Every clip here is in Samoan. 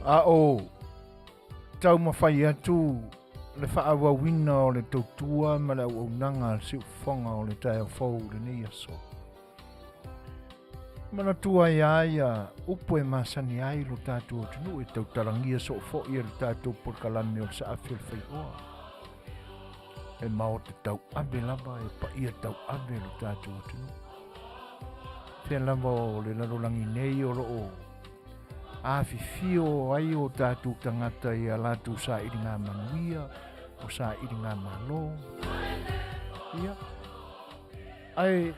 A o taumafai atu le faaauauina o le tautua ma le auaunaga a le siufofoga o le taeao fou i lenei aso. Manatua ai lava ia upu e masani ai lo tatou atunuu e tautalagia soo foi e le tatou polokalame o le Saafi o le Faioa. E maota tauave lava, e paia tauave lo tatou atunuu. Fea lava o le lalolagi nei o loo afifio ai o tatou tagata i a latou sailiga manuia, o sailiga malo. Ia, ae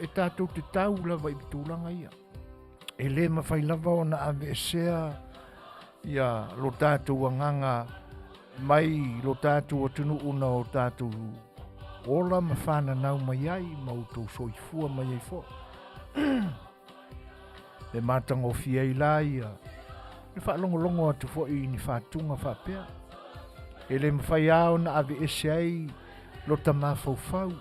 e tatou te tau lava i tulaga ia. E le mafai lava ona aveesea ia lo tatou agaga mai lo tatou atunuu na o tatou ola ma fananau mai ai ma outou soifua mai ai foi. E matagofie ai la ia le faalogologo atu foi i ni fatuga faapea. E le mafai lava ona aveese ai lo ta mafaufau,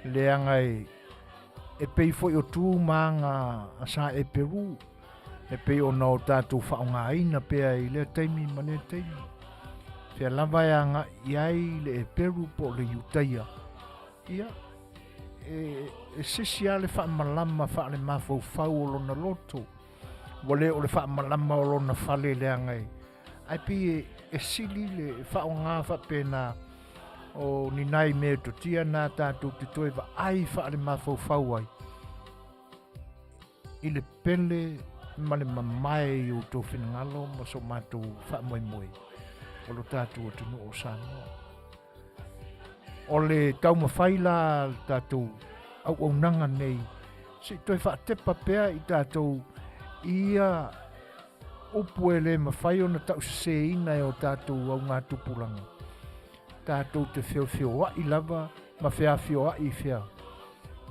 leaga e pei foi o tu ma aga a sa Eperu, e pei ona o tatou faaaogaina pea i lea taimi ma lea taimi. Fea lava e agai i ai le Eperu po o le Iutaia, ia, e sisi lava le faamalama faalemafaufau o lona loto, ua le o le faamalama o lona fale leaga e, ae pei e sili le faaaoga faapena o ni nai metotia na tatou te toe vaai faalemafaufau ai i le pele ma le mamae i outou finagalo ma so matou faamoemoe o lo tatou atunuu o Samoa. O le taumafai la le tatou auaunaga nei, se i toe faatepa pea i tatou i ia upu e le mafai ona tauseseina e o tatou augatupulaga. Tatou te feofeoai lava ma feafioai i fea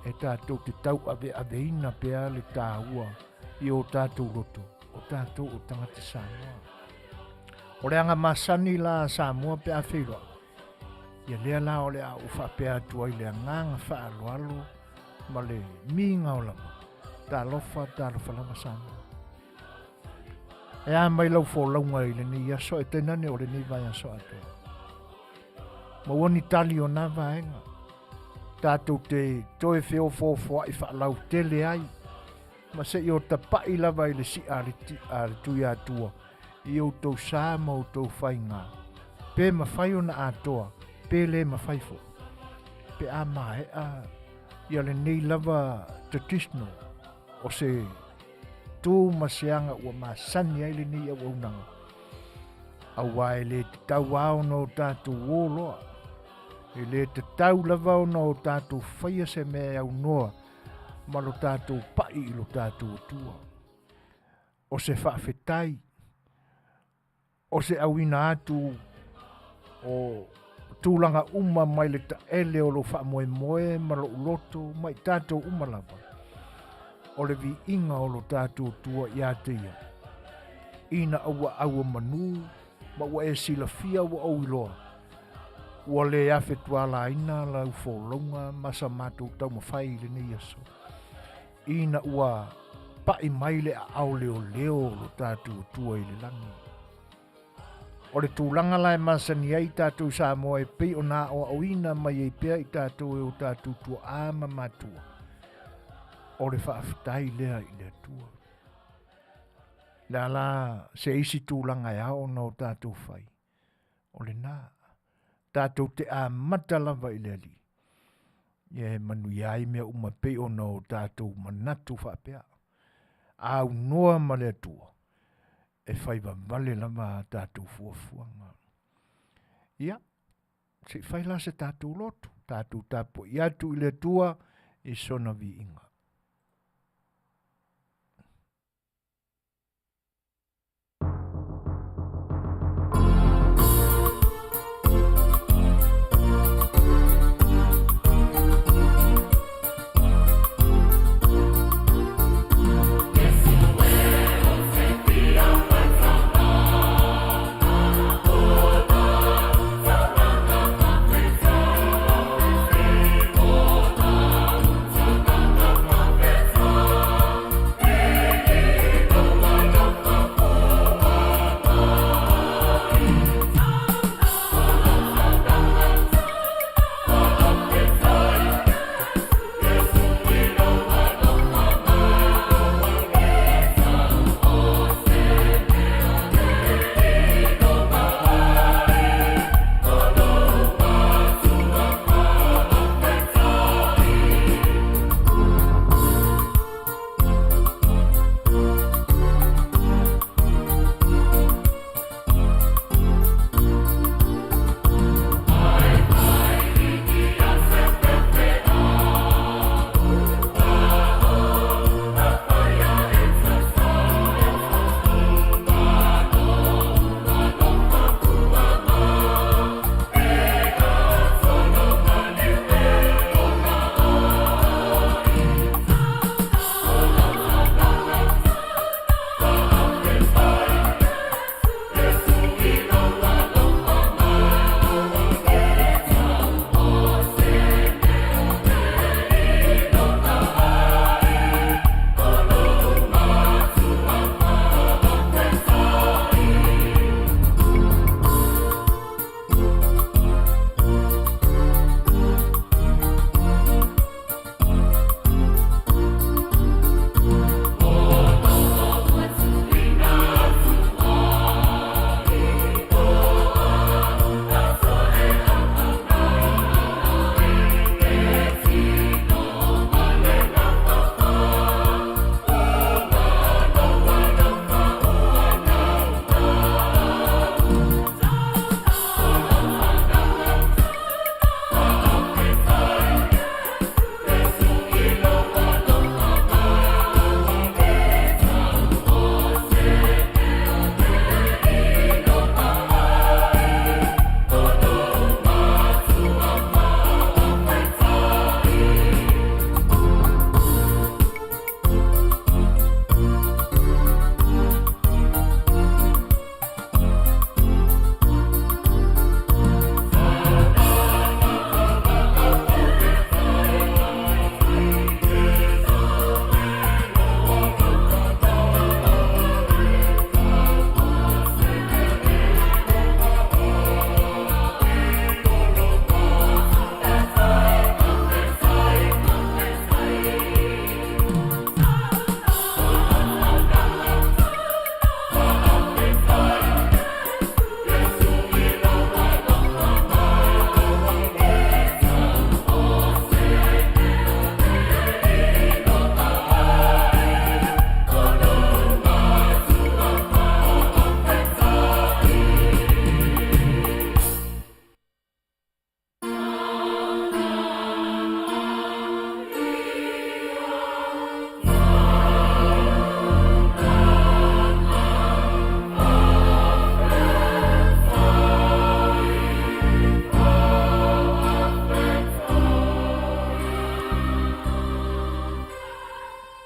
e tatou te tauaveaveina pea le taua i o tatou loto, o tatou o tagata Samoa. O le aga masani la a Samoa pe a feiloai, ia lea la o le a ou faapea atu ai le agaga faaaloalo ma le migao lava. Talofa, talofa lava Samoa. E a mai lau folauga i lenei aso, e tainane o lenei vaiaso atoa. Maua ni tali o nā vaega. Tatou te toe feofoofoai faalautele ai, ma se i o tapai lava i le si'a a le, a le Tuiatua i outou sa ma outou faiga, pe mafai ona atoa, pe le mafai foi. Pe a maea ia lenei lava traditional o se tu ma se aga ua masani ai lenei auaunaga, aua e le tatau lava ona o tatou o loa, e le tatau lava ona o tatou faia se mea e aunoa ma lo tatou pai i lo tatou Atua. O se faafetai, o se auina atu o tulaga uma mai le taele o lou faamoemoe ma lou loto ma i tatou uma lava, o le viiga o lo tatou Atua ia te ia, ina ua auamanu ma ua e silafia ua ou iloa, ua le afe tualaina lau folauga ma sa matou taumafai i lenei aso, ina ua pai mai le aao leoleo o lo tatou Atua i le lagi. O le tulaga la e masani ai tatou Samoa e pei ona aoaoina mai ai pea i tatou e o tatou tuaa ma matua, o le faafetai lea i le Atua. Le a la se isi tulaga e ao ona o tatou fai, o lena, tatou te amata lava i le Alii, ia e manuia ai mea uma pei ona o tatou manatu faapea. Aunoa ma le Atua, e fai vavale lava a tatou fuafuaga. Ia, se i fai la se tatou lotu, tatou tapuai atu i le Atua i sona viiga.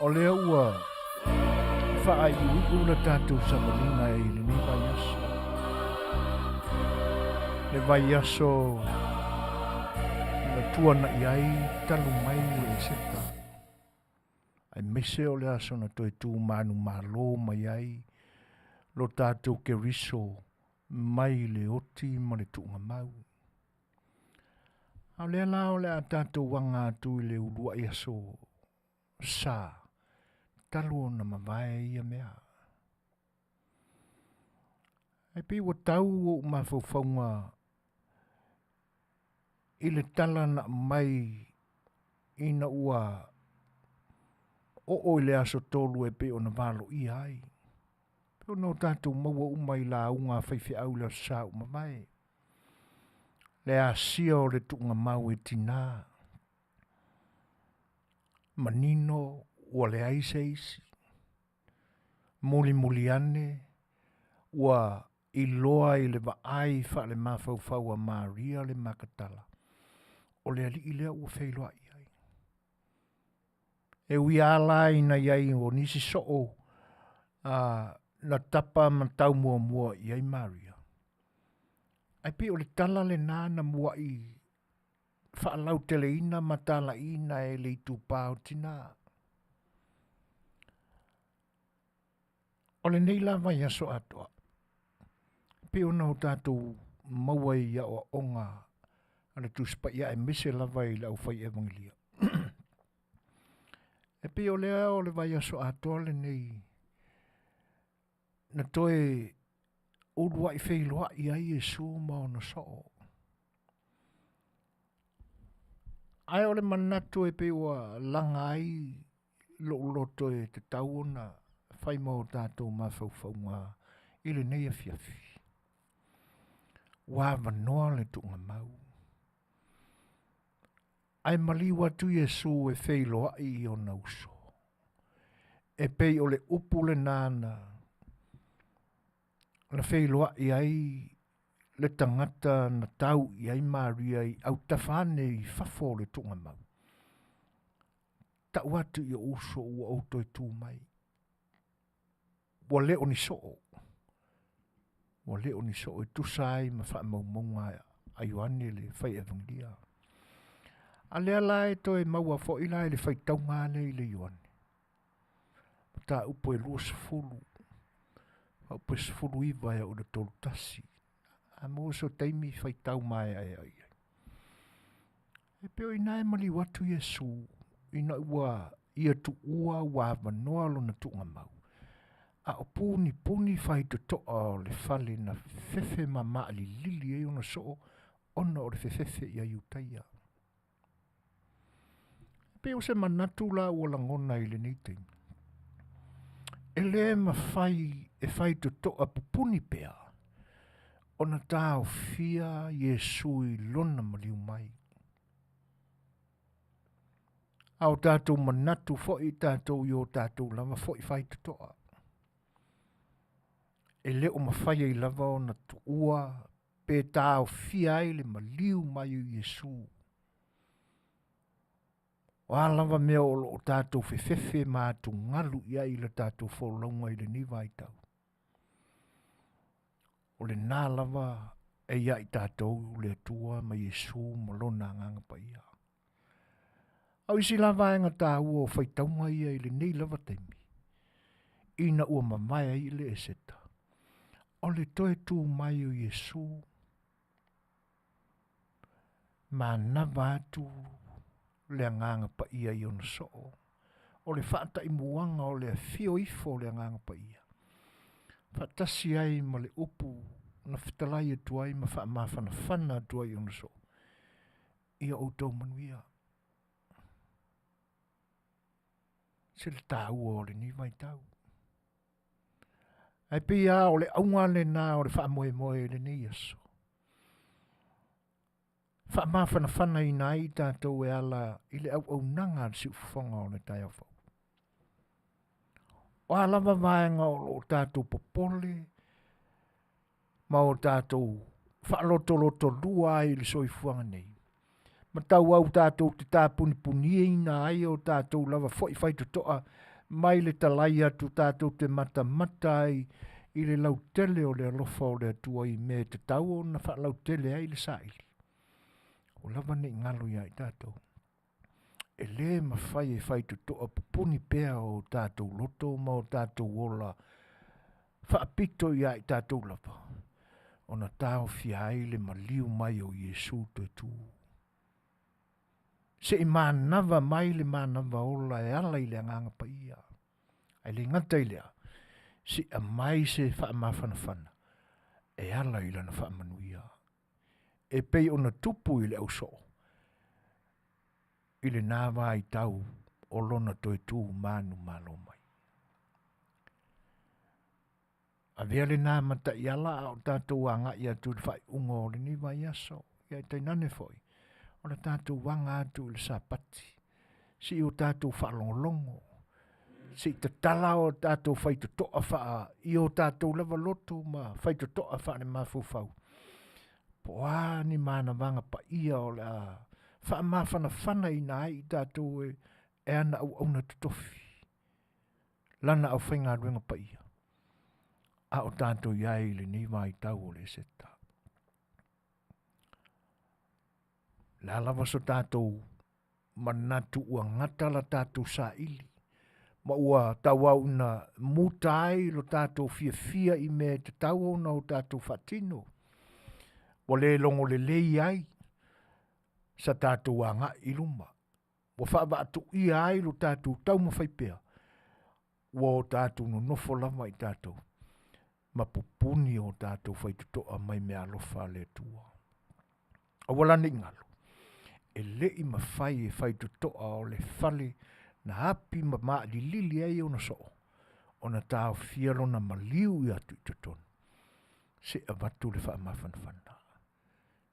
O lea ua faaiuiu le tatou savaliga i lenei vaiaso. Le vaiaso na tuana'i ai talu mai le Eseta. Aemaise o le aso na toe tu manumalo mai ai lo tatou Keriso mai le oti ma le tuugamau. A o lea la o le a tatou aga atu i le uluai aso sa talu ona mavae ia mea. Ae pei ua tau ou mafaufauga i le tala na aumai ina ua oo i le aso tolu e pei ona valoia ai. Pei ona o tatou maua uma i lauga a faifeau i le Aso Sa ua mavae. Le asia o le tuugamau e tinā. Manino ua leai se isi. Mulimuli ane ua iloa i le vaai faalemafaufau a Maria le Makatala, o le alii lea ua feiloai ai. E ui lava la ina i ai o nisi soo na tapa ma tau muamua i ai Maria, ae pei o le tala lena na muai faalauteleina ma talaiina e le itupa o tinā. O lenei la vaiaso atoa, e pei ona o tatou maua i aoaoga a le Tusi Paia aemaise lava i le aufai evagelia. E pei o lea o le vaiaso atoa lenei na toe uluai feiloai ai Iesu ma ona soo. Ae o le manatu e pei ua laga ai lou loto e tatau ona fai ma o tatou mafaufauga i lenei afiafi. Ua avanoa le tuugamau. Ae maliu atu Iesu e feiloai i ona uso. E pei o le upu lena na na feiloai ai le tagata na tau i ai Maria i autafa ane i fafo o le tuugamau. Tau atu i ou uso ua ou toe tu mai. Ua le o ni soo. Ua le o ni soo e tusa ai ma faamaumauga a Ioane le fai evangelia. A lea la e toe maua foi la i le faitauga lea i le Ioane. Mataupu e 20, mataupu e 19 e oo i le 31. A maua so taimi faitau maeaea i ai. E pei o i ina e maliu atu Iesu ina ua ia tuua ua avanoa lona tuugamau, a o punipuni faitotoa o le fale na fefe ma maalilili ai ona soo ona o le fefefe ia Iutaia. E pei o se manatu la ua lagona i lenei taimi, e le mafai e faitotoa pupuni pea ona taofia Iesu i lona maliu mai. A o tatou manatu foi tatou i o tatou lava foi faitotoa. E le o mafai ai lava ona tuua pe taofia ai le maliu mai o Iesu. O a lava mea o lo o tatou fefefe ma atugalu i ai i le tatou folauga i lenei vaitau. O lena lava e ia i tatou le Atua ma Iesu ma lona Agaga Paia. A o isi la vaega taua o faitauga ia i lenei lava taimi, ina ua mavae ai le Eseta, o le toe tu mai o Iesu manava atu le Agaga Paia i ona soo, o le faataimuaga o le afio ifo o le Agaga Paia, faatasi ai ma le upu na fetalai atu ai ma faamafanafana atu ai i ona soo, ia outou manuia. Se le taua o lenei vaitau. Ae pei lava o le auga lena o le faamoemoe i lenei aso. Faamafanafanaina ai tatou e ala i le auaunaga a le siufofoga o le taeao fou. O a lava vaega o lo o tatou popole ma o tatou faalotolotolua ai i le soifuaga nei, ma tauau tatou te tapunipuniina ai o tatou lava foi faitotoa. mai le talai atu tatou te matamata ai i le lautele o le alofa o le Atua i mea e tatau ona faalautele ai le saili. Ua lava ne i galo ia i tatou. E lē mafai e faitotoa pupuni pea o tatou loto ma o tatou ola faapito ia i tatou lava, ona taofia ai le maliu mai o Iesu toe tu. Se'i manava mai le manava ola e ala i le Agaga Paia. Ae le gata i lea, se'i aumai se faamafanafana e ala i lana faamanuia e pei ona tupu i le ausoo i lena vaitau o lona toe tu manumalo mai. Avea lena ma taiala a o tatou agai atu i le faaiuga o lenei vaiaso, ia tainane foi o le tatou aga atu i le Sapati, se i o tatou faalogologo, se i tatala o tatou faitotoa faa i o tatou lava loto ma faitotoa faale-mafaufau, po o a ni manavaga paia o le a faamafanafanaina ai i tatou e, e ana auauna totofi, lana aufaigaluega paia, a o tatou i ai i lenei vaitau o le Eseta. Le a lava so tatou manatu ua gata la tatou saili ma ua tauau ina muta ai lo tatou fiafia i mea e tatau ona o tatou faatino, ua le logo lelei ai sa tatou agai i luma, ua faavaatuia ai lo tatou taumafai pea, ua o tatou nonofo lava i tatou ma pupuni o tatou faitotoa mai meaalofa a le Atua. Aua la ne i galo, e le i mafai e faitotoa o le fale na api ma maalilili ai ona soo ona taofia lona maliu i atu i totonu, se i avatu le faamafanafana,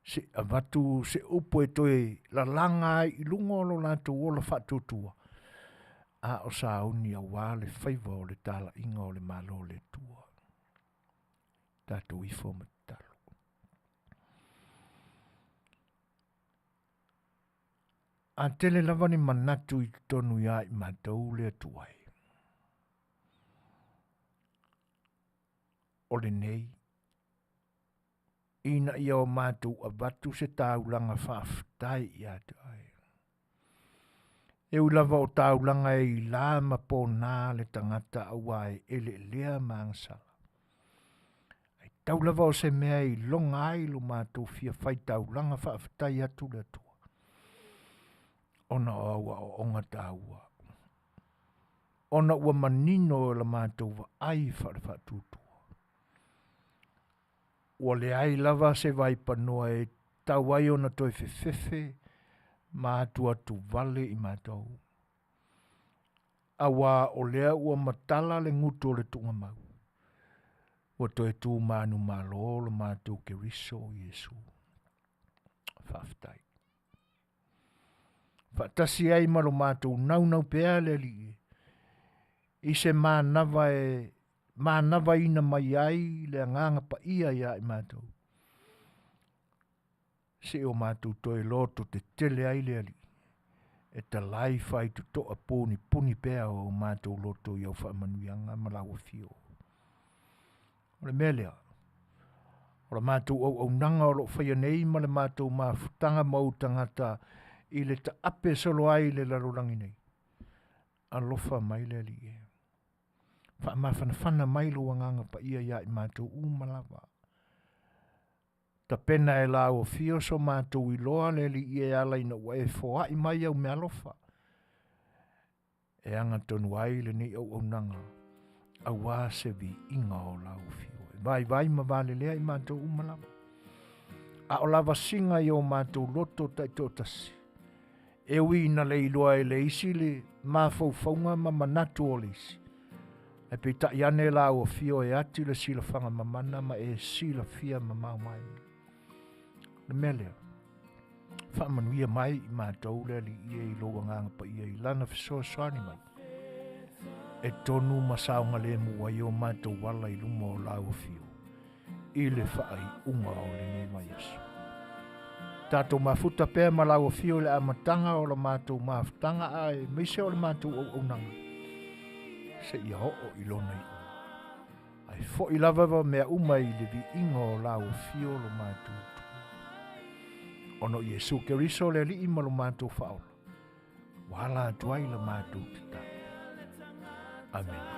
se i avatu se upu e toe lalaga ai i luga o lo latou ola faatuatua, a o sauni aua le faiva o le talaiga o le Malo o le Atua. Tatou ifo ma tatalo. A tele lava ni manatu i totonu ia i matou le Atua e. O lenei, ina ia o matou avatu se taulaga faafetai ia te oe. E ui lava o taulaga e ila ma pona le tagata aua e eleelea ma agasala. Ai tau lava o se mea e iloga ai lo matou fia faitaulaga faafetai atu le Atua. Ona o au aoaoga taua. Ona ua manino e la matou vaai faale-faatuatua. Ua leai lava se vaipanoa e tatau ai ona toe fefefe ma atuatuvale i matou, auā o lea ua matala le gutu o le tuugamau, ua toe tu manumalo lo matou Keriso o Iesu. Faafetai. Faatasi ai ma lo matou naunau pea le Alii e, i se manava e manavaina mai ai le Agaga Paia ia i matou, seia o matou toe loto tetele ai le Alii, e talai faitotoa punipuni pea o matou loto i au faamanuiaga ma lau afio. O le mea lea, o la matou auaunaga o lo o faia nei ma le matou mafutaga ma ou tagata i le taape solo ai i le lalolagi nei, alofa mai le Alii e. Faamafanafana mai lou Agaga Paia ia i matou uma lava. Tapena e lau afio so matou iloa le Alii e ala ina ua e foai mai au meaalofa e agatonu ai lenei auaunaga aua se viiga o lau afio. E vaivai ma valelea i matou uma lava. A o lavasiga i o matou loto taitoatasi, e ui ina le iloa e le isi le mafaufauga ma manatu o le isi, ae peitai ane lau afio e ati le silafaga mamana ma e silafia mamao mai. O le mea lea, faamanuia mai i matou le Alii e i lou Agaga Paia i lana fesoasoani mai, e tonu ma saogalemu ai o matou ala i luma o lau afio i le faaiuga o lenei vaiaso. Tatou mafuta pea ma lau afio i le amataga o la matou mafutaga aemaise o le matou auaunaga. seia oo i lona iuga. Ae foi lava mea uma i le viiga o lau afio lo matou Atua. Ona o Iesu Keriso le Alii ma lo matou Faaola, ua ala atu ai la matou tatalo. Amene.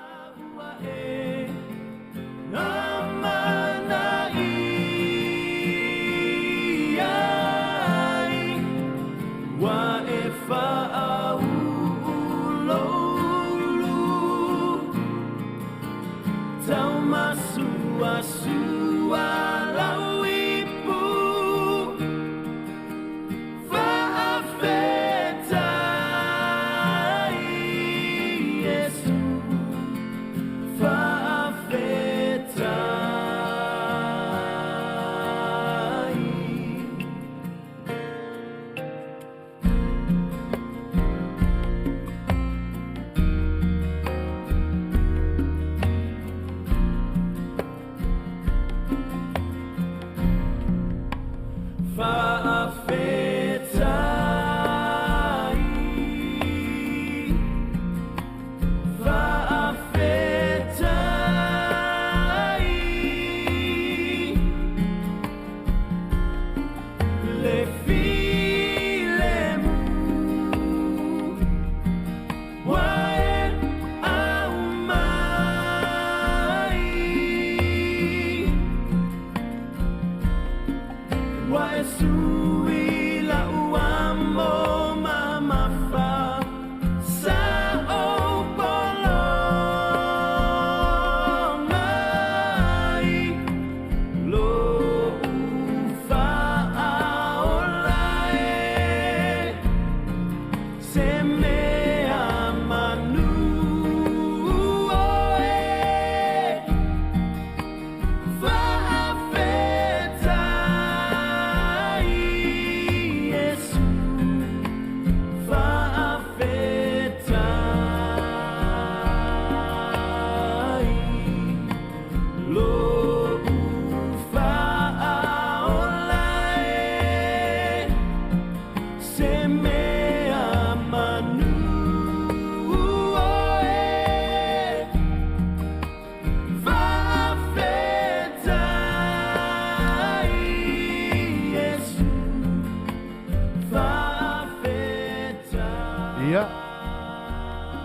Ia,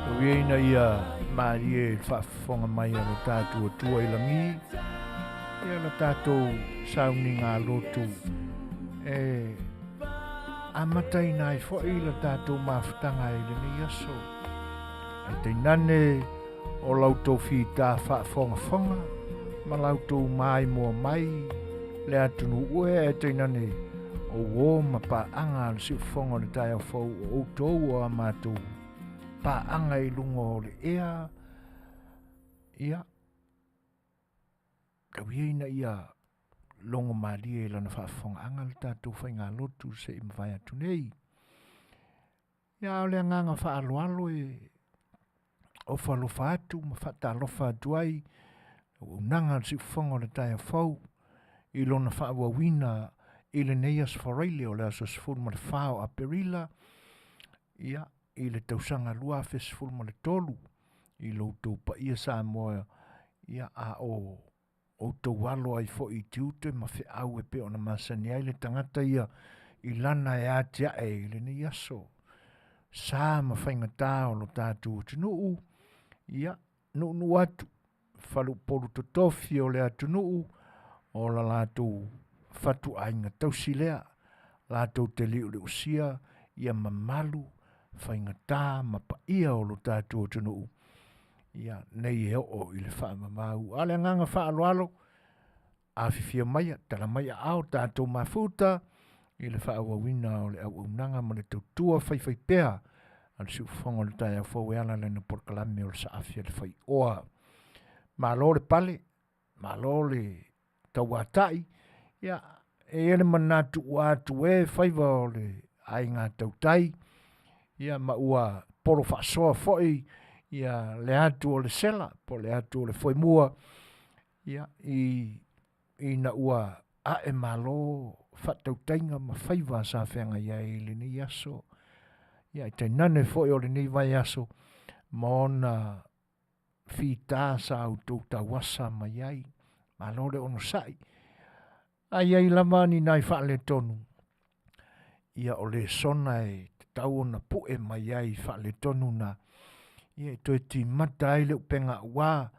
tau ia ina ia malie i le faafofoga mai a lo tatou Atua i lagi, ia la tatou sauniga lotu e amataina ai foi la tatou mafutaga i lenei aso. Ae tainane o la outou fita faafogafoga ma la outou maimoa mai le atunuu e, ae tainane o uō ma paaga a le siufofoga o le taeao fou o outou o a matou paaga i luga o le ea. Ia, tau ia ina ia logo malie i lana faafofogaaga le tatou faigalotu se i mavae atu nei. Ia, o le agaga faaaloalo e ofa alofa atu ma faatalofa atu ai auaunaga a le siufofoga o le taeao fou i lona faaauauina i lenei aso Faraile o le aso 14 o Aperila, ia, i le tausaga 2013 i lo outou paia Samoa, ia, a o outou alo ai foi i tiute ma feau e pei ona masani ai le tagata ia i lana e atiae i lenei aso. Sa ma faigata o lo tatou atunuu, ia, nuunuu atu faleupolu totofi o le atunuu o la latou fatuaiga tausi lea latou te liuliusia ia mamalu faigata ma paia o lo tatou atunuu, ia nei e oo i le faamamau. A o le agaga faaaloalo, afifio maia, tala mai aao tatou mafuta i le faaauauina o le auaunaga ma le tautua faifaipea a le siufofoga o le taeao fou e ala lana polokalame o le saafi a le faioa. Malo le pale, malo le tauatai, ia, e i ai le manatu ua atu e faiva o le aiga tautai, ia ma ua polo faasoa foi ia le atu o le sela po o le atu o le foemua, ia, ina ua ae malo faatautaiga ma faiva sa feagai ai i lenei aso. Ia, ae tainane foi o lenei vaiaso ma ona fita sa outou tauasa mai ai. Malo le onosai. A i ai lava ni nai faaletonu, ia o lesona e tatau ona pue mai ai i faaletonu na, ia e toe timata ai le upega ua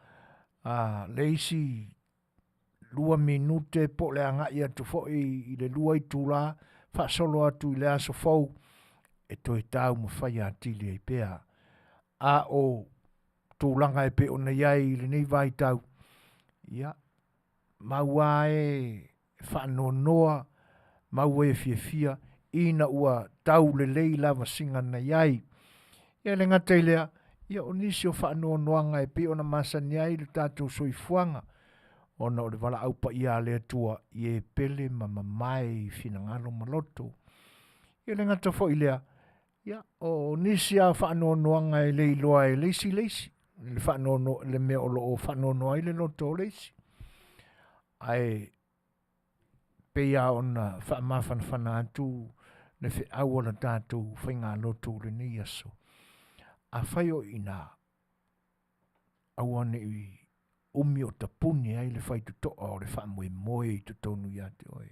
a le isi 2 minute po o le agai atu foi i le 2 itula faasolo atu i le aso fou e toe taumafai atili ai pea. A o tulaga e pei ona i ai i lenei vaitau, ia, maua e faanoanoa, maua e fiafia ina ua tau lelei lavasiga na i ai. Ia e le gata i lea, ia o nisi o faanoanoaga e pei ona masani ai le tatou soifuaga, ona o le valaau paia a le Atua i e pele ma mamae i finagalo ma loto. E le gata foi i lea, ia o nisi lava o faanoanoaga e le iloa e le isi le isi, le faanoanoa le mea o lo o faanoanoa ai le loto o le isi. Ae pei lava ona faamafanafana atu le feau a le tatou faigalotu i lenei aso, afai o i ina, aua ne i umi o tapuni ai le faitotoa o le faamoemoe i totonu ia te oe.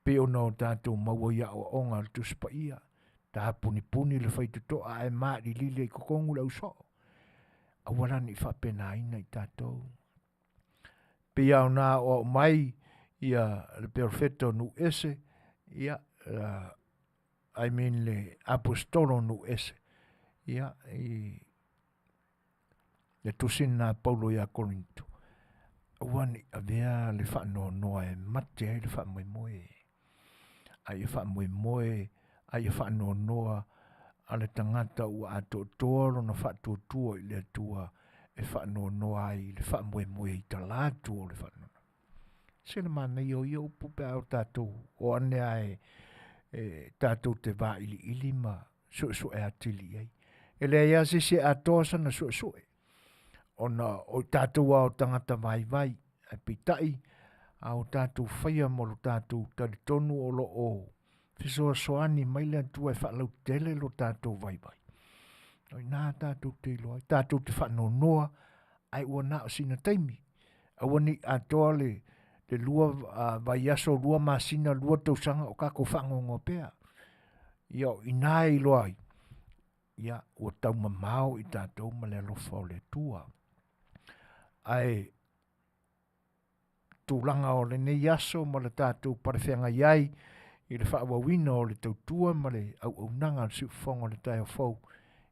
Pei ona o tatou maua i aoaoga a le Tusi Paia, tapunipuni le faitotoa ae malilili ai i totonu le ausoo. Aua la ne i faapenaina i tatou. Pei lava ona aoao mai ia le perofeta o nuu ese, ia, I mean le aposetolo o nuu ese, ia, i le tusi lena a Paulo ia Korinito, aua ne i avea le faanoanoa e mate ai le faamoemoe, a ia faamoemoe, a ia faanoanoa a le tagata ua atoatoa lona faatuatua i le Atua e faanoanoa ai i le faamoemoe i talaatu o le faanoanoa. Se le manaia o ia upu pe a o tatou o ane lava e, e tatou te vailiili ma suesue atili i ai. E leai lava se isi e atoa sana suesue, ona o i tatou lava o tagata vaivai, ae peitai, a o tatou faia ma lo tatou talitonu o lo o fesoasoani mai le Atua e faalautele lo tatou vaivai, o i ina tatou te iloa ai, tatou te faanoanoa, ae ua na o sina taimi, aua ne i atoa le 2 vaiaso, 2 masina, 2 tausaga o tatou faanoanoa pea. Ia o i ina e iloa ai, ia ua taumamao i tatou ma le alofa o le Atua. Ae tulaga o lenei aso ma le tatou palefeagai ai i le faaauauina o le tautua ma le auaunaga a le siufofoga o le taeao fou,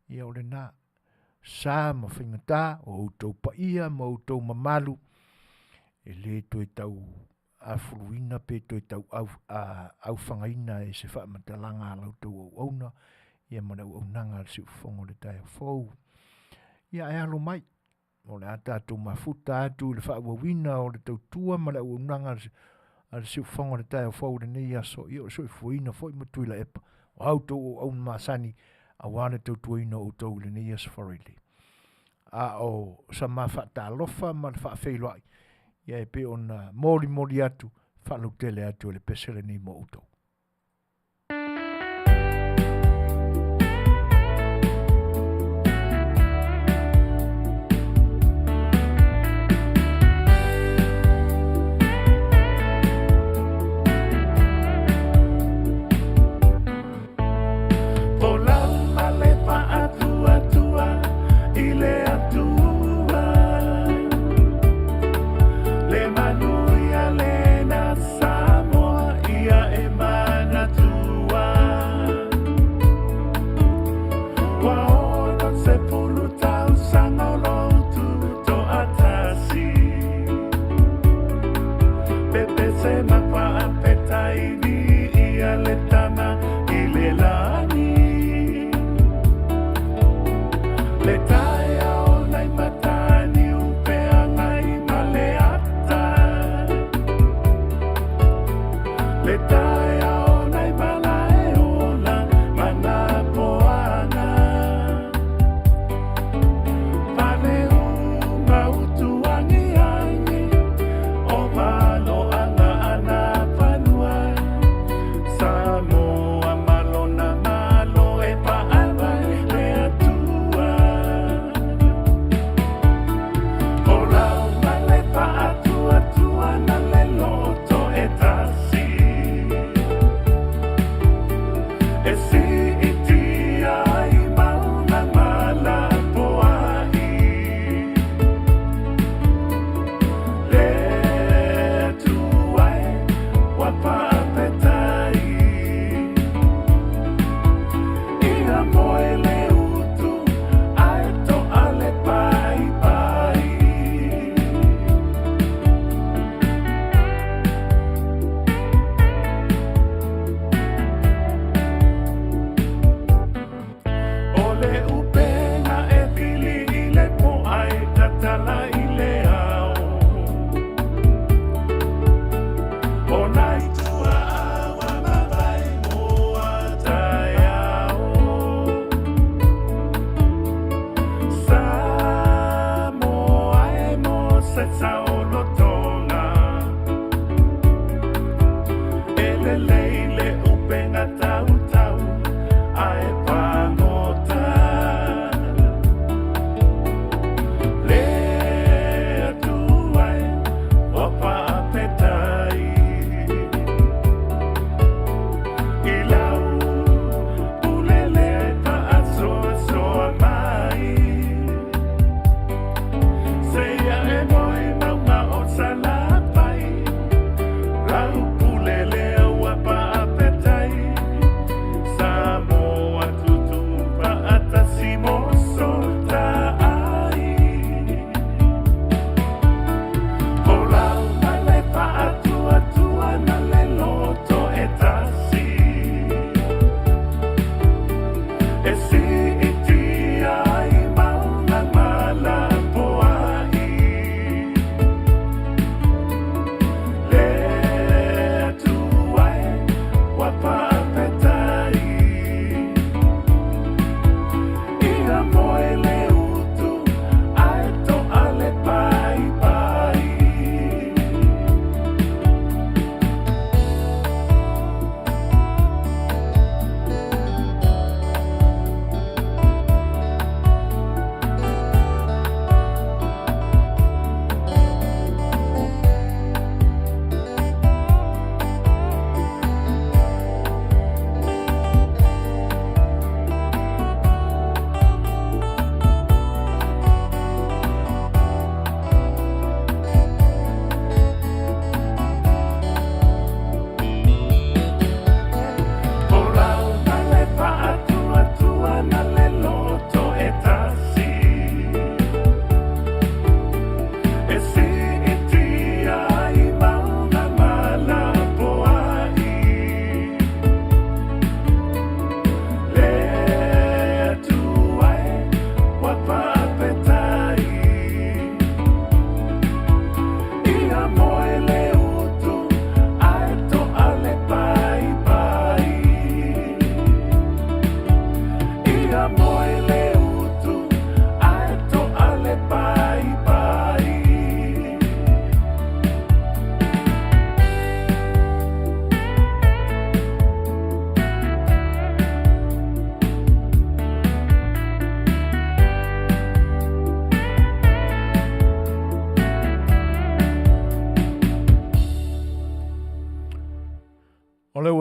ia o lena sa ma faigata o outou paia ma outou mamalu e le toe tau afuluina pe toe tau au, a, aufagaina e se faamatalaga a la outou auauna ia ma le auaunaga a le siufofoga o le taeao fou. Ia ae alo mai, o le a tatou mafuta atu i le faaauauina o le tautua ma le auaunaga a le siufofoga o le taeao fou i lenei aso, ia o le soifuaina foi ma Tuilaepa, o a outou auauna masani aua le tautuaina o outou i lenei aso Faraile. A o sa ma faatalofa ma le faafeiloai, ia e pei ona molimoli atu, faalautele atu e le pese lenei mo outou.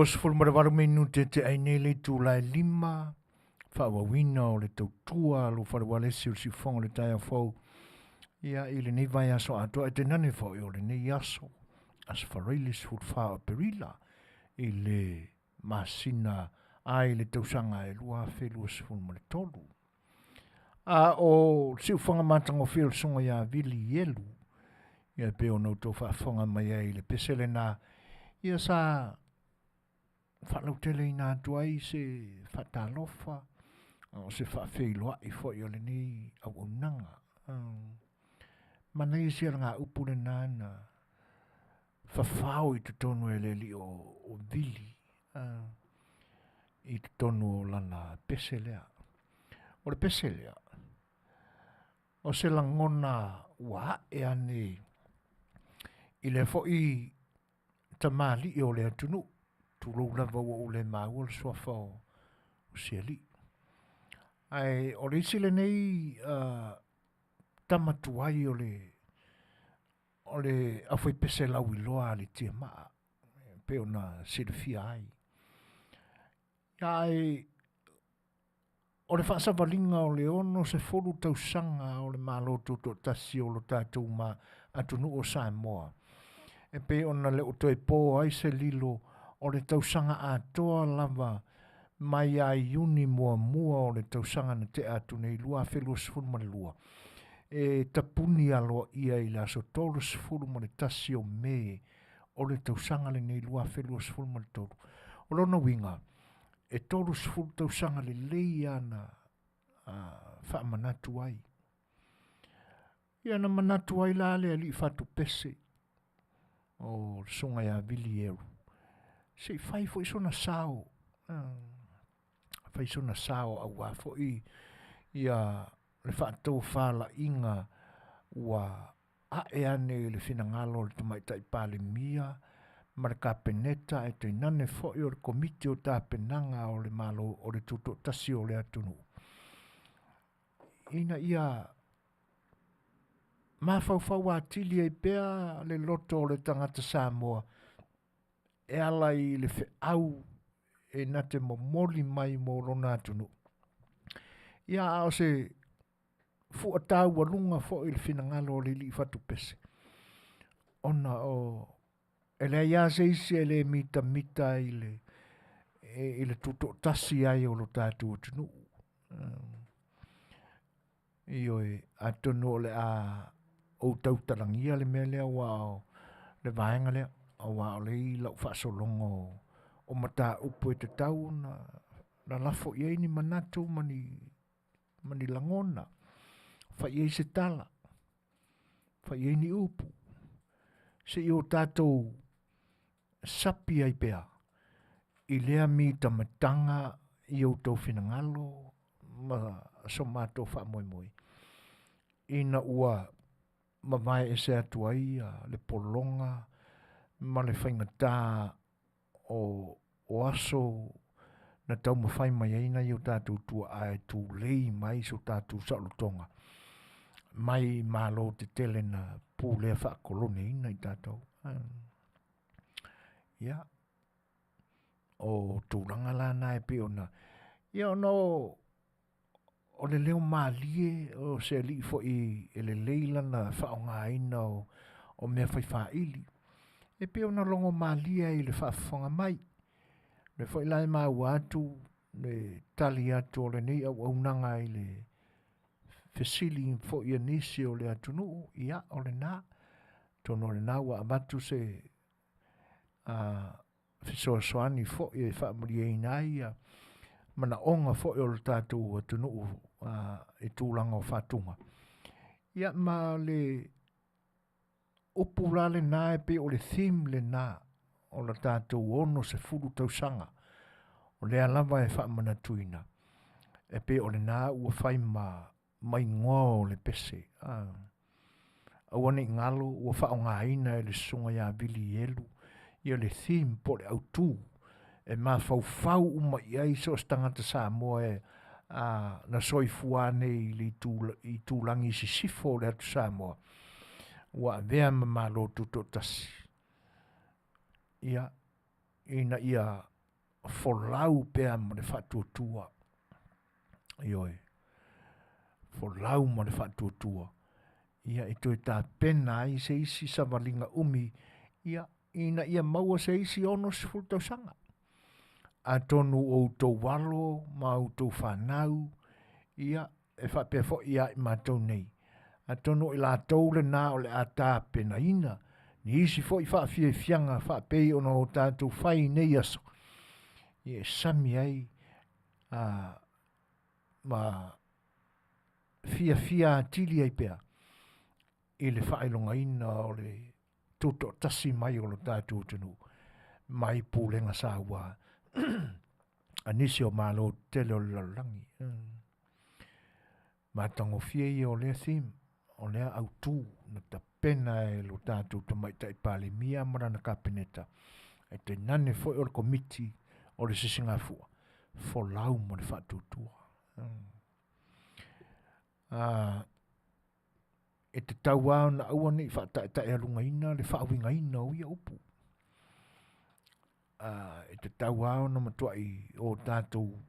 28 minute e tea ai nei le itula e 5, faaauauina o le tautua a lou fale ualesi o le siufofoga o le taeao fou ia i lenei vaiaso atoa, e tainane foi o lenei aso, Aso Faraile 14 o Aperila i le masina a i le tausaga e 2023. A o le siufofoga matagofie o le susuga ia Vili Ielu, ia e pei ona outou faafofoga mai ai i le pese lena, ia sa faalauteleina atu ai se faatalofa o se faafeiloai foi o lenei auaunaga. Manaia si alagaupu lena na fafao i totonu e le alii o Vili i totonu o lana pese lea. O le pese lea, o se lagona ua ae ane i lea foi tamalii o le atunuu, tulou lava ua ou le maua le suafa o si alii. Ae o le isi lenei tama tuai o le aufaipese lauiloa a le Tiamaa e pei ona silafia ai. Ae o le faasavaliga o le 60 tausaga o le Malo Tutoatasi o lo tatou ma atunuu o Samoa, e pei ona le o toe po ai se lilo o le tausaga atoa lava mai ia Iuni muamua o le tausaga na tea atu nei 2022, e tapuni aloaia i le aso 31 o Me o le tausaga lenei 2023. O lona uiga, e 30 tausaga lelei lava na faamanatu ai. Ia na manatu ai la le alii fatupese o le susuga ia Vili Eru, se i fai foi sona sao, fai sona sao aua foi ia le faatofalaiga ua ae ane i le finagalo o le Tamaitai Palemia ma le Kapeneta ae tainane foi o le Komiti o Tapenaga o le Malo o le Tutoatasi o le atunuu, ina ia mafaufau atili ai pea le loto o le tagata Samoa e ala i le feau e na te momoli mai mo lona atunuu. Ia a o se fua taualuga foi i le finagalo o le alii fatupese, ona o e leai lava se isi e le mitamita i le i le tutoatasi ai o lo tatou atunuu. Ioe, atonu o le a ou tautalagia le mea lea aua o le vaega lea, aua o lea e i lau faasologa o mataupu e tatau ona lalafo i ai ni manatu ma ni lagona, fai i ai se tala, fai i ai ni upu, se i o tatou sapi ai pea i lea mitamitaga i outou finagalo ma so matou faamoemoe ina ua mavae ese atu ai le pologa ma le faigata o aso na taumafai mai ai nai o tatou tuaa e tulei mai so tatou saolotoga mai malo tetele na pulea faakoloneina i tatou. Ia, o tulaga la na e pei ona ia ona o o le leo malie o se alii foi e lelei lana faaaogaina o mea fai faili e pei ona logo malie ai i le faafofoga mai. O lea foi la e maua atu le tali atu o lenei auaunaga i le fesili foi a nisi o le atunuu, ia o lena, atonu o lena ua avatu se fesoasoani foi e faamalieina ai ia manaoga foi o le tatou atunuu i tulaga o fatuga. Ia ma le upu la lena e pei o le theme lena o le tatou 60 tausaga o lea lava e faamanatuina e pei o lena ua fai ma maigoa o le pese. Aua ne i galo ua faaaogaina e le susuga ia Vili Elu ia le theme po o le autu e mafaufau uma i ai so o se tagata Samoa e na soifua nei i le itulagi i sisifo o le atu Samoa ua avea ma Malo Tutoatasi ia ina ia folau pea ma le faatuatua. Ioe, folau ma le faatuatua, ia e toe tapena ai se isi savaliga umi, ia, ina ia maua se isi 60 tausaga. Atonu o outou alo ma outou fanau, ia, e faapea foi ia i matou nei, atonu o i latou lena o le a tapenaina nisi foi faafiafiaga faapei ona o tatou fai i nei aso, ia e sami ai ma fiafia atili ai pea i le faailogaina o le tutoatasi mai o lo tatou atunuu mai pulega saua a nisi o Malo tetele o le lalolagi. Matagofie ia o lea theme, o lea autu na tapena e lo tatou Tamaitai Palemia ma lana Kapeneta, ae tainane foi o le Komiti o le Sisigafua, folau ma le faatuatua. E tatau lava ona aua ne i faataetaealugaina le faauigaina o ia upu. E tatau lava ona matuai o tatou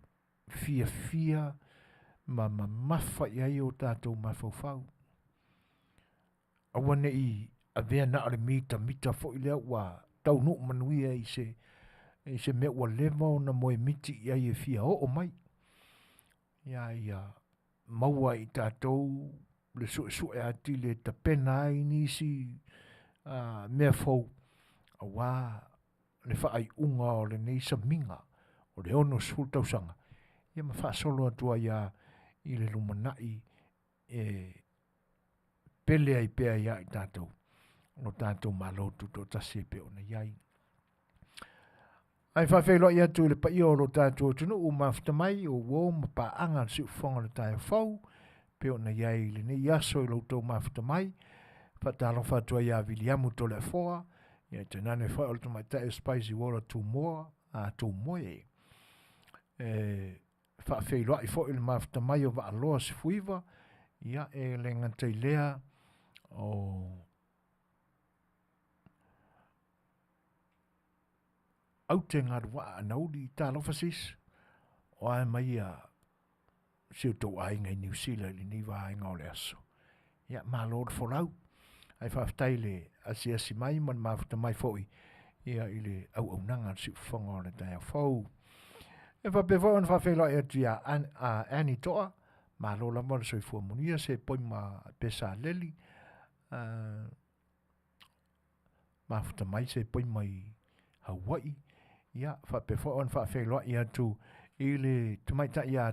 fiafia ma mamafa i ai o tatou mafaufau. Aua ne i avea na o le mitamita foi lea ua taunuu manuia i se, i se mea ua leva ona moemiti i ai e fia oo mai. Ia, ia maua i tatou le suesue atili e tapena ai nisi mea fou auā le faaiuga o lenei samiga o le 60 tausaga, ia ma faasolo atu ai lava i le lumanai e pele ai pea iā i tatou lo tatou Malo Tutoatasi e pei ona i ai. Ae faafeiloai atu i le paia o lo tatou atunuu ua mafuta mai o uo ma paaga a le siufofoga o le taeao fou pei ona i ai i lenei aso i lo outou mafuta mai. Faatalofa atu ai ia Viliamu Toleafoa, ia tainane foi o le tamaitai o Spicy Water Tumoa, a Tumoe. E faafeiloai foi i le mafuta mai o Vaaloa Sefuiva, ia e le gata i lea o Aute Galuaa Anauli, talofa sis, o ae mai ia si o tou aiga i Niu Sila i lenei vaega o le aso. Ia, malo le folau. Ae faafetai le asiasi mai ma le mafuta mai foi ia i le auaunaga a le siufofoga o le taeao fou. E faapea foi ona faafeiloai atu ia Annie Toa, malo lava le soifua manuia, se poi ma Pesaleli, mafuta mai se poi mai Hawaii. Ia, faapea foi ona faafeiloai atu i le tamaitai ia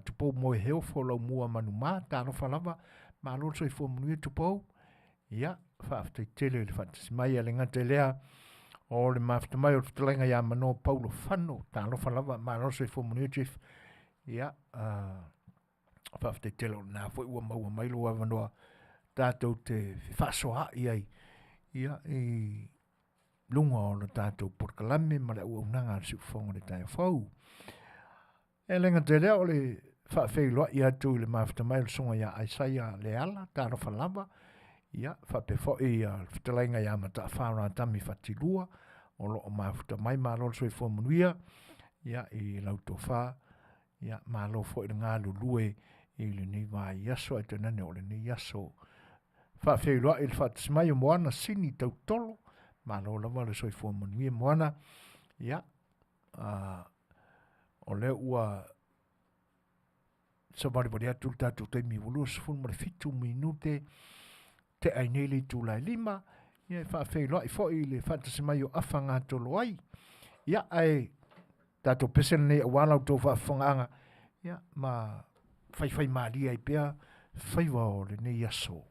Tupou Moeheofo Laumua Manumā, talofa lava, malo le soifua manuia Tupou. Ia, faafetai tele i le faatasi mai, a le gata i lea, o le mafuta mai o le fetalaiga ia Mano Paulo Fano, talofa lava, malo le soifua manuia Chief. Ia, faafetai tele o lena foi ua maua mai lou avanoa tatou te fefaasoaai ai ia i luga o le tatou polokalame ma le auaunaga a le siufofoga o le taeao fou. E le gata i lea o le faafeiloai atu i le mafuta mai o le susuga ia Isaia Leala, talofa lava, ia faapea foi ia le fetalaiga ia Mataafa Ratami Fatilua, o lo o mafuta mai, malo le soifua manuia, ia i lau tofa, Ia, malo foi le galulue i lenei vaiaso ae tainane o lenei aso. Faafeiloai le faatasi mai o Moana Sini Tautolo, malo lava le soifua manuia Moana. Ia, o lea ua savalivali atu le tatou taimi ua 27 minute tea ai nei le itula e 5. Ia, e faafeiloai foi le faatasi mai o Afa Gatolo ai. Ia, ae tatou pese lenei aua la outou faafofogaaga, ia, ma faifaimalie ai pea faiva o lenei aso.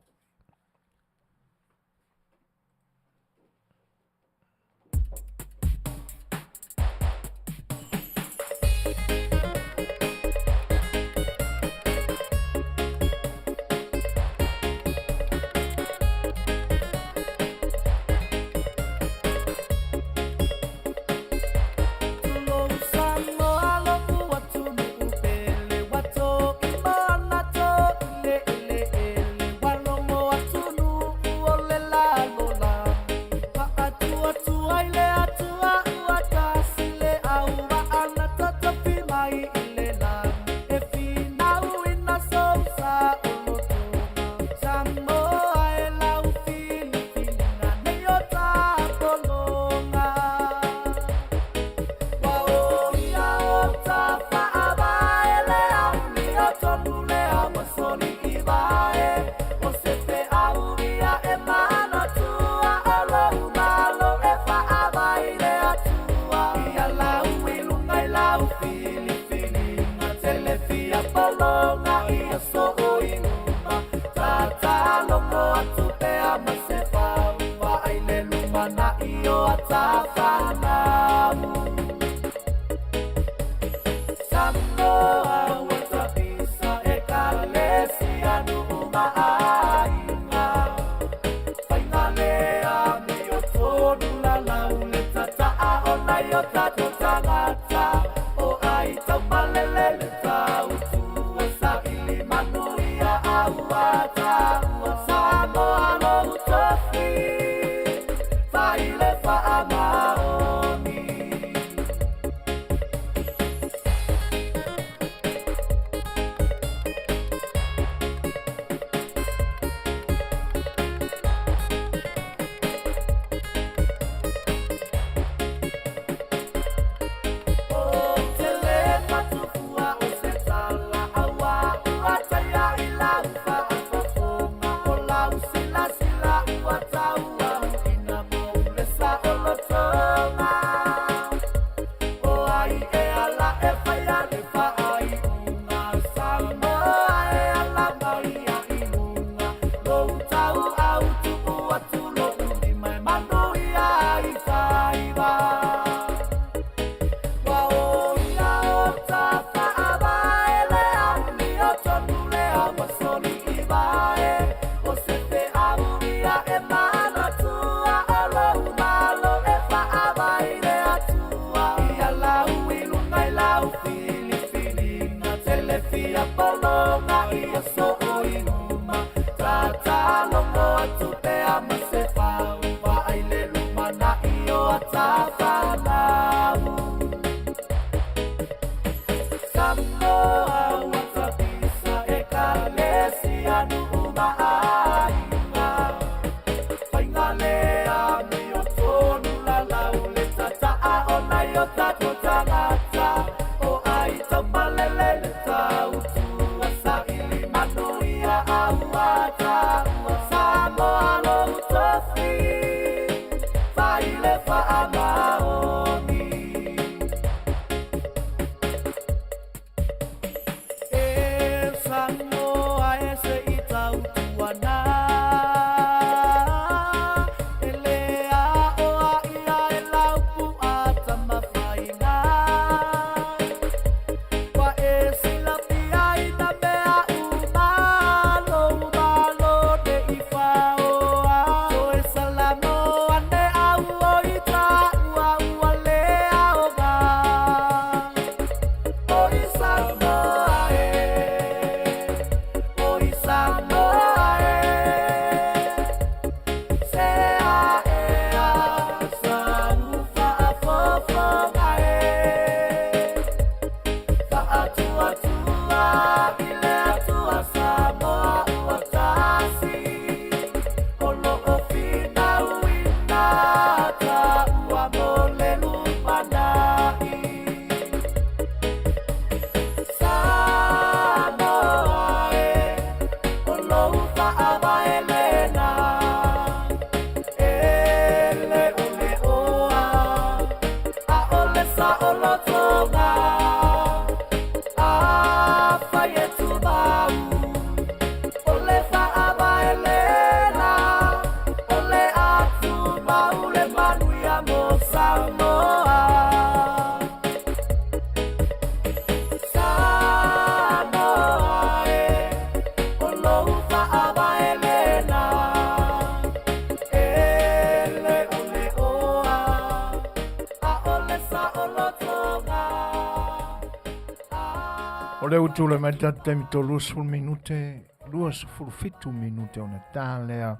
O lea ua tulai mai le tatou taimi 30 minute, 27 minute ona ta lea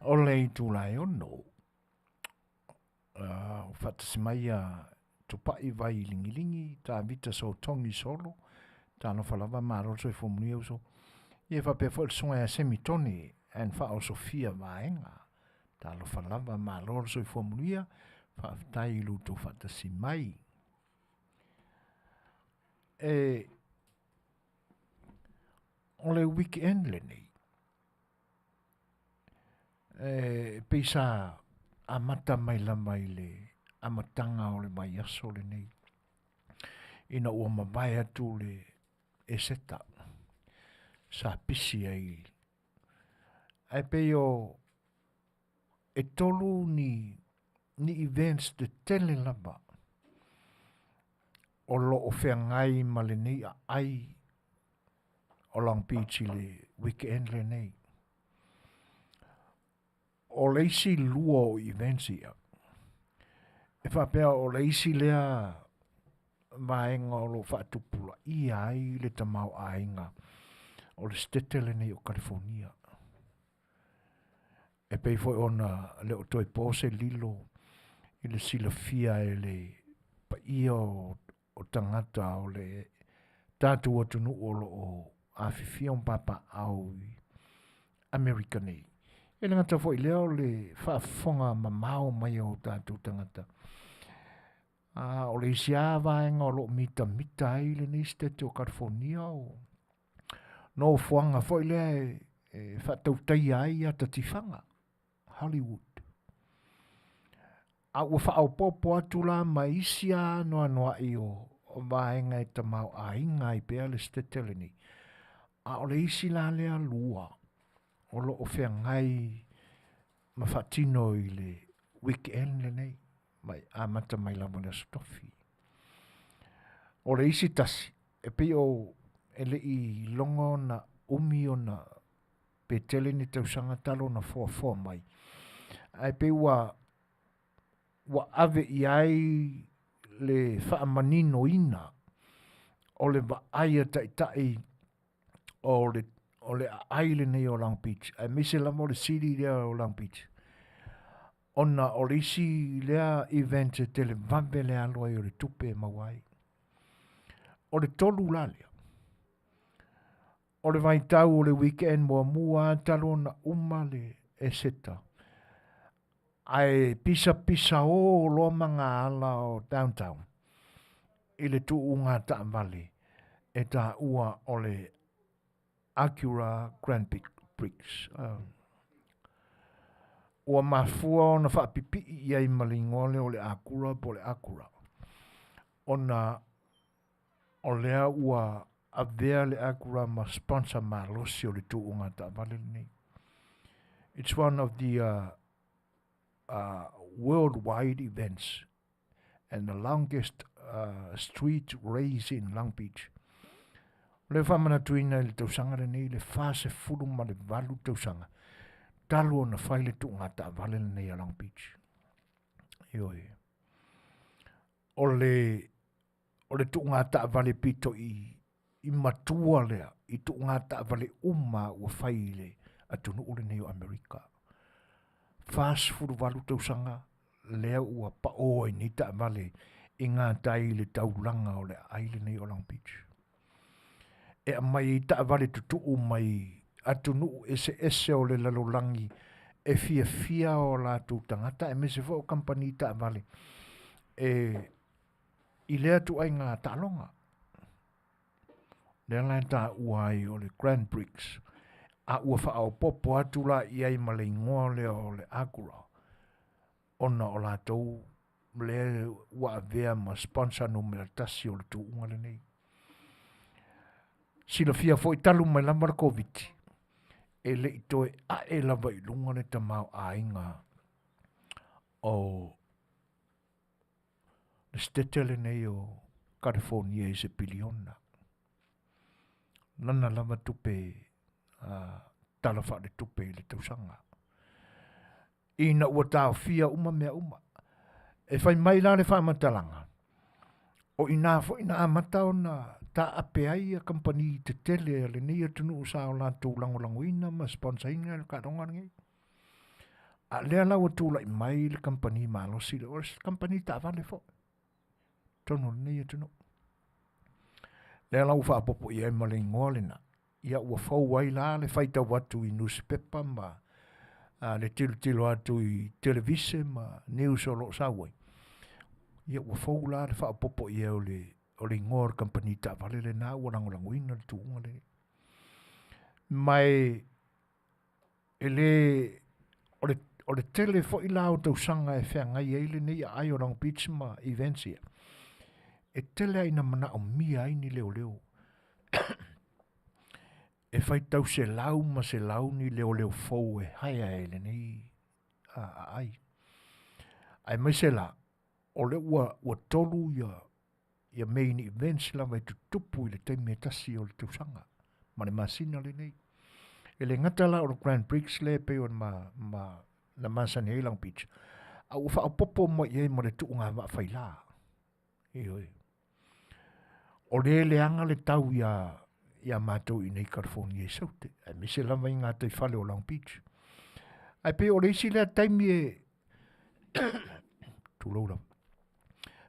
o le itula e 6. Faatasi mai ia Tupai Vai Ligilingi, Tavita Sotogi Solo, talofa lava malo le soifua manuia uso. Ia faapea foi le susuga ia Semitoni and Faaosofia Vaega. Talofa lava malo le soifua manuia, faafetai i lo outou faatasi mai. E o le weekend lenei, e pei sa amata mai lava i le amataga o le vaiaso lenei, ina ua mavae atu le Eseta sa pisi ai. Ae pei o e tolu ni ni events tetele lava o lo o feagai ma lenei aai o Long Beach i le weekend lenei. O le isi lua o events ia, e faapea o le isi lea vaega o lo o faatupulaia ai le tamaoaiga. O le setete lenei o Kalifonia. E pei foi ona le o toe po se lilo i le silafia e le paia o, o tagata o le tatou atunuu o lo o afifio ma papaaao i Amerika nei. E le gata foi i lea o le faafofoga mamao mai o tatou tagata. A o le isi lava vaega o lo o mitamita ai lenei setete o California o nofoaga foi lea e, e faatautaia ai ata tifaga, Hollywood. A ua faaopoopo atu la ma isi lava anoanoai o, o vaega e tamaoaiga ai pea le setete lenei. A o le isi la lea lua o lo o feagai ma faatino i le weekend lenei mai amata mai lava i le Aso Tofi. O le isi tasi, e pei o e le i iloga ona umi ona pe tele ni tausaga talu ona foafoa mai, ae pei ua ua ave i ai le faamaninoina o le vaai a taitai o le o le aai lenei o Long Beach, aemaise lava o le city lea o Long Beach, ona o le isi lea event e televave le alu ai o le tupe e maua ai. O le tolu la lea, o le vaitau o le weekend muamua talu ona uma le Eseta, ae pisapisa o loa magaala o downtown i le tuuga taavale e taua o le Acura Grand Prix. Ua mafua ona faapipii i ai ma le igoa lea o le Acura po o le Acura, ona o lea ua avea le Acura ma sponsor malosi o le tuuga taavale lenei. It's one of the worldwide events and the longest street race in Long Beach. O le faamanatuina i le tausaga lenei le 48 tausaga talu ona fai le tuuga taavale lenei a Long Beach. Ioe. O le o le tuuga taavale pito i i matua lea i tuuga taavale uma ua fai i le atunuu lenei o Amerika. 48 tausaga lea ua pao ai nei taavale i gatai i le taulaga o le aai lenei o Long Beach. E aumai ai taavale tutuu mai atunuu eseese o le lalolagi e fiafia o latou tagata aemaise foi o kamupani taavale e i lea ituaiga taaloga. Lea la e taua ai o le Grand Prix, a ua faaopoopo atu la i ai ma le igoa lea o le Acura, ona o latou lea ua avea ma sponsor numera tasi o le tuuga lenei. Silafia foi talu mai lava le Koviti, e le i toe ae lava i luga le tamaoaiga o le setete lenei o California i se piliona. Lana lava tupe tala faaletupe i le tausaga. Ina ua taofia uma mea uma. E fai mai la le faamatalaga, o i ina foi na amata ona taape ai ia kamupani tetele a lenei atunuu sa o latou lagolagoina ma sponsor ina le taaloga lenei. A lea la ua tulai mai le kamupani malosi lea, o le kamupani taavale foi totonu o lenei atunuu. Lea la ua faaopoopo i ai ma le igoa lena, ia ua fou ai la le faitau atu i nusipepa ma le tilotilo atu i televise ma news o lo o sau ai. Ia ua fou la le faaopoopo i ai o le o le igoa o le kamupani taavale lena ua lagolagoina le tuuga lenei. Ma e le o le o le tele foi la o tausaga e feagai ai lenei aai o Long Beach ma events ia, e tele lava ina manaomia ai ni leoleo e faitau selau ma selau ni leoleo fou e hire ai i lenei aai. Aemaise la, o lea ua, ua tolu ia, ia main events lava e tutupu i le taimi e tasi o le tausaga ma le masina lenei. E le gata la o le Grand Prix lea e pei ona ma, ma, na masani ai Long Beach, a ua faaopoopo mai i ai ma le tuuga vaa faila. Ioe. O lea e leaga le tau ia, Iā matou i inei i California i Saute, aemaise lava i gataifale o Long Beach. Ae pei o le isi lea taimi e tulou lava.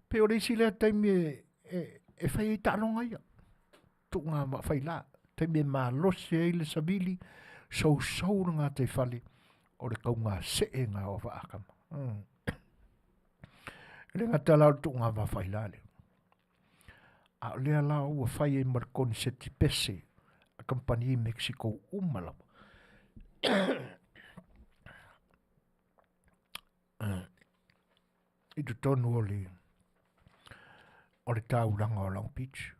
Pei o le isi lea taimi e, e, e fai ai taaloga ia, tuuga vaafailā, taimi e malosi ai le savili, sousou le gataifale o le taugasee na o vaakama. E le gata la o le tuuga vaafailā lea, a o lea la ua fai ai ma le koniseti pese a kamupani i Mexico uma lava. I totonu o le o le taulaga o Long Beach.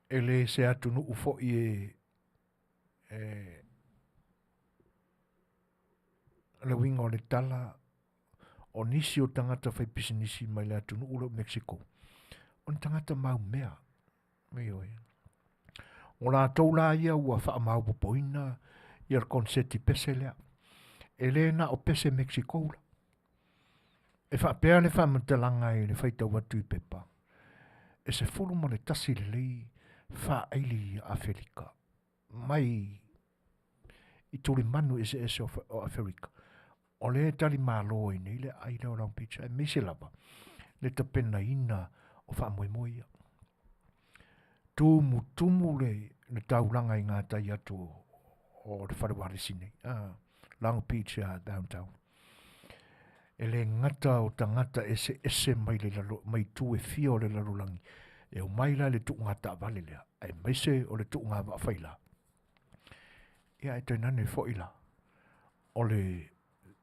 E le se atunuu foi e, e le uiga o le tala o nisi o tagata faipisinisi mai le atunuu lea o Mexico, o ni tagata maumea. Ioe. O latou la ia ua faamaopoopoina ia le koneseti pese lea. E le na o pese Mexico la. E faapea le faamatalaga i le faitau atu i pepa, e 11 lelei faaili i Afelika mai i tulimanu eseese o Aferika, o lea e tali malo ai nei le aai lea o Long Beach, aemaise lava le tapenaina o faamoemoe ia. Tumutumu le, le taulaga i gatai atu o, o le fale ualesi nei, ah, Long Beach uh, downtown. E le gata o tagata eseese mai le lalo, mai itu e fia o le lalolagi, e omai la i le tuuga taavale lea, aemaise o le tuuga vaafaila. Ia e tainane foi la, o le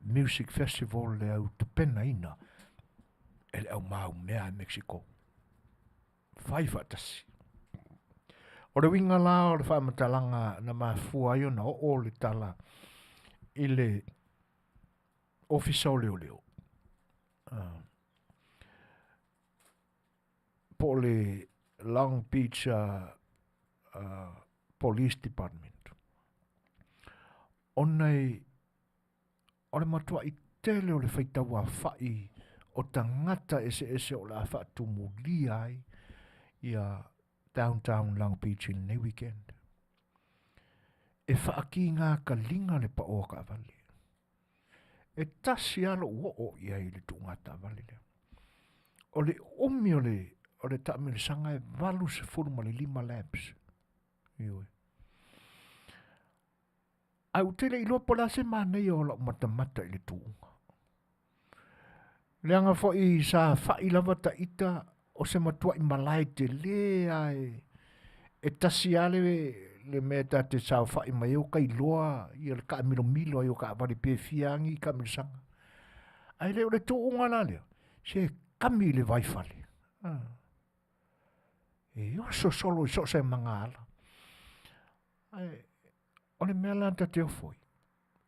Music Festival lea ua tapenaina e le au maumea i Mexico. Fai faatasi. O le uiga la o le faamatalaga na mafua ai ona oo le tala i le Ofisa o Leoleo, uh, po o le Long Beach uh, uh, Police Department, ona e o le matuaʻi tele o le faitauafaʻi o tagata eseese o le a faatumulia ai ia downtown Long Beach i lenei weekend. E faakīgā kaliga le paoa taavale. E tasi lava lou oo i ai i le tuuga taavale lea. O le umi o le, o le taamilosaga e 85 laps. Ioe. Ae ou te le iloa po o le a se manaia o lau matamata i le tuuga. Leaga foi sa fa'i lava ta ita o se matua'i malae telē a e, e tasi a le, le mea ta te saofa'i mai ai o kailoa ia le ka'amilomilo ai o taavale pe fia agi i ka'amilosaga. Ae le o le tuuga la lea, se kami i le vaifale. Ah. E oso solo i so o se magaala. Ae o le mea la ta te ofo ai,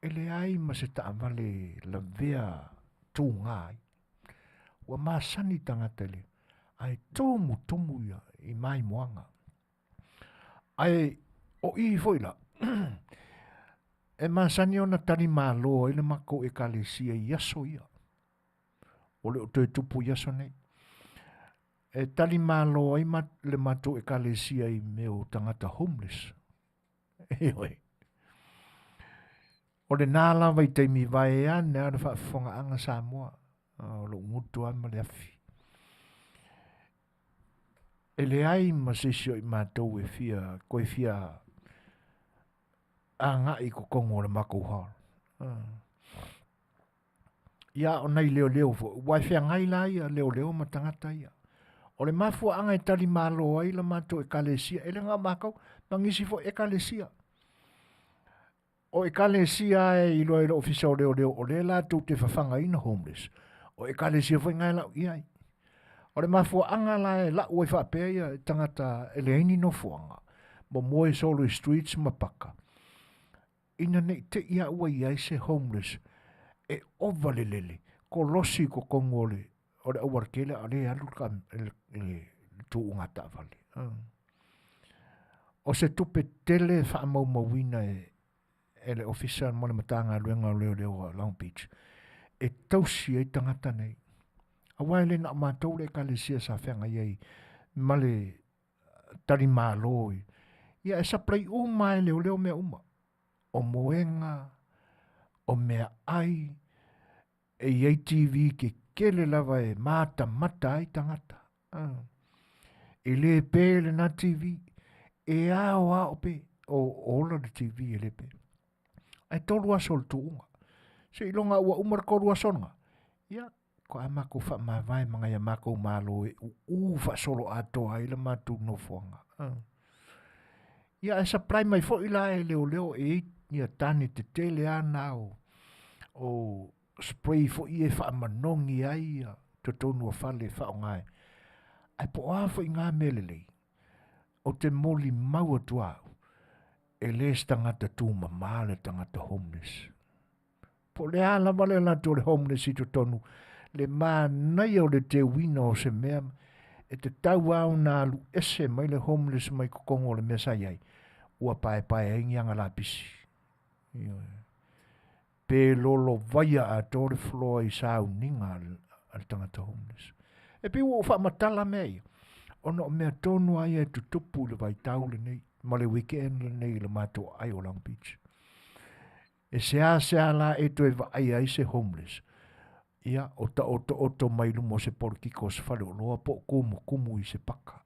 e leai ma se taavale lavea tūgā ai. Ua masani tagata i le, ae tumutumu ia i maimoaga. Ae o i foi la, e masani ona tali malo ai le matou ekalesia i aso ia. O le o toe tupu i aso nei. E tali malo ai ma, le matou ekalesia i mea o tagata homeless. Ioe. O lenā lava i taimi vaeane a le faafofogaaga Samoa, o lou gutu lava ma le afi. E leai ma se isi o i matou e fia, koe fia agai i totonu o le matou hall. Ia, o nai leoleo foi, ua e feagai la ia leoleo ma tagata ia. O le mafuaaga e tali malo ai la matou ekalesia, e le na o matou, ma nisi foi ekalesia. O ekalesia e iloa e le ofisa o leoleo o lea latou te fafagaina homeless, o ekalesia foi na e lau i ai. O le mafuaaga la e lau ai faapea ia tagata e leai ni nofoaga, momoe solo i streets ma paka, ina ne i te i a ua i ai se homeless e ova le lele, kolosi i totonu o le, o le aualatele a o lea e alu le, le, le tuuga taavale. O se tupe tele e faamaumauina e, e le Ofisa mo le Matagaluega o Leoleo a Long Beach e tausi ai tagata nei. Aua e le na o matou le ekalesia sa feagai ai ma le talimalo ia e supply uma e leoleo mea uma, o moega, o meaai, e i ai TV tetele lava e matamata ai tagata. E le pe lena TV, e ao ao pe o ola le TV e le pe. Ae 3 aso o le tuuga. Seiloga ua uma le 3 aso lena, ia ko a makou faamavae ma nai a makou malo e u'u faasoloatoa ai le matou nofoaga. Ia ae supply mai foi la e leoleo e i ai ia tane tetele lava na o spray foi ia e faamanogi ai ia totonu o fale e faaaoga ai. Ae po o a foi na mea lelei, ou te molimau atu lava au, e le se tagata tumama le tagata homeless. Po o le a lava le alu atu o le homeless i totonu, le manaia o le teuina o se mea, e tatau lava ona alu ese mai le homeless mai totonu o le mea sa i ai, ua paepae ai ni aga lapisi. Ioe. Pe lolovaia atoa le floor i sauniga a le tagata homeless. E pei ua ou faamatala mea ia, ona o mea tonu lava ia e tutupu i le vaitau lenei, ma le weekend lenei i le matou aai o Long Beach. E seasea la e toe vaaia ai se homeless, ia, o taotooto mai luma o se polokiko o se faleoloa po o kumukumu i se paka.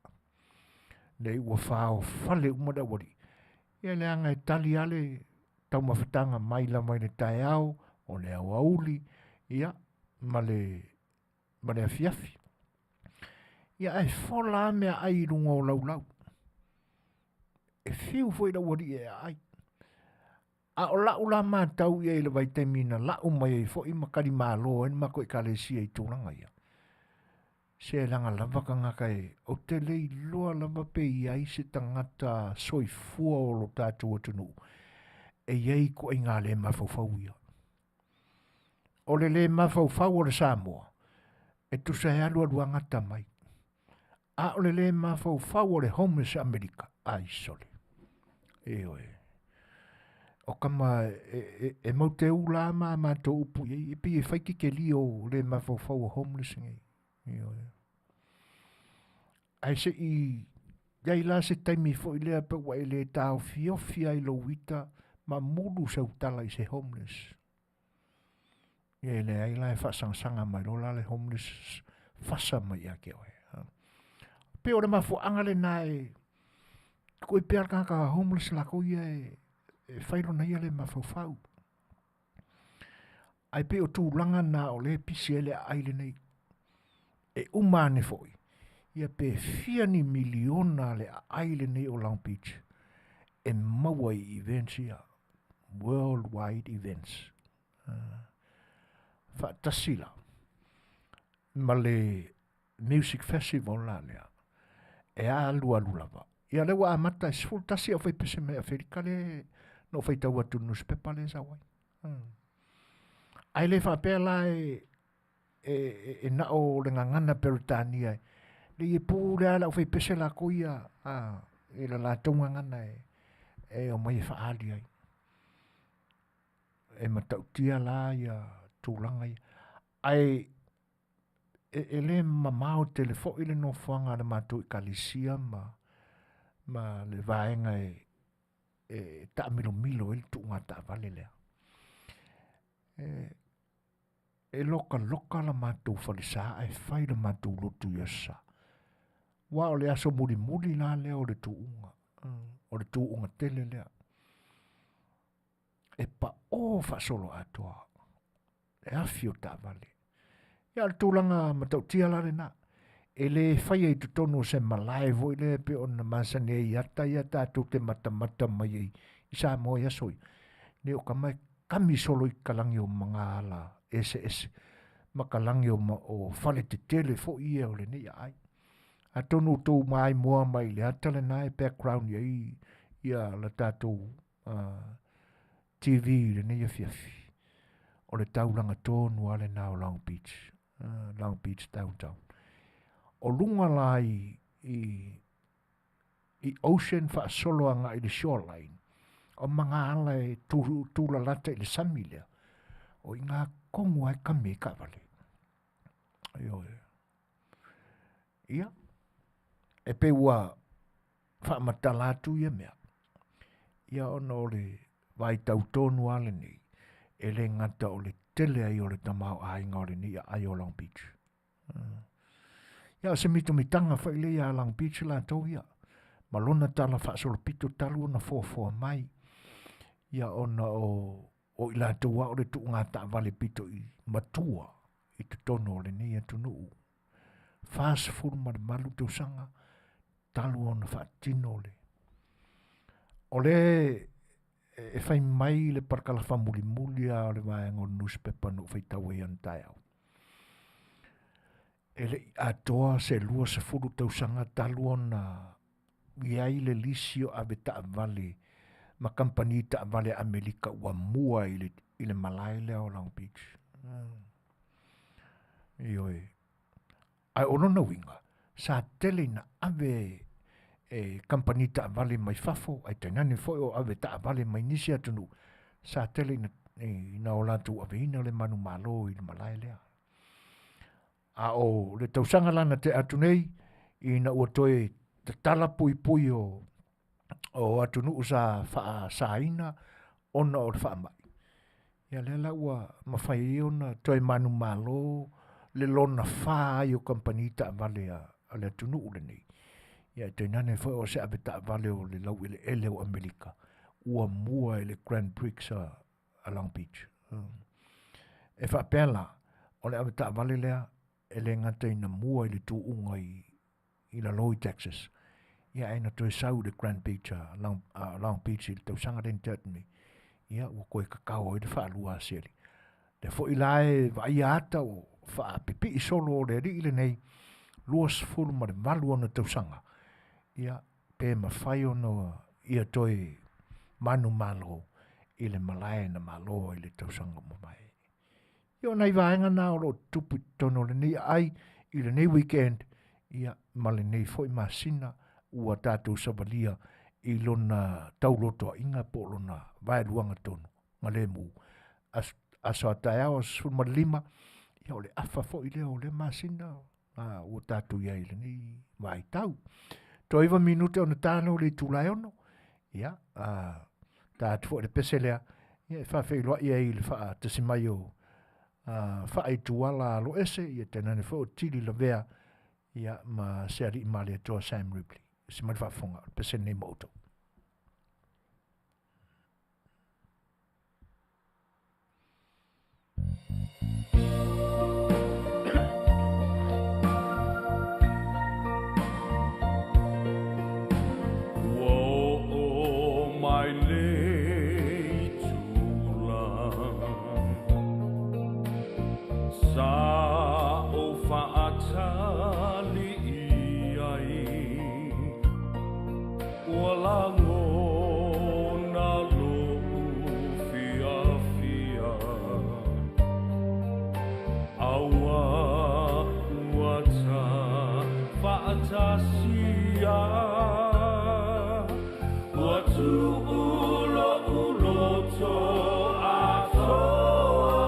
Nei ua faofale uma le aualii. Ia leaga e tali lava le taumafataga mai lava i le taeao, o le aoauli, ia, ma le afiafi. Ia ae fola lava meaai i luga o laulau. E fiu foi le aualii e aai. A o lau la matau i ai i le vaitaimi na lau mai ai foi ma talimalo ai le matou ekalesia i tulaga ia, se leaga lava tagata e, ou te le iloa lava pe i ai se tagata soifua o lo tatou atunuu e i ai ituaiga le mafaufau ia. O le le mafaufau o le Samoa, e tusa e alualu agata mai. A o le le mafaufau o le homeless Amerika, ai sole. Ioe. O kama e mau te ula ma matou upu i ai, e pei e fai kekelia o le mafaufau o homeless nei. Ioe. Ae se i iai la se taimi foi lea pe ua e le taofiofi ai lou ita ma mulu sau tala i se homeless. Ia e leai la e faasagasag mai loa la le homeless fasa mai ia te oe. Pei o le mafuaaga lena e tuai pea le tagata homeless lakou ia e fai lona ia le mafaufau. Ae pei o tulaga na o lea e pisi ai le aai lenei. E uma ane foi, ia pe fia ni miliona le aai lenei o Long Beach e maua i events ia, worldwide events. Faatasi la ma le music festival la lea e alualu lava. Ia lea ua amata e 11 au faipese mai Aferika le na ou faitau atu i le newspaper lea e sau ai. Ae le faapea la e na o le gagana Peretania e le i pule lava le aufaipese lakou ia i le latou gagana e omai e faaali ai. E matautia la ia tulaga ia. Ae e le mamao tele foi le nofoaga a le matou ekalesia ma le vaega e taamilomilo ai le tuuga taavale lea. E lokaloka la matou falesa ae fai le matou lotu i Aso Sa. Aua o le aso mulimuli la lea o le tuuga, o le tuuga tele lea. E pao faasoloatoa le afi o taavale. Ia o le tulaga matautia la lena. E le faia i totonu o se malae foi lea pei ona masani ai i ata ia tatou te matamata mai ai i Samoa i aso ia. Nei o kama e kami solo i kalagi o magaala eseese ma kalagi o fale tetele foi ia o lenei aai. Atonu outou maimoa mai i le ata lena e background i ai ia la tatou TV i lenei afiafi. O le taulaga tonu lava lena o Long Beach, Long Beach downtown. O luga la i ocean faasolo agai i le shoreline, o magaala e tulalata i le sami lea, o i ngā tonu lava e kami ai taavale. Ioe. Ia, e pei ua faamatala atu ia mea, ia ona o le vaitau tonu lava lenei, e le gata o le tele ai o le tamaoaiga o lenei aai o Long Beach. Ia o se mitamitaga foi lea ia Long Beach latou ia, ma lona tala faasolopito talu ona foafoa mai, ia ona o o i latou lava o le tuuga taavale pito i matua i totonu o lenei atunuu. 48 tausaga talu ona faatino le o le e fai mai le parakalafa mulimuli lava o le vaega o le newspaper na ou faitau ai ana taeao. E le i atoa se 20 tausaga talu ona i ai le lisi o ave taavale ma kamupani taavale a Amerika ua mua i le, i le malae lea o Long Beach. Ioe. Ae o lona uiga, sa tele ina ave e kamupani taavale mai fafo, ae tainane foi o ave taavale mai nisi atunuu, sa tele ina, ina o latou aveina le manumalo i le malae lea. A o le tausaga la na tea atu nei, ina ua toe tatala puipui o, o atunuu sa faasaina ona o le faamai, ia lea la ua mafai ai ona toe manumalo le lona fa ai o kamupani taavale a, a le atunuu lenei. Ia tainane foi o se ave taavale o le laueleele o Amerika ua mua i le Grand Prix a, a Long Beach. E faapea la, o le avetaavale lea e le gata ina mua i le tuuga i, i lalo i Texas, ia ae na toe sau i le Grand Beach a Long, a Long Beach i le tausaga lea na tea atu nei, ia ua toe kakao ai le faalua a Seli. Lea foi la e vaaia ata o faapipii solo o le alii lenei, 28 ona tausaga, ia pe mafai ona ia toe manumalo i le malae na malo ai le tausaga ua mavae. Ia o nai vaega na o lo o tutupu i totonu o lenei aai i lenei weekend, ia ma lenei foi masina ua tatou savalia i lona taulotoaiga po o lona vaeluaga tonu ma lemu. Aso, aso a taeao, aso 15, ia o le afa foi lea o lea masina a, ua tatou i ai i lenei vaitau. Toe 9 minute ona ta lea o le itula e 6, ia, a, ta atu foi le pese lea, ia e faafeiloai ai i le faatasi mai o faaituala aloese, ia tainane foi o Tili Lavea, ia ma se alii Malietoa Sam Ripley. Se mai le faafofoga, o le pese lenei mo outou. Ua oo mai le itula sa ou faatali i ai, ua lagona lo'u fiafia, aua ua ta faatasia. Ua tu'u lo'u loto atoa,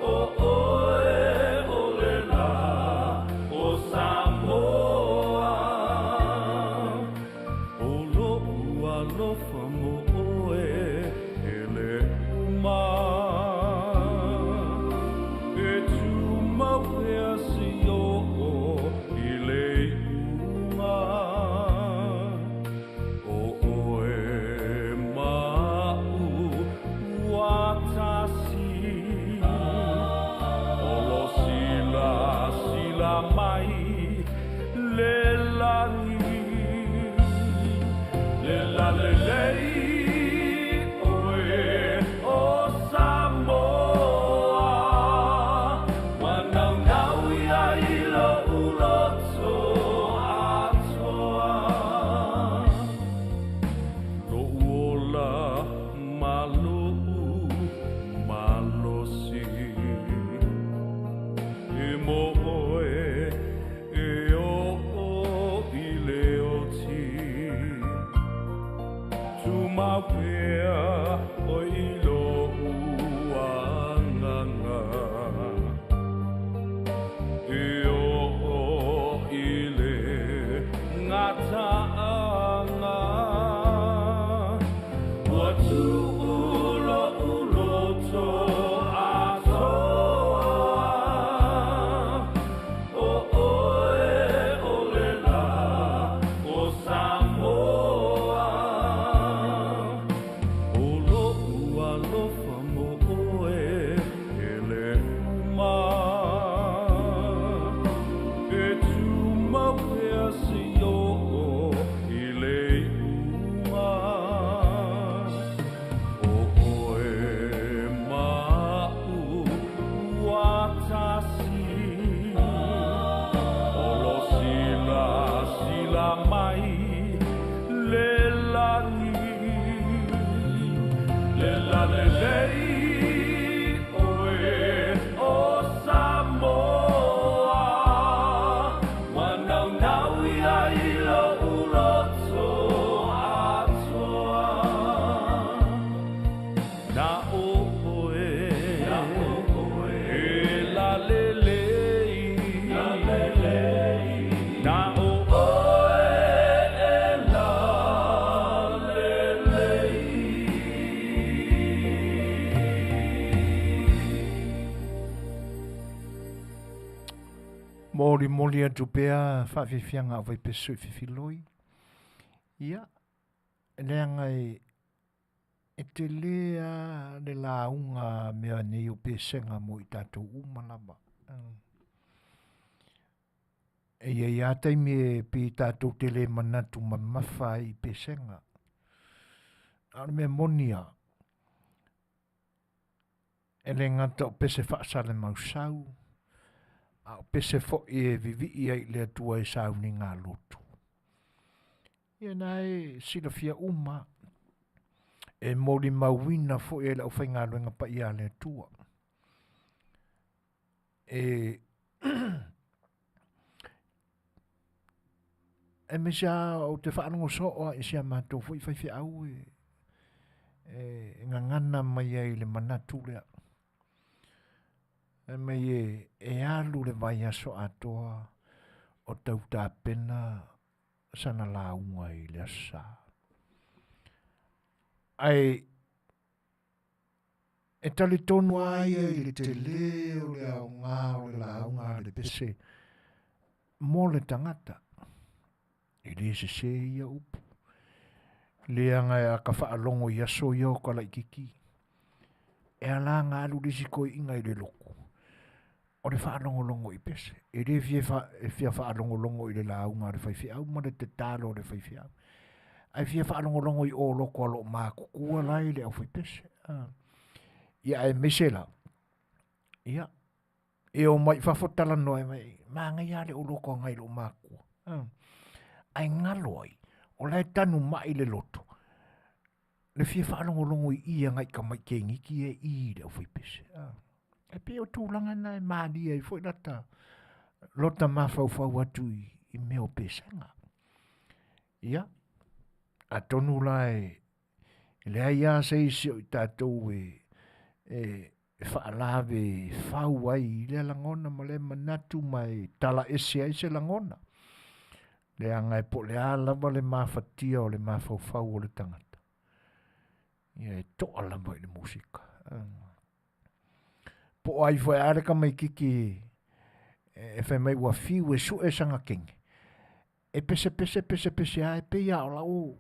o oe o le la o Samoa. O lo'u alofa mo oe e le uma, e tumau pea seia oo i le iuga. O oe ma a'u ua tasi, o lo silasila mai le lagi, le lalelei oe o Samoa, ua naunau ia i lo'u loto atoa. Lo'u ola ma lo'u malosi, e mo oe e oo i le oti, tumau pea oe i lo'u agaga, e oo i le E lalelei ʻoe o Samoa, Ua naunau ia i lou loto atoa. Na ʻoe e lalelei, Na ʻoe e lalelei. Molimoli atu pea faafiafiaga a Vaipesu i Fifiloi. Ia, leaga e E tele a le lauga a mea nei o pesega mo i tatou uma lava. E i ai a taimi e pei tatou te le manatu mamafa ai i pesega. A o le mea moni a, e le gata o pese faasalamausau, a o pese foi e vivii ai i le Atua e sauniga lotu. Ia na e silafia uma e molimauina foi e le aufaigaluega paia a le Atua. E aemaise lava ou te faalogo soo lava i si a matou foi faifeau e, e gagana mai ai i le manatu lea. Fai mai e, e alu le vaiaso atoa o tau tapena sana lauga i le Aso Sa. Ae e talitonu lava ia i le tele o le aoga o le lauga a le pese mo le tagata. E le sesē ia upu. Leaga a ka faalogo i aso ia o ka laitiiti, e ala ona alu le isi toeaina i le lotu, o le faalogologo i pese. E le fia, fa, e fia faalogologo i le lauga a le faifeau ma le tatalo a le faifeau. Ae fia faalogologo i oloto a loo matutua la i le aufaipese. Ah. Ia aemaise la, ia, e omai i fafo talanoa e mai, manaia le oloto a nai loo matua. Ah. Ae galo ai, o la e tanu mai le loto, le fia faalogologo i i agai tamai teiniti e i i le aufaipese. Ah. E pei o tulaga na e malie ai foi lata lota mafaufau atu i, i mea o pesega. Ia, atonu la e leai lava se isi o i tatou e, e, e faalave e fau ai i lea lagona ma lea manatu ma e tala ese ai se lagona. Leaga e po o le a lava le mafatia o le mafaufau o le tagata. Ia e toa lava i le musika. Po o ai foi a le tamaititi e fai mai ua fiu e sue sana kenge. E pese pese pese pese a e pei a o lau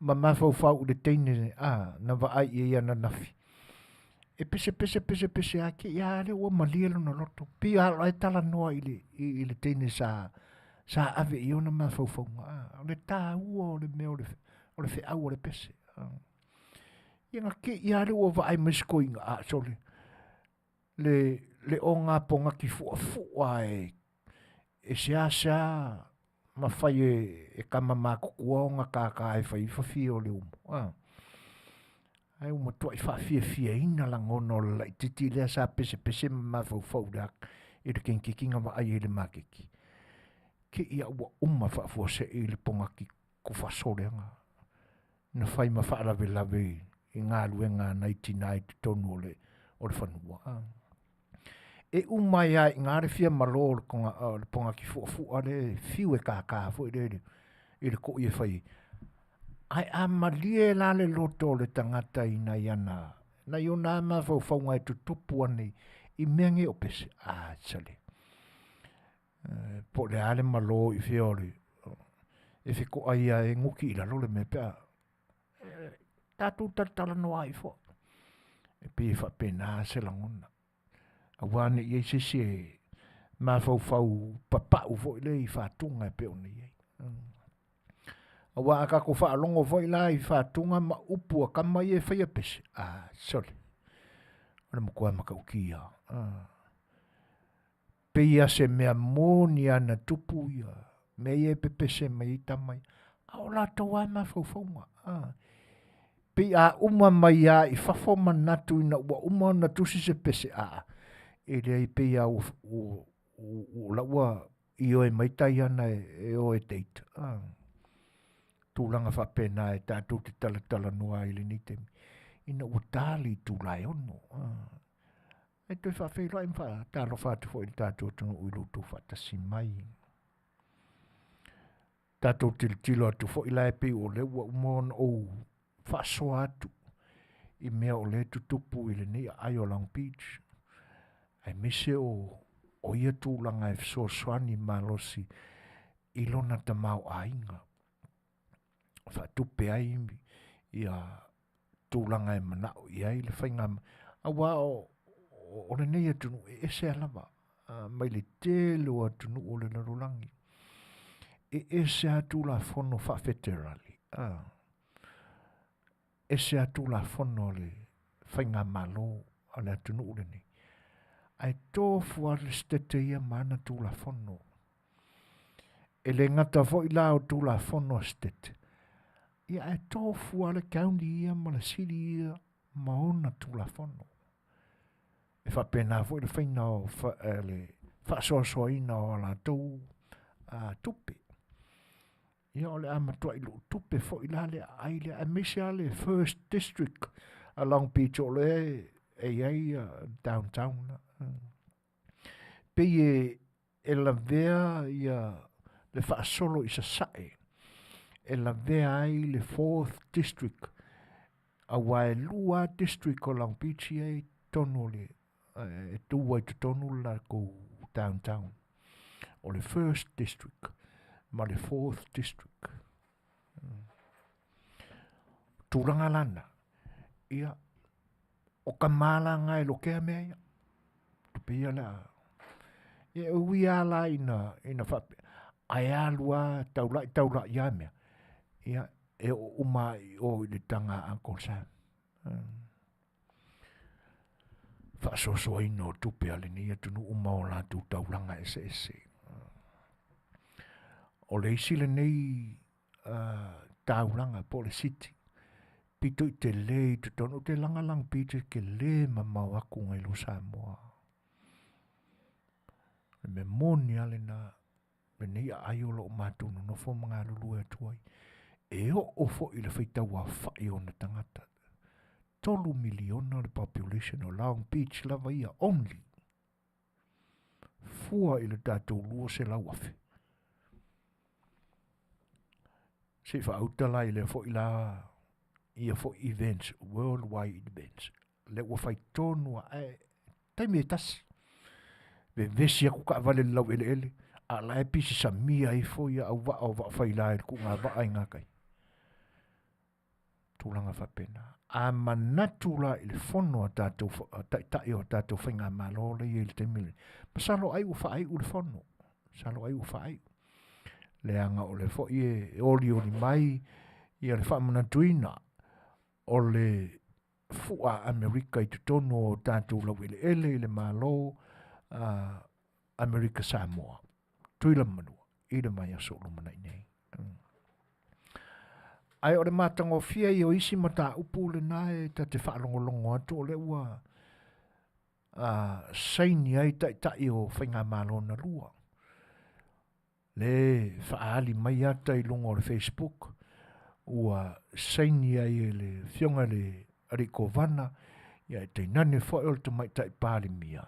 ma mafaufau i le teine a na vaai i ai ananafi. E pese pese pese pese a ke ia le ua malie lona loto. Pei a o e talanoa i le i, i le teine sa sa ave i ona mafaufauga. A, o le tāua o le mea o le o le feau o le pese. A. Ia na ke ia le ua vaai mai se koiga a sole. Le le oga pogaki fuafua e e seasea ma fai e, e tama matutua ona kākā e fai fafie o le umu. A. Ae ua matuai faafiafiaina lagona o le laitiiti lea sa pesepese ma mafaufau i le i le kenkeki na vaai ai i le maketi. Ke ia ua uma faafuasei le pogaki kufasoleaga na fai ma faalavelave i galuega a nai tina i totonu o le, o le fanua. A. E uma ai lava i ina le fia malo o le, tonga, o le pogaki fuafua lea e fiu e kākā foi lea i le, i le koʻi e fai ai. Ae a malie la le loto o le tagata i nai ana, nai ona mafaufauga e tutupu ane i mea nei o pese, a sale. Po o le a le malo i fea o le, e fekoʻa ia e guti i lalo le mea pe a tatou talatalanoa ai foi. E pei e faapena se lagona. Aua ne i ai se isi e mafaufau papau foi lea i fatuga e pei ona i ai. Aua a tatou faalogo foi la i fatuga ma upu a tama ia e faia pese, a sole, o le matua matautia. Ah. Pei a se mea moni a na tupu ia mea ia e pepese mai ai tama ia. A o latou lava mafaufauga. Ah. Pei a uma mai lava i fafo manatu ina ua uma ona tusi se pese aa, e leai pei lava ua o la ua ioe mai tai ana e o e date. Tulaga faapena e tatou te talatalanoa ai i lenei taimi, ina ua ta le itula e 6. E toe faafeiloai ma faatalofa atu foi i le tatou atunuu i lo outou faatasi mai. Tatou tilotilo atu foi la e pei o lea ua uma ona ou faasoa atu i mea o lea e tutupu i lenei aai o Long Beach, aemaise o ia tulaga e fesoasoani malosi i lona tamaoaiga, faatupe ai ia tulaga e manao i ai le faiga, aua o lenei atunuu e ese lava mai le tele o atunuu o le lalolagi. E ese lava Tulafono faafeterali, ese lava Tulafono a le faigamalo a le atunuu lenei, ae tofu lava le Setete ia ma ana Tulafono. E le gata foi la o Tulafono a Setete, ia ae tofu lava le county ia ma le city ia ma ona Tulafono. E faapena foi le faiga o le faasoasoaina o a latou tupe. Ia o le a matuai luutupe foi la le aai lea, aemaise lava le First District a Long Beach o lea e i ai downtown. Pei e lavea ia le faasolo i sasae, e lavea ai le Fourth District, aua e 2 lava district o Long Beach ia e i totonu o le e tu ai totonu le latou downtown. O le First District ma le Fourth District. Tulaga lana, ia, o ka malanga e lokea mea ia. Tupe ia la. Ia e ui lava la ina faapea, ae alu lava taulai taulai lava mea, ia, e oo uma lava i o i le taga a Uncle Sam. Faasoasoaina o tupe a lenei atunuu ma o latou taulaga eseese. O le isi lenei taulaga po o le city pito i tele i totonu, ou te laga Long Beach e tele mamao atu nai lo Samoa. Le mea moni lava lena, lenei aai o lo o matou nonofo ma galulue atu ai. E oo foi i le faitau aofai o ona tagata. 3 miliona le population o Long Beach lava ia only. Fua i le tatou 200,000. Se i faauta la i lea foi la ia foi events, worldwide events. Lea ua fai tonu ae taimi e tasi. Vevesi aku taavale i le laueleele, a la e pisi samia ifo ia auvaa o vaafaila i le tuuga vaa i gatai. Tulaga faapena. A manatu la i le fono a tatou taitai o tatou faigamalo lea e i ai i le taimi lenei, masalo ai ua faaiu le fono. Masalo ai ua faaiu. Leaga o lea foi e olioli mai ia le faamanatuina o le fua Amerika i totonu o tatou laueleele i le Malo Amerika Samoa. Tutuila ma Manua i le vaiaso o lumanai nei. Ae o le matagofie ia o isi mataupu lena e ta te faalogologo atu o lea ua saini ai taitai o faigamalo na lua. Le faaali mai ata i luga o le Facebook ua saini ai e le Afioga i le Alii Kovana, ia e tainane foi o le Tamaitai Palemia,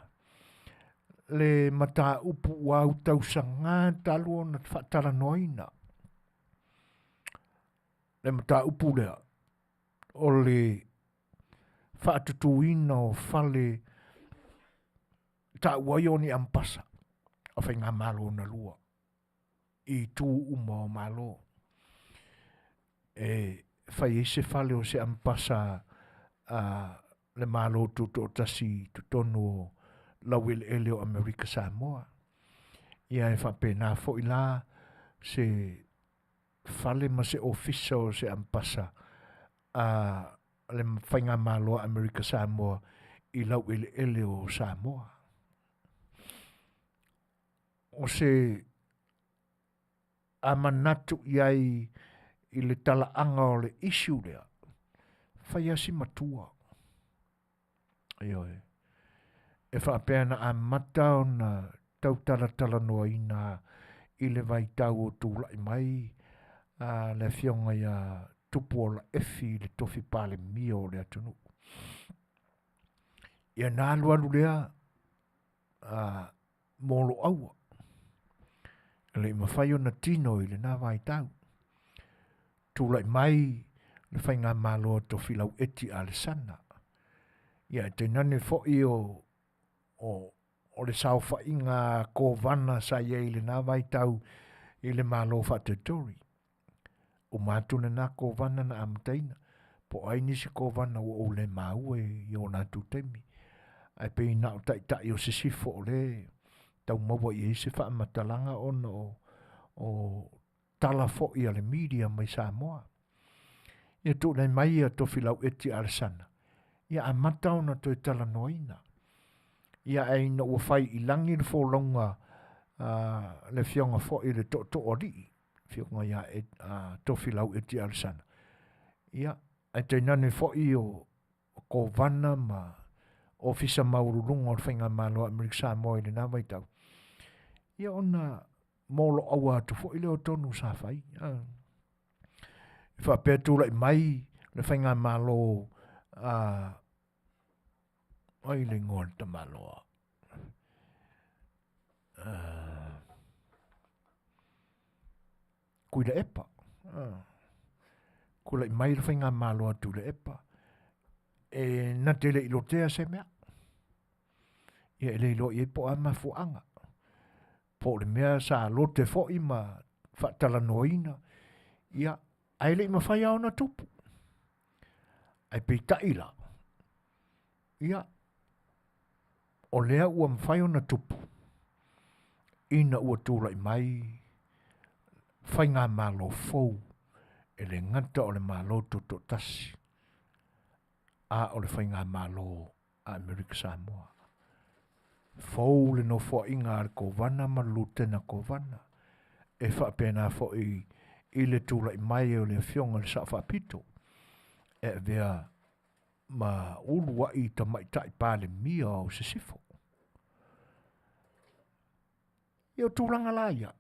le mataupu ua autausaga talu ona faatalanoaina. Le mataupu lea o le faatutuina o fale taua ai o ni ampasa a faigamalo na lua i itu uma o Malo. E fai ai se fale o se ampasa a le Malo Tutoatasi i totonu o laueleele o Amerika Samoa. Ia e faapena foi la se fale ma se ofisa o se ampasa a le faigamalo a Amerika Samoa i laueleele o Samoa. O se a manatu i ai i le talaaga o le issue lea, Fai lava si matua. Ioe. E faapea na amata ona tau talatalanoaina i le vaitau o tulai mai a le afioga ia Tupuola Efi i le tofi Palemia o le atunuu. Ia na alualu lea a moloaua e le i mafai ona tino i lena vaitau. Tulai mai le faigamalo a Tofilau Eti Alesana, ia ae tainane foi o, o, o le saofaiga a Kovana sa i ai i lena vaitau i le Malo Faatoetori. Uma atu lena Kovana na amataina, po o ai nisi Kovana ua ou le maua i o latou taimi, ae pei na o taitai o sisifo o lea e tau maua i ai se faamatalaga ona o, o tala foi a le media mai Samoa. Ia tuunai mai ia Tofilau Eti Alesana, ia amata ona toe talanoaina. Ia ae ina ua fai i lagi le folauga a le afioga foi i le Tootooalii, afioga ia Tofilau Eti Alesana, ia ae tainane foi o Kovana ma Ofisa Maualuluga o le Faigamalo a Amerika Samoa i lena vaitau, ia ona moloaua atu foi lea o tonu sa fai. E faapea tulai mai le faigamalo a ai le igoa o le tamaloa. Tuilaepa. Tulai mai le faigamalo a Tuilaepa e na te le i lotea se mea. Ia e le iloa i ai po o a mafuaaga. Po o le mea sa lote foi ma faatalanoaina, ia, ae le i mafai lava ona tupu. Ae peitai la, ia, o lea ua mafai ona tupu ina ua tulai mai faigamalo fou e le gata o le Malo Tutoatasi, a o le faigamalo a Amerika Samoa. Fou le nofoaiga a le Kovana ma le Lutena Kovana, e faapena foi i le tulai mai o le afioga i le Sao Faapito e avea ma uluai tamaitai Palemia o Sisifo. Ia o tulaga la ia,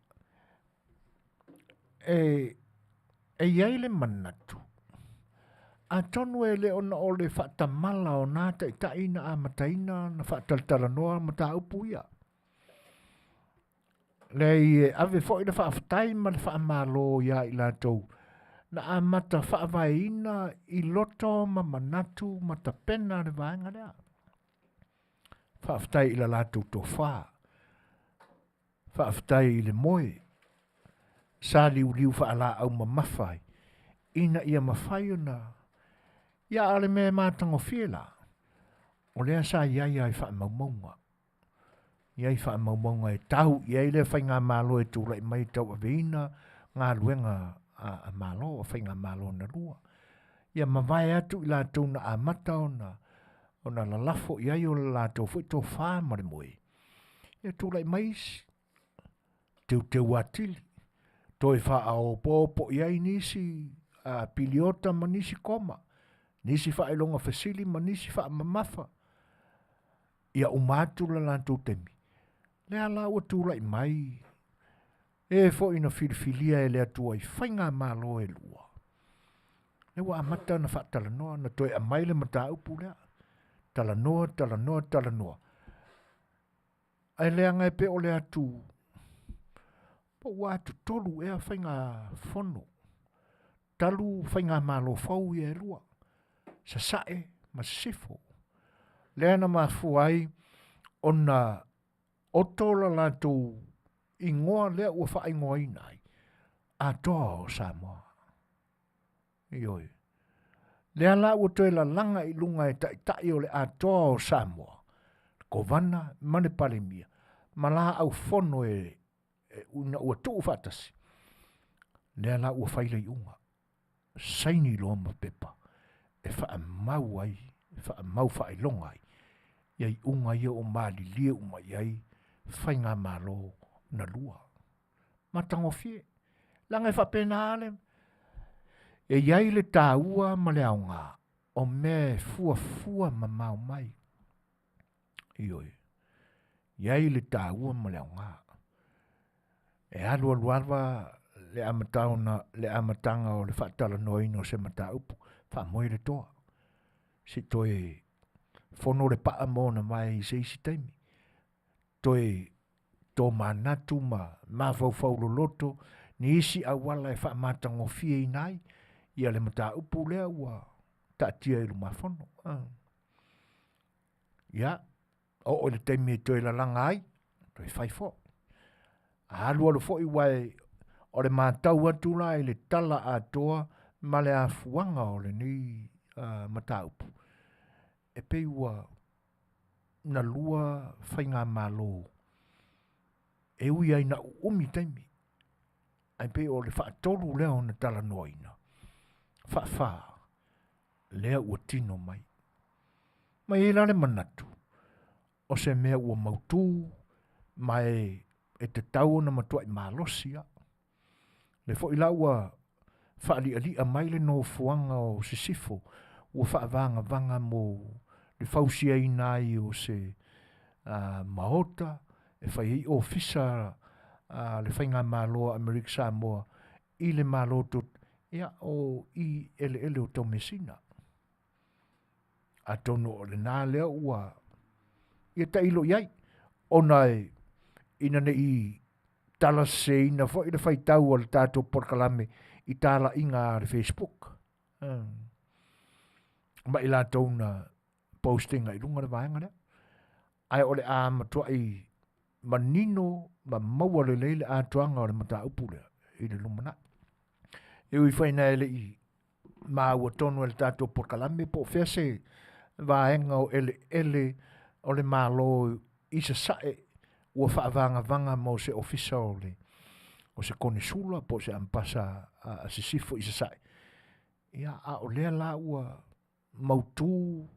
e, e i ai le manatu, atonu e le ona o le faatamala o nā taitai na amataina na faatalatalanoa mataupu ia. Leai e ave foi le faafetai ma le faamalo iā i latou na amata faavaeina i loto ma manatu ma tapena le vaega lea. Faafetai i la latou tofa, faafetai i le moe sa liuliu faalaau mamafa ai ina ia mafai ona ia a o le mea e matagofie la, o lea sa i ai lava i faamaumauga. I ai faamaumauga e tau i ai lea faigamalo e tulai mai e tauaveina galuega a, a Malo, a faigamalo na lua. Ia mavae atu i latou na amata ona ona lalafo i ai o le latou foi tofa ma le moe. Ia tulai mai isi, teuteu atili, toe faaopoopo i ai nisi a, piliota ma nisi koma, nisi faailoga fesili ma nisi faamamafa, ia uma atu le latou taimi. Lea la ua tulai mai e foi na filifilia e le Atua i faigamalo e lua. Lea ua amata ona faatalanoa, na toe aumai le mataupu lea. Talanoa, talanoa, talanoa. Ae leaga e pei o le atu po ua atutolu ea faiga fono talu faigamalo fou ia e lua, Sasae ma Sisifo. Lea na mafua ai ona oto la latou igoa lea ua faaigoaina ai Atoa o Samoa. Ioe. Lea la ua toe lalaga i luga e taitai o le Atoa o Samoa, le Kovana ma le Palemia, ma laau fono e, e ina ua tuu faatasi, lea la ua fai le iuga. Saini loa ma pepa e faamau ai, e faamau faailoga ai, ia iuga ia ua malilie uma i ai faigamalo na lua. Matagofie. Leaga e faapena le, e i ai le taua ma le aoga. O mea e fuafua mamao mai. Ioe. I ai le taua ma le aoga. E alualu lava le amataona le amataga o le faatalanoaina o se mataupu, faamoe le toa. Se i toe fono le paa ma ona vae i se isi taimi. Toe tomanatu ma mafaufau loloto nisi auala e faamatagofieina ai ia le mataupu lea ua taatia i lumafono. Ia, oo i le taimi e toe lalaga ai, toe fai foi. Alualu foi aua o le matau atu la i le tala atoa ma le afuaga o lenei mataupu, e pei ua na lua faigamalo e ui lava ina uumi taimi, ae pei o le faatolu lea ona talanoaina, faafa lea ua tino mai. Ma e i ai la le manatu, o se mea ua mautu ma e tatau ona matuai malosi lava. O lea foi la ua faalialia mai le nofoaga o Sisifo ua faavagavaga mo le fausiaina ai o se maota e fai ai ofisa a le faigamalo a Amerika Samoa i le Malo ia o i eleele o Taumeasina. Atonu o lena lea ua ia tailo i ai, ona e ina ne i talaseseina foi le faitau a le tatou polokalame i talaiga a le Facebook. Ma i latou na postinga i luga le vaega lea. Ae o le a matuai manino ma maua lelei le atoaga o le mataupu lea i le lumanai. E ui foi ina e le i maua tonu e le tatou polokalame po o fea se vaega o eleele o le Malo i Sasae ua faavagavaga mo se ofisa o le o se konesula po o se ampasa a Sisifo i Sasae. Ia, a o lea la ua mautu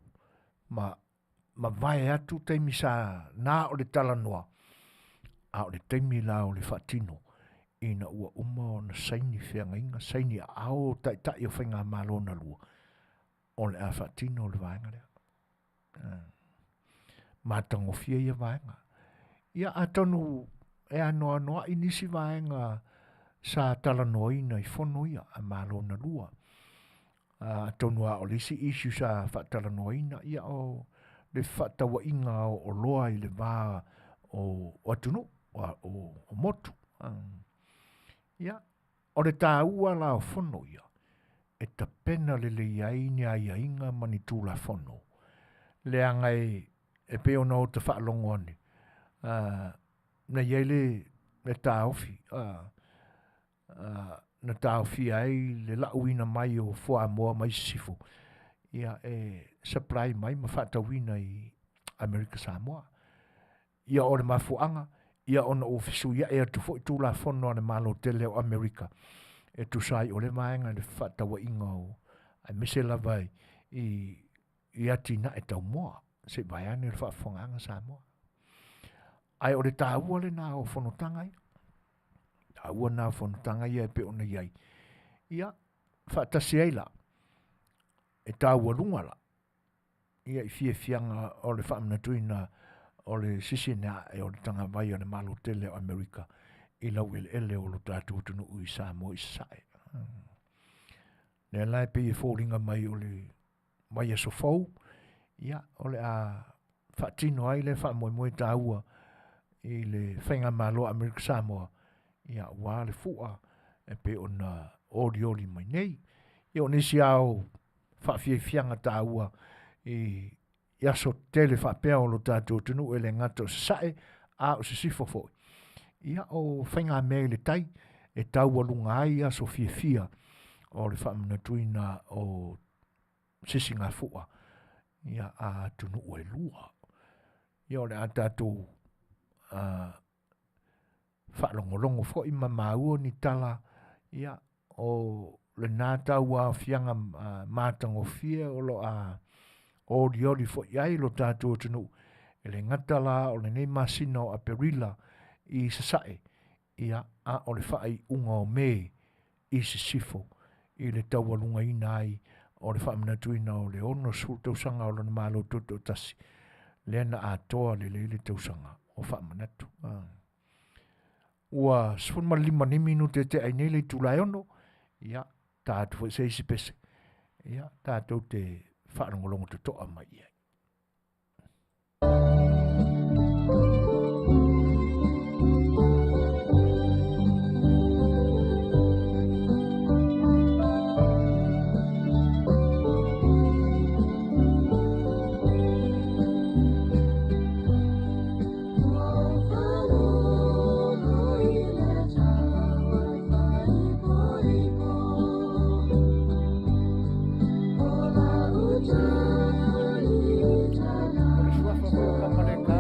ma mavae atu taimi sa na o le talanoa, a o le taimi la o le faatino ina ua uma ona saini feagaiga, saini aao taitai o faigamalo na lua, o le a faatino le vaega lea. Matagofie ia vaega. Ia atonu e anoanoai nisi vaega sa talanoaina i fono ia a Malo na lua. Atonu lava o le isi issue sa faatalanoaina, ia o le fefaatauaiga o oloa i le va o atunuu, o motu. Ia, o le taua la o fono ia, e tapena lelei ai ni aiaiga ma ni Tulafono, leaga e pei ona ota faalogo ane, na i ai le taofi na taofia ai le lauina mai o fuamoa mai sisifo, ia e supply mai ma faatauina i Amerika Samoa. Ia o le mafuaaga, ia ona ua fesuiai atu foi Tulafono a le Malo tele o Amerika e tusa ai o lea vaega i le fefaatauaiga o aemaise lava i atinae tau moa, se i vaeane le faafofogaaga Samoa. Ae o le taua lena o fonotaga ia. Taua lena o fonotaga ia e pei ona i ai. Ia, faatasi ai la, e taualuga la, ia i fiafiaga o le faamanatuina o le sisina ae o le tagavai a le Malo tele o Amerika i laueleele o lo tatou atunuu i Samoa i Sasae. Lea la e pei e foliga mai o le vaiaso fou, ia, o le a faatino ai le faamoemoe taua i le faigamalo a Amerika Samoa, ia aua le fua e pei ona olioli mai nei. Ia o nisi lava o faafiafiaga taua i aso tetele faapea o lo tatou atunuu e le gata o Sasae, a o Sisifo foi. Ia o faigamea i le tai e taualuga ai aso fiafia o le faamanatuina o sisigafua ia a atunuu e lua. Ia o le a tatou faalogologo foi ma maua ni tala ia o lena tauaofiaga matagofie o lo a olioli foi ai lo tatou atunuu e le gata la o lenei masina o Aperila i Sasae, ia a o le faaiuga o Me i Sisifo i le taualugaina ai o le faamanatuina o le 60 tausaga o lona Malo Tutoatasi, lea na atoa lelei le tausaga o faamanatu. Ua 15 nei minute e tea ai nei le itula e 6, ia, ta atu foi se isi pese, ia, tatou te faalogologo totoa mai i ai. O le suafa foi o Kamaleka.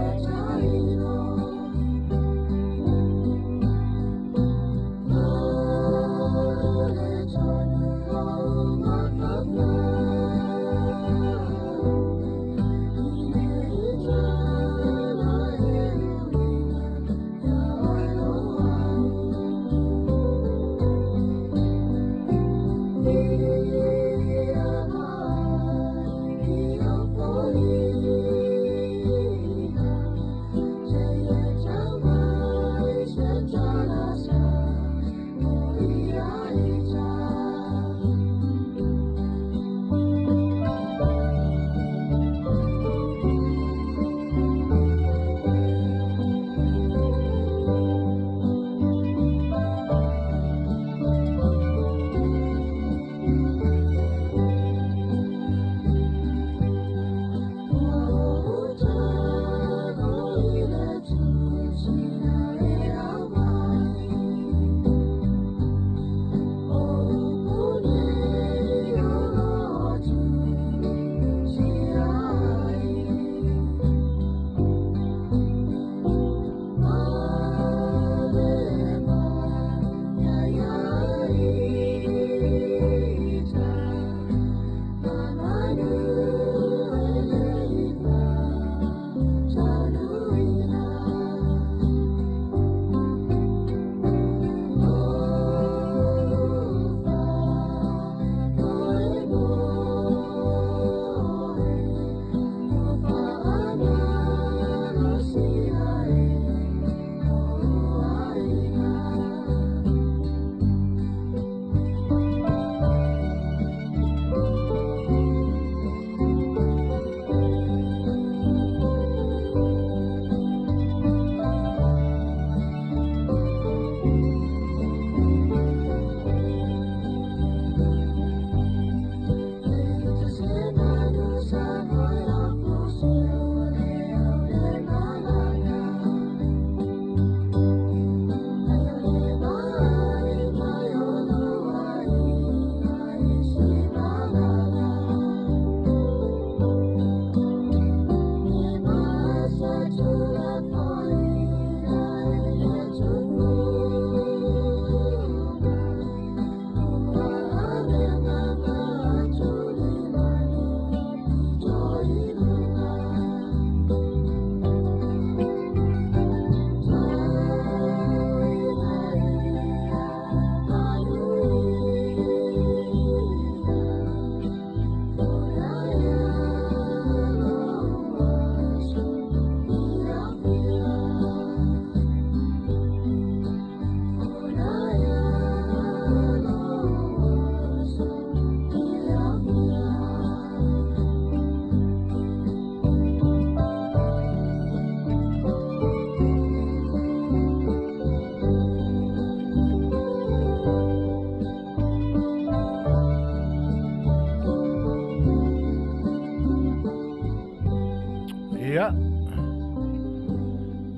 Ia,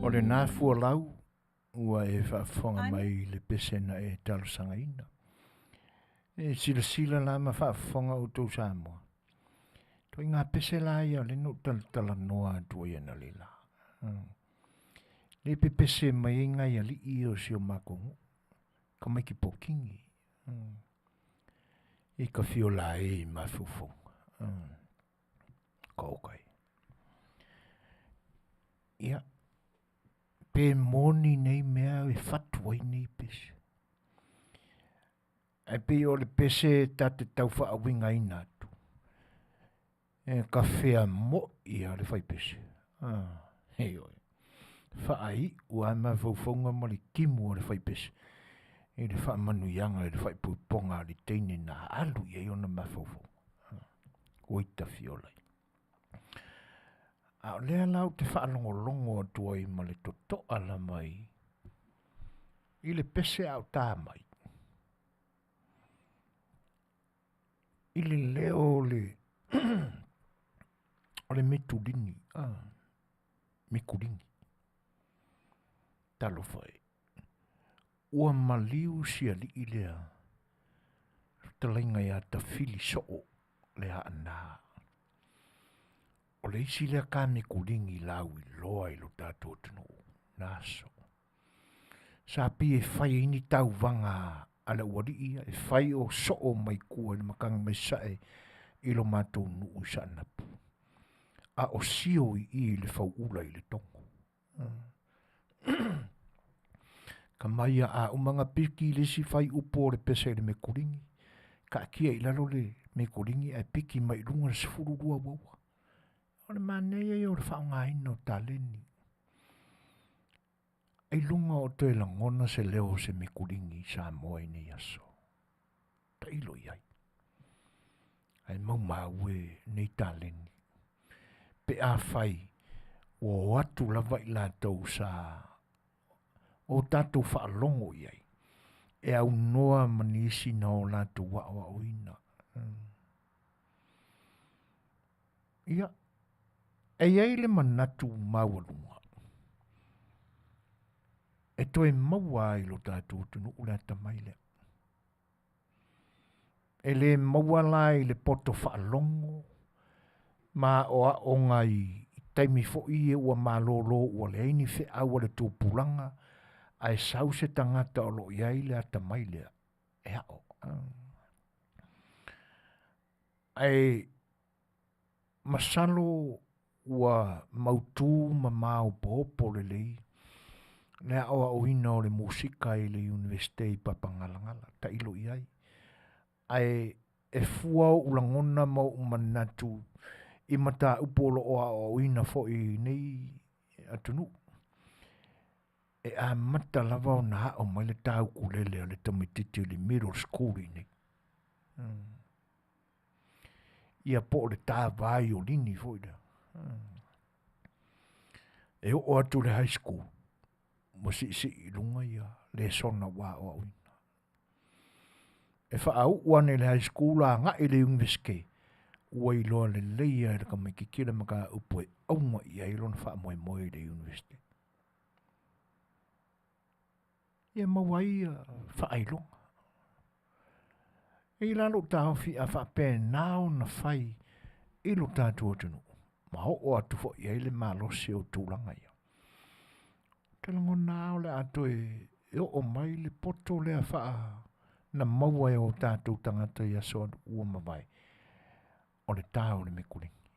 o lena fualau ua e faafofoga mai i le pese na e talosagaina. E silasila la ma faafofoga outou Samoa. Ituaiga pese la ia o lea na ou talatalanoa atu ai analeila. Le pepese mai ai nai alii o si o makou nuu. Tamaiti pokini. I ka fio laei i mafaufauga. Ka okai. Ia, pe moni nei mea e fatu ai nei pese. Ae pei o le pese ta te tau faauigaina atu. E kafea mo'i a le faipese. Ah, ioe. Faaiu a mafaufauga ma le timu o le faipese i le faamanuiaga i le faaipoipoga a le teine na alu i ai ona mafaufauga. Ah, ua i tafiola ai. A o lea la ou te faalogologo atu ai ma le totoa lava i, i le pese a o tā mai. I le leo o le o le metulini, ah, mekulini. Talofa e. Ua maliu si alii lea, fetalaiga ia Tafili Soo le Aana. O le isi lea kamekuligi lauiloa i lo tatou atunuu na aso. Sa pei e fai ai ni tauvaga a le aualii ia, e fai o soo mai tua i le mataga mai sae i lo matou nuu i Saanapu. A o sio i i i le fauula i Letogo. Ka mai a a uma na piki le isi fuaiupu o le pese i le mekuligi, taatia i lalo le mekuligi ae piki mai i luga le 12 uaua. O le manaia ia o le faaaogaina o taleni. Ailoga o toe lagona se leo o se mekuligi i Samoa i nei aso. Tailo i ai. Ae maumau e nei taleni. Pe afai ua o atu lava i latou sa o tatou faalogo i ai, e aunoa ma nisi na o latou aoaoina. Ia, e i ai le manatu maualuga e toe maua ai lo tatou atunuu le atamai lea. E le maua la i le poto faalogo ma aoaoga i taimi foi ia ua malolo ua leai ni feau a le tupulaga ae sau se tagata o lo o i ai le atamai lea e ao. Ae masalo ua mautu ma maopoopo lelei le aoaoina o le musika i le Iunivesite i Papagalagala, tailo i ai. Ae e fua ou lagona ma ou manatu i mataupu o lo o aoaoina foi i nei atunuu, e amata lava ona ao mai le ta ukulele a le tamaitiiti i le middle school i inei. Ia po o le ta vaiolini foi lea. E oo atu i le high school, ua siisii i luga ia lesona ua aoaoina. E faauu ane i le high school agai i le Iunivesite, ua iloa lelei lava e le tamaitiiti le mataupu e auga i ai lona faamoemoe i le Iunivesite. Ia maua ai faailoga. E i la lou taofi a faapena ona fai i lo tatou atunuu, ma oo atu foi i ai le malosi o tulaga ia. Ou te lagona lava o le a toe oo mai le poto lea faa na maua e o tatou tagata i aso ua mavae, o le ta o le mekulegi.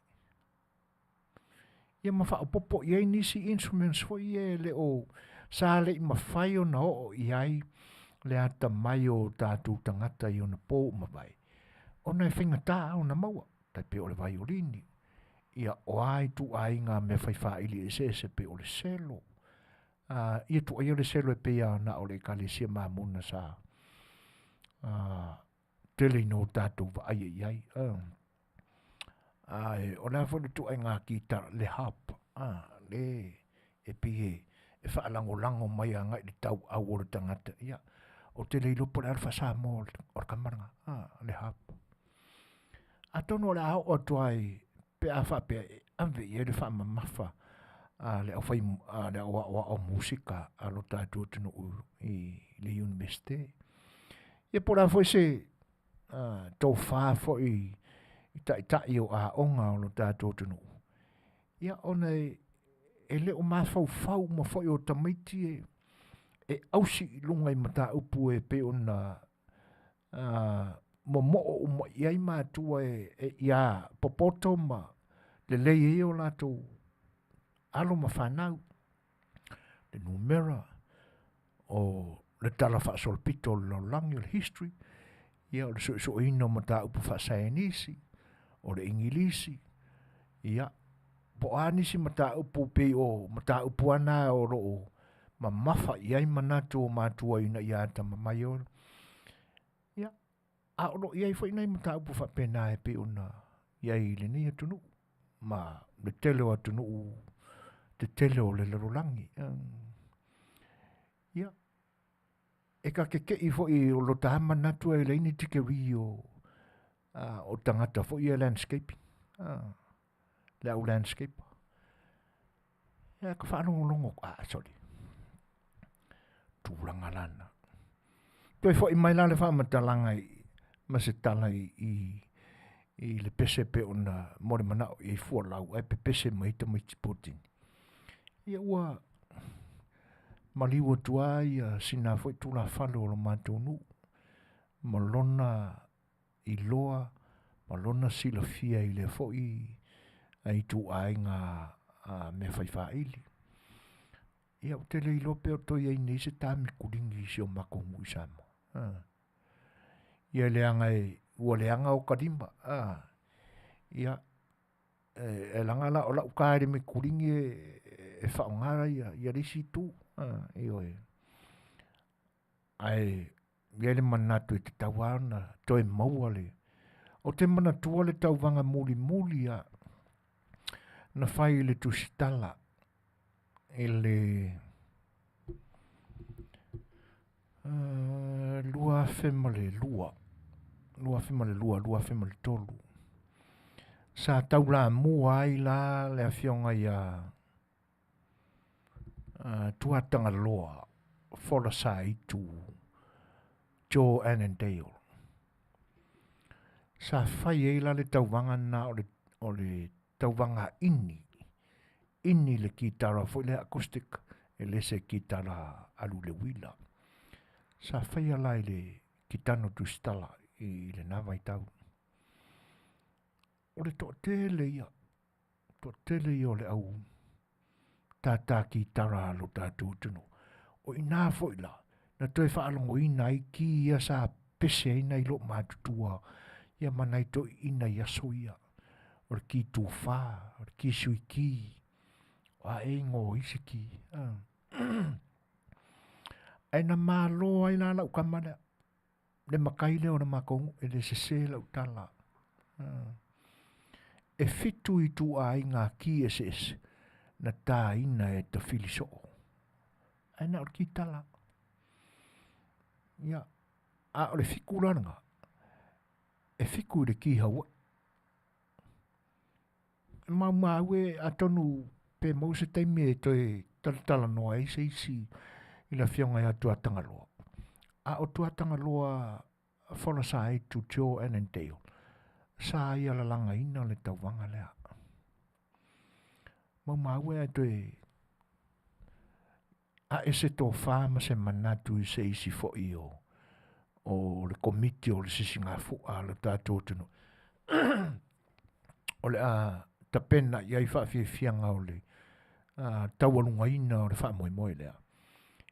Ia ma faaopoopo i ai nisi instruments foi ia e le o sa le i mafai ona oo i ai le atamai o tatou tagata i ona po ua mavae, ona e faigata ona maua, tai pei o le vaiolini, ia o a ituaiga mea fai faili eseese pei o le selo, ia tuuaia le selo e pei lava na o le Ekalesia Mamona sa tele ina o tatou vaaia i ai. Ae o le a foi le ituaiga kitara, le harp, le e pei e faalagolago mai agai i le tauau o le tagata. Ia, ou te le iloa po o le a le faa-Samoa o le tama lena, le harp. Atonu o le a oo atu lava i, pe a faapea e ave i ai le faamamafa a le aufai a le au aoao musika a lo tatou atunuu i le Iunivesite. Ia po o le a foi se tofa foi i taitai o aoga o lo tatou atunuu, ia ona e le o mafaufau uma foi o tamaiti e, e ausi i luga i mataupu e pei ona momoo uma i ai matua e, e ia popoto ma lelei ai o latou alo ma fanau, le numera, o le tala faasolopito o le lalolagi, o le history, ia o le suesueina o mataupu faasaienisi, o le igilisi. Ia, po o a nisi mataupu pei o mataupu lava na o lo o mamafa i ai manatu o matua ina ia atamamai. Ia, a o lo o i ai foi nai mataupu faapena e pei ona i ai i lenei atunuu ma le tele o atunuu tetele o le lalolagi. Ia, e ta tete'i foi o lota lava manatu e leai ni tikeri o tagata foi ia landscaping, le au landscaper. Ia ka faalogologo, ah, sorry, tulaga la na. Toe foi mai la le faamatalaga i ma se tala i, i, i le pese pe ona mo le manao i ai fualau ae pepese mai tamaiti potini. Ia ua maliu atu lava ia sina foi tulafale o lo matou nuu ma lona iloa ma lona silafia i lea foi ituaiga mea fai faili. Ia ou te le iloa pe o toe i ai nei se tāmikuligi i si o matou nuu i Samoa. Ia leaga e, ua leaga ota lima. Ia, e laga la o lau ta i le mikuligi e faaaoga ia le isi itu. Ioe. Ae i ai le manatu e tatau lava ona toe maua le... Ou te manatua le tauvaga mulimuli lava na fai i le tusitala i le 2002, 2002, 2003, sa taulamua ai la le afioga ia Tuatagaloa Folasaitu Joe Annandale. Sa fai ai la le tauvaga lena o le, o le tauvaga ini, ini le kitara foi lea acoustic, e le se kitara alu i le uila. Sa faia la i le Kitano Tusitala i lena vaitau. O le toatele ia, toatele ia o le au tātā kitara a lo tatou atunuu. O i ina foi la, na toe faalogoina ai ki ia sa pese ai nai loomatutua ia ma nai toeaiina i aso ia. O le ki tufa, o le ki suiki, o a ea igoa o isi ki. Ae na malo ai la lau tama lea, le matai lea o le matou nuu, e le sese lau tala. E fitu ituaiga ki eseese na tāina e tafili soo. Ae na o le kitala. Ia, a o le fiku la lena, e fiku i le ki Hawaii. E maumau e atonu pe maua se taimi e toe talatalanoa ai se isi i le afioga ia Tuatagaloa. A o Tuatagaloa Folasaaitu Joe Annandale, sa ia lalagaina le tauvaga lea. Maumau e ae toe ae se tofa ma se manatu i se isi foi o, o le komiti o le sisigafua a le tatou atunuu o le a tapena i ai faafiafiaga o le taualugaina o le faamoemoe lea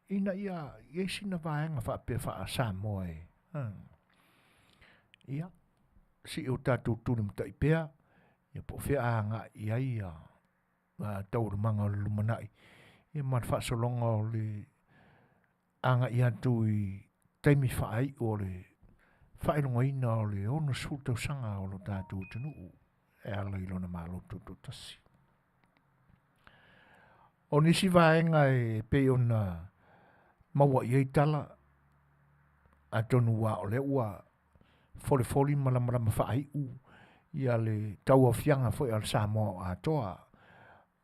ina ia i ai sina vaega faapea faa-Samoa e ia se i o tatou tulimatai pea ia po o fea a agai i ai ia taualumaga o le lumanai ia ma le faasologa o le agai atu i taimi faaiu o le faailogaina o le 60 tausaga o lo tatou atunuu e ala i lona Malo Tutoatasi. O nisi vaega e pei ona maua i ai tala, atonu ua o lea ua folifoli ma lamalama faaiu ia le tauaofiaga foi a le Samoa atoa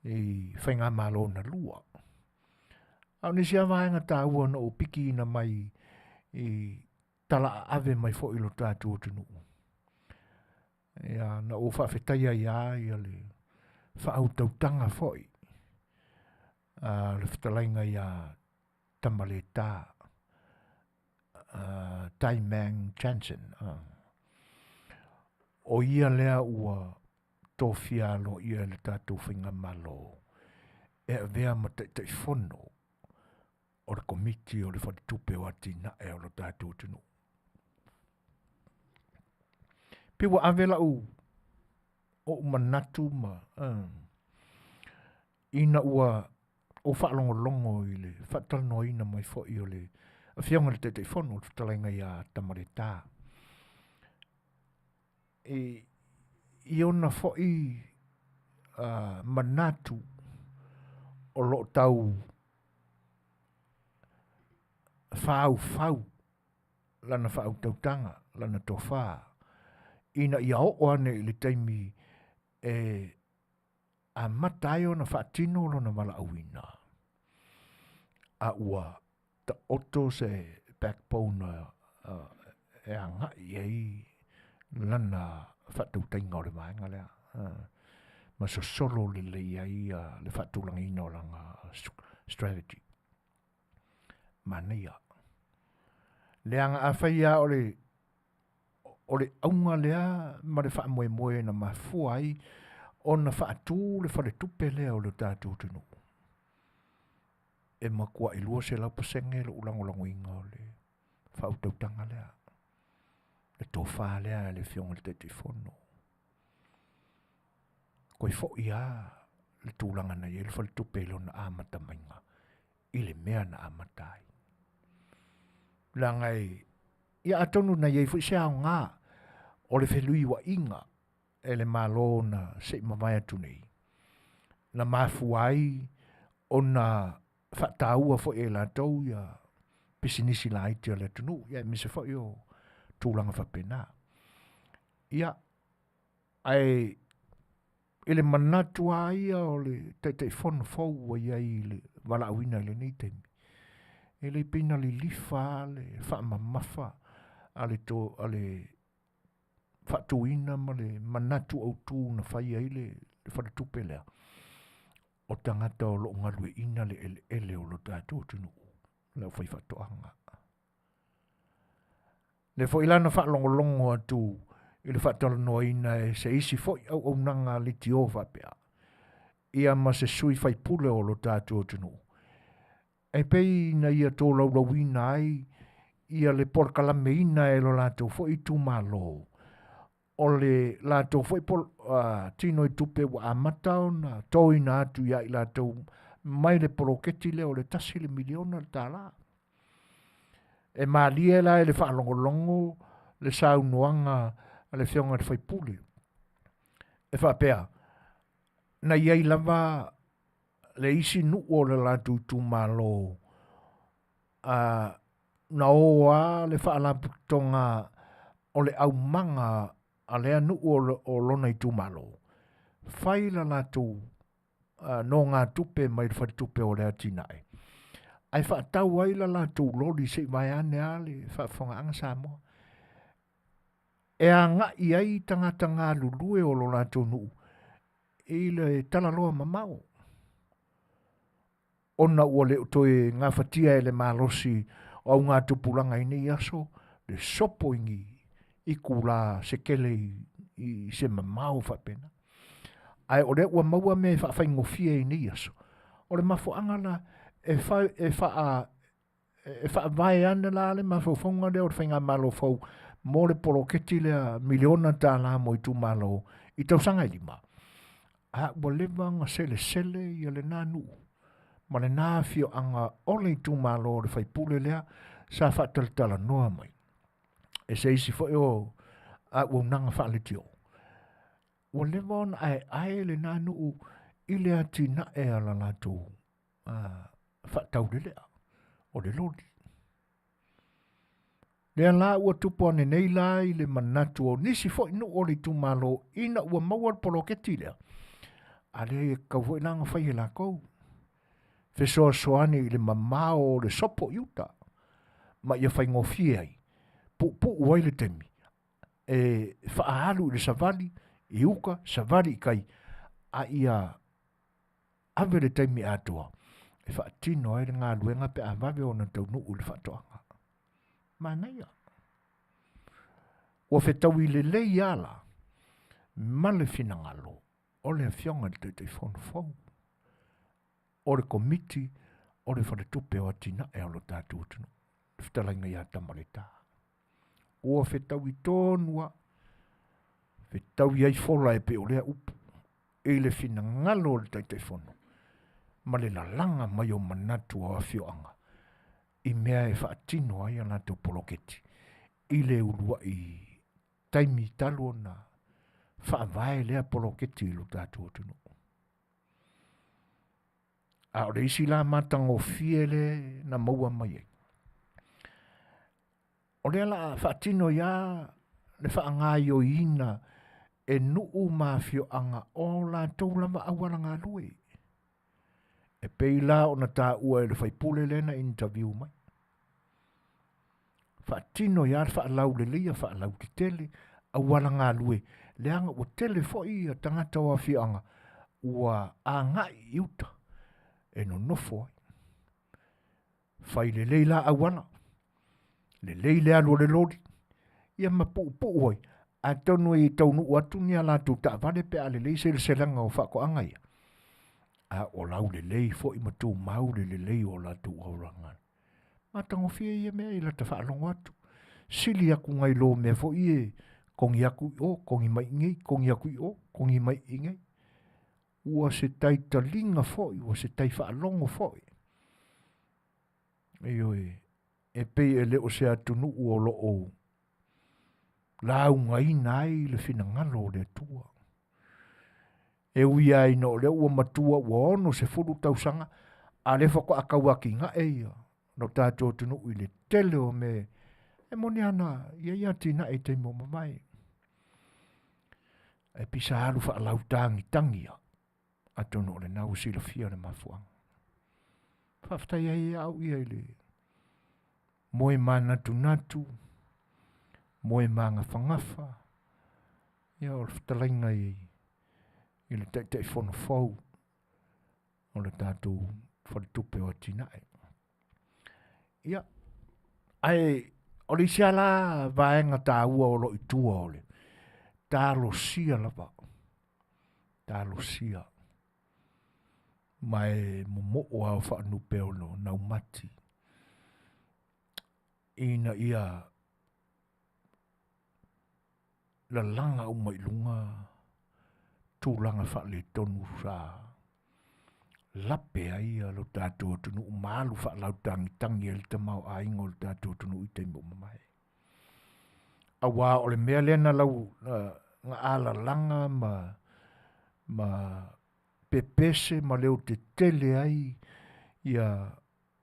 i faigamalo na lua. A o nisi lava vaega taua na ou pikiina mai i tala aave mai foi i lo tatou atunuu, ia na ou faafetaia ai lava ia le faautautaga foi a le fetalaiga ia Tamaleta Tai Meng Jansen. O ia lea ua tofia aloaia e le tatou faigamalo e avea ma Taitaifono o le Komiti o le Faletupe o Atinae o lo tatou atunuu. Pei ua ave lau O'u manatu ma ina ua ou faalogologo i le faatalanoaina mai foi o le Afioga i le Taitaifono, le fetalaiga ia Tamaleta, i ona foi manatu o lo o tau faufau lana faautautaga, lana tofa, ina ia oo ane i le taimi e amata ai ona faatino lona valaauina, a ua taoto se backbone e agai i ai lana faatautaiga o le vaega lea, ma sosolo lelei ai le faatulagaina o lana strategy. Manaia. Leaga afai lava o le o le auga lea ma le faamoemoe na mafua ai ona faatu le faletupe lea o le tatou atunuu, e matuai 200% lou lagolagoina o le faautautaga lea, le tofa lea a le Afioga i le Taitaifono. Toe foi lava le tulaga na i ai le faletupe i lona amata maiga i le mea na amata ai. Leaga e, ia atonu na i ai foi se aoga o le feluiuaiga e le Malo na se i mavae atu nei, na mafua ai ona faataua foi e latou ia pisinisi laiti a le atunuu, ia aemaise foi o tulaga faapena. Ia, ae i le manatu lava ia o le Taitaifono fou ua i ai i le valaauina i lenei taimi, e le pei na lilifa lava le faamamafa a le, to, a le faatuina ma le manatu autu na fai ai le, le faletupe lea, o tagata o lo o galueaiina le eleele o lo tatou atunuu, le aufaifaatoaga. Lea foi la na faalogologo atu i le faatalanoaina e se isi foi auaunaga leitio faapea, ia ma se sui faipule o lo tatou atunuu, e pei na ia tolaulauina ai ia le polokalameina e lo latou foi itumalo o le latou foi pol, tino i tupe ua amata ona toina atu ia i latou mai le poloketi lea o le tasi le miliona le tala. E malie la i le faalogologo le saunoaga a le Afioga i le Faipule e faapea, na i ai lava le isi nuu o le latou itumalo a na o a le faalapotopotoga o le aumaga a lea nuu o lona itumalo, fai la latou nogatupe mai le faletupe o le atinae, ae faatau ai la latou loli se i vaeane lava le faafofogaaga Samoa, e agai ai tagata galulue o lo latou nuu i le talaloa mamao ona ua le o toe gafatia e le malosi o augatupulaga i nei aso le sopo i ni itula se tele i se mamao faapena. Ae o lea ua maua mea e faafaigofie i nei aso, o le mafuaaga la e, fa, e, faa, e faavae ana la le mafaufauga lea o le faigamalo fou mo le poloketi lea miliona tala mo itumalo i tausaga e lima. A ua leva ona selesele ia lena nuu ma lena afioaga o le itumalo o le faipule lea sa faatalatalanoa mai e se isi foi o auaunaga faaleitio. Ua leva ona aeae lena nuu i le atinae a la latou faataulelea o le loli. Lea la ua tupu ane nei la i le manatu o nisi foi nuu o le itumalo ina ua maua le poloketi lea, a lea e tatau foi la ona fai e latou fesoasoani i le mamao o le sopo i uta ma ia faigofie ai, puupuu ai le taimi e faaalu i le savali i uka, savali i tai, a ia ave le taimi atoa e faatino ai le galuega pe a vave ona taunuu i le faatoaga. Manaia. Ua fetaui lelei lava la ma le finagalo o le Afioga i le Taitaifono fou o le Komiti o le Faletupe o Atinae o lo tatou atunuu, le fetalaiga ia Tamaleta. Ua fetaui tonu lava. Fetaui ai fola e pei o lea upu i le finagalo o le Taitaifono ma le lalaga mai o manatu o afioaga i mea e faatino ai a latou poloketi i le uluai taimi talu ona faavae lea poloketi i lo tatou atunuu. A o le isi la matagofie le na maua mai ai, o lea la faatino ia le faagaioiina e nuu ma afioaga o latou lava auala galue. E pei la ona taua e le faipule lea na interview mai. Faatino ia le faalauleleia faalautetele auala galue, leaga ua tele foi ia tagata o afioaga ua agai i uta e nonofo ai. Fai lelei la auala, lelei le alu o le loli, ia ma puupuu ai, atonu e taunuu atu ni a latou taavale pe a lelei seleselaga o faatoaga ia, a o laulelei foi ma tumau le lelei o latou auala. Matagofie ia mea i lata faalogo atu. Sili atu nai lo mea foi e kogi atu i o, kogi mai i nei, kogi atu i o, kogi mai i nei. Ua se tai taliga foi, ua se tai faalogo foi. Ioe, e pei e le o se atunuu o lo o laugaina ai le finagalo o le Atua. E ui lava ina o lea ua matua ua 60 tausaga, a lea faatoa tau atinae ia lo tatou atunuu i le tele o mea e moni ana ia ia atinae i taimi ua mavae. Ae pisa alu faalautagitagi ia, atonu o lena ua silafia le mafuaaga. Faafetai ai ia au ia i le moe manatunatu, moe magafagafa, ia o le fetalaiga i le Taitaifono fou o le tatou Faletupe o Atinae. Ia, ae o le isi lava la vaega taua o lo o i tua o le talosia lava, talosia ma e momoo lava o faanupe o lo naumati ina ia lalaga uma i luga tulaga faaletonu sa lape ai lo tatou atunuu ma alu faalautagitagi ai le tamaoaiga o le tatou atunuu i taimi ua mavae. Aua o le mea lea na lau na alalaga ma pepese ma leo tetele ai ia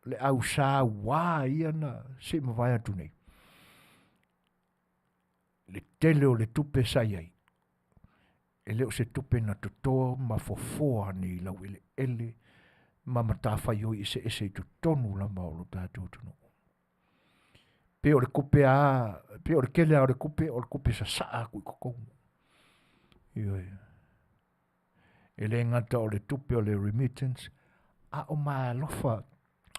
le ausa ua ia na sei mavae atu nei, le tele o le tupe sa i ai, e le o se tupe na toto ma fofoa nei laueleele ma matafaioi eseese i totonu lava o lo tatou atunuu. Pe o le tupe a, pe o le tele lava o le tupe, o le tupe sasaa atu i totonu. Ioe. E le gata o le tupe o le remittance, a o meaalofa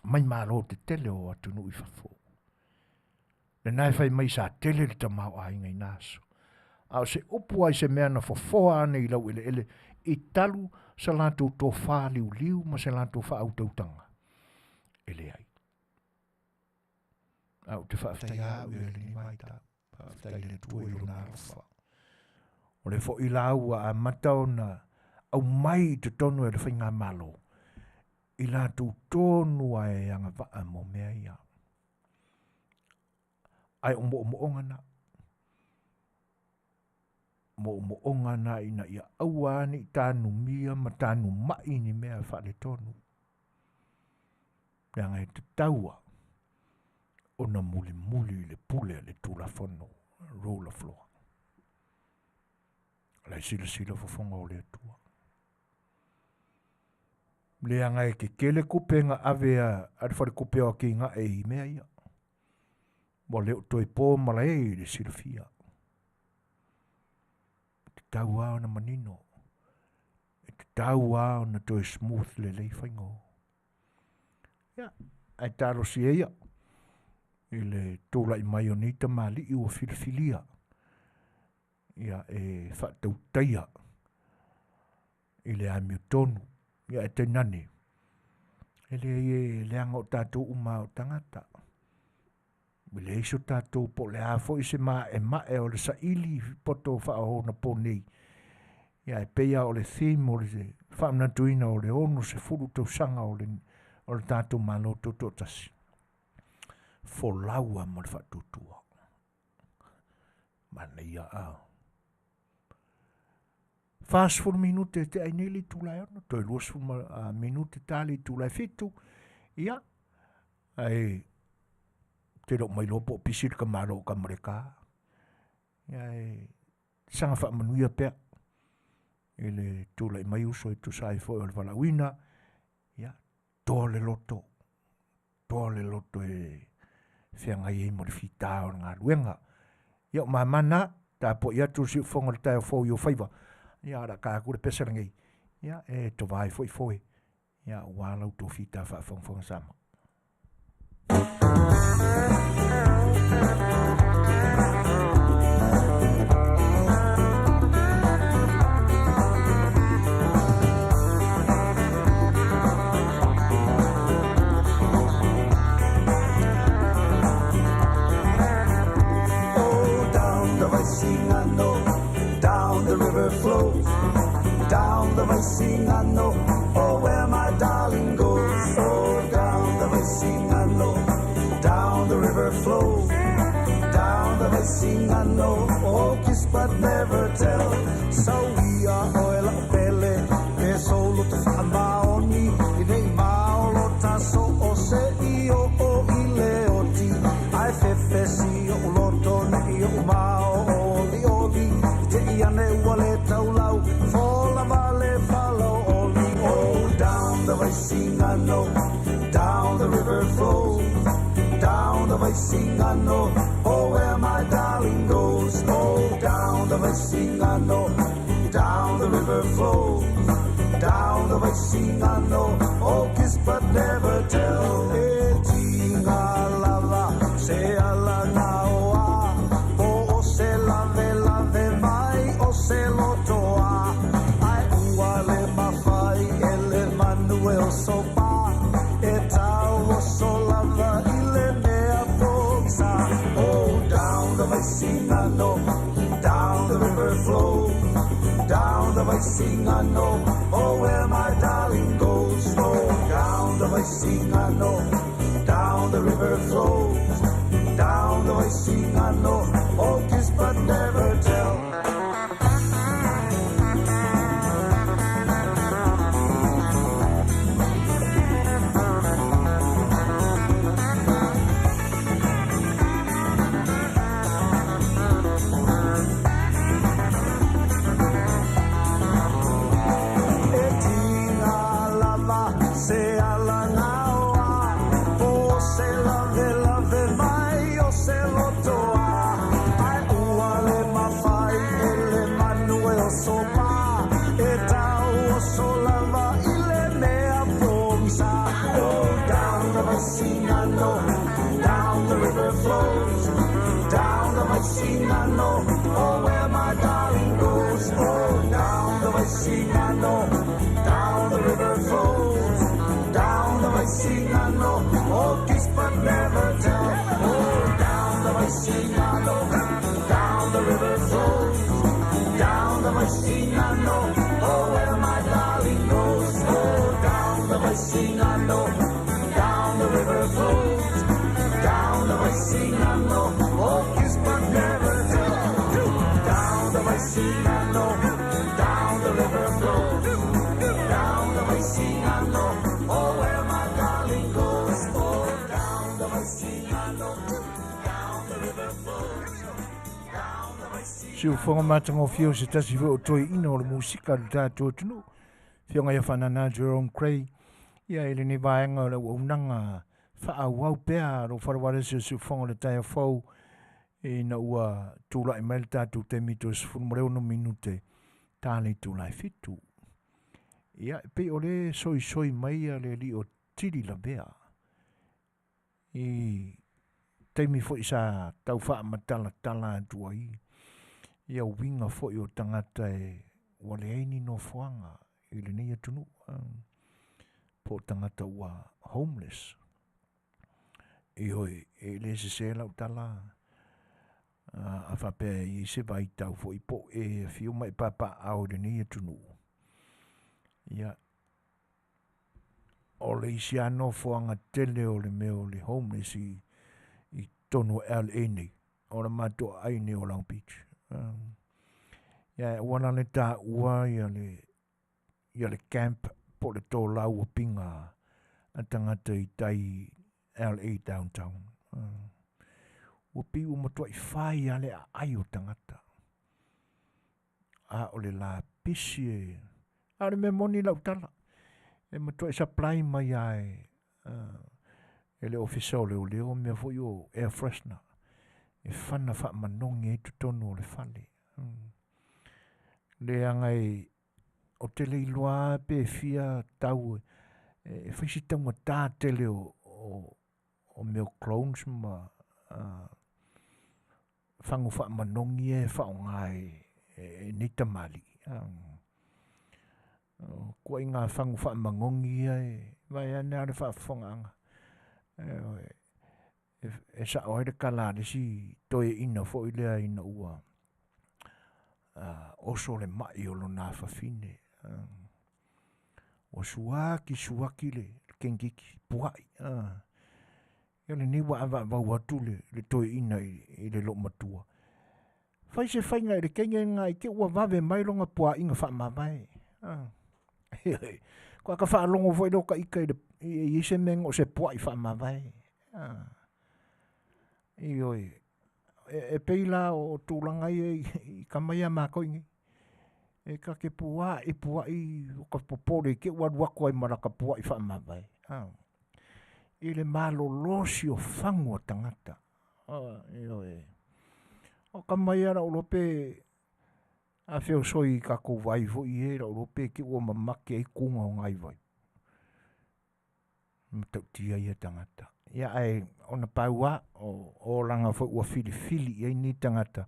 mai malo tetele o atunuu i fafo. Lena e fai mai sa tele le tamaoaiga i na aso. A o se upu ai se mea na fofoa ane i laueleele i talu sa latou tofa liuliu ma se latou faautautaga, e leai. A ou te faafetai au i lenei vaitau, faafetai i le Atua i lona alofa. O le foi la ua amata ona aumai i totonu e le faigamalo i latou tonu lava e agavaa mo mea ia. Ae o moomooga na. Moomooga na ina ia aua ne i tanumia ma tanumai ni mea faaletonu. Leaga e tatau lava ona mulimuli i le pule a le Tulafono, rule of law. O la e silasila fofoga o le Atua. Leaga e tetele tupe na ave a le faletupe o atinae i mea ia. Ua le o toe po malae i le silafia. E tatau lava ona manino. E tatau lava ona toe smooth lelei faiga o. Ia, ae talosia ia i le tulai mai o nei tamalii ua filifilia ia e faatautaia i le amiotonu. Ia ae tainane, e leai e leaga o tatou uma o tagata. Ua leai so tatou po o le a foi se maemae o le saili poto faaonaponei, ia e pei lava o le theme o le faamanatuina o le 60 tausaga o le o le tatou Malo Tutoatasi, folau lava ma le faatuatua. Manaia a. 40 minute e tea ai nei le itula e 6, toe 20 minute ta le itula e 7, ia, ae te le o mailoa po o pisi le tamaloa o Tamaleta. Ia e saga faamanuia pea i le tulai mai uso e tusa ai foi o le valaauina, ia, toa le loto, toa le loto e feagai ai ma le fita o le galuega. Ia o mama na, tapuai atu le siufofoga o le taeao fou i ou faiva. Ia, o le a ta atu le pese lenei, ia e tova ai foi foe, ia aua la outou fita faafogafoga Samoa. Oh, down the Vaisigano, down the river flows, down the Vaisigano, oh, where my darling goes. Oh, down the Vaisigano, down the river flows, down the Vaisigano, oh, kiss but never tell. So we are oil pele, e solo te whakamaoni, i nei maolo taso o se i o o i le oti. Ai fefesi o loto nei o mao o li oli, i te iane ua le taulau, fola vale falo oli. Oh, down the Vaisigano, down the river flows, down the Vaisigano, oh, where my darling goes. Oh, down the Vaisigano, down the river flows, down the Vaisigano, oh, kiss but never tell. E tinga lava, se ala naoa, po o se lave lave mai o se lotoa. Ai ua le mawhai e le manu e o sopa, e tau o so lava i le mea pogisa. Oh, down the Vaisigano, down the river flows, down the Vaisigano, oh, where my darling goes. Oh, down the Vaisigano, down the river flows, down the Vaisigano, oh, kiss but never tell. E tinga lava se ala ngaoa, po se lave lave mai o se lotoa. Ai ua le mawhai e le manu e o sopa, e tau o so lava i le mea pogisa. Oh, down the Vaisigano, down the river flows, down the Vaisigano, oh, where my darling goes. Oh, down the Vaisigano, down the river flows, down the Vaisigano, oh, kiss but never tell. Oh, down the Vaisigano, down the river flows, down the Vaisigano, oh, where my darling goes. Oh, down the Vaisigano, down the river flows, down the Vaisigano, oh, kiss but never tell. Down the Vaisigano, down the river flows, down the Vaisigano, oh, where my darling goes. Oh, down the Vaisigano, down the river flows, down the Vaisigano. Siufoga matagofie o se tasi foi o toeaina o le musika le tatou atunuu, Afioga ia Faanana Jerome Cray, ia i lenei vaega o le auaunaga faaauau pea lou falevalesi o siufofoga o le taeao fou ina ua tulai mai le tatou taimi toe 16 minute ta le itula e 7. Ia, e pei o le soisoi mai a le alii o Tili Lavea i taimi foi sa tau faamatalatala atu ai ia uiga foi o tagata e ua leai ni nofoaga i lenei atunuu, po o tagata ua homeless. Ioe, e le sesē lau tala, a faapea e i ai se vaitau foi po o e afio ma e papaaao i lenei atunuu, ia, o le isi lava nofoaga tele o le mea o le homeless i totonu o LA nei, o le matou aai nei o Long Beach. Ia aua la le taua ia le ia le camp po o le tolauapiga a tagata i tai LA downtown. Ua pei ua matuai fai lava le aai o tagata. A o le lapisi e... A o le mea moni lau tala, e matuai supply mai lava e, e le Ofisa o Leoleo mea foi o air freshener e fana faamanogi ai totonu o le fale. Leaga e, ou te le iloa lava pe fia tau e fai si taugata tele o, o, o mea o clones ma uh, fagu faamanogi ia e faaaoga e, e nei tamalii. O ituaiga fagu faamanogi ia e vaeane lava le faafofogaaga. E, e sao ai le tala a le isi toeaina foi lea ina ua uh, oso le mai o lona afafine. Uh, ua suaki suaki le kenkiki puai. Uh, ia lenei ua avaavau atu le, le toeaina i, i le loomatua. Fai se faiga i le teine lena i te ua vave mai lona puaaiga faamavae. Ah. Ko aka faalogo foi leo ta ita i le i i se mea o se puai faamavae. Ah. Ioe. E, e pei la o tulaga ia i, i kama ia mākou i nei. E ta te pua'i pua'i o ka popole i te ua alu atu ai ma lata pua'i faamavae. Ah. I le malolosi o fagu a tagata. Ah, ioe. O kama ia lau iloa pe a feosoi i tatou vai foi e lau iloa pe te ua mamake ai kuga o nai vai. Matautia ia tagata. Ia ae ona pau lava o olaga foi ua filifili i ai nei tagata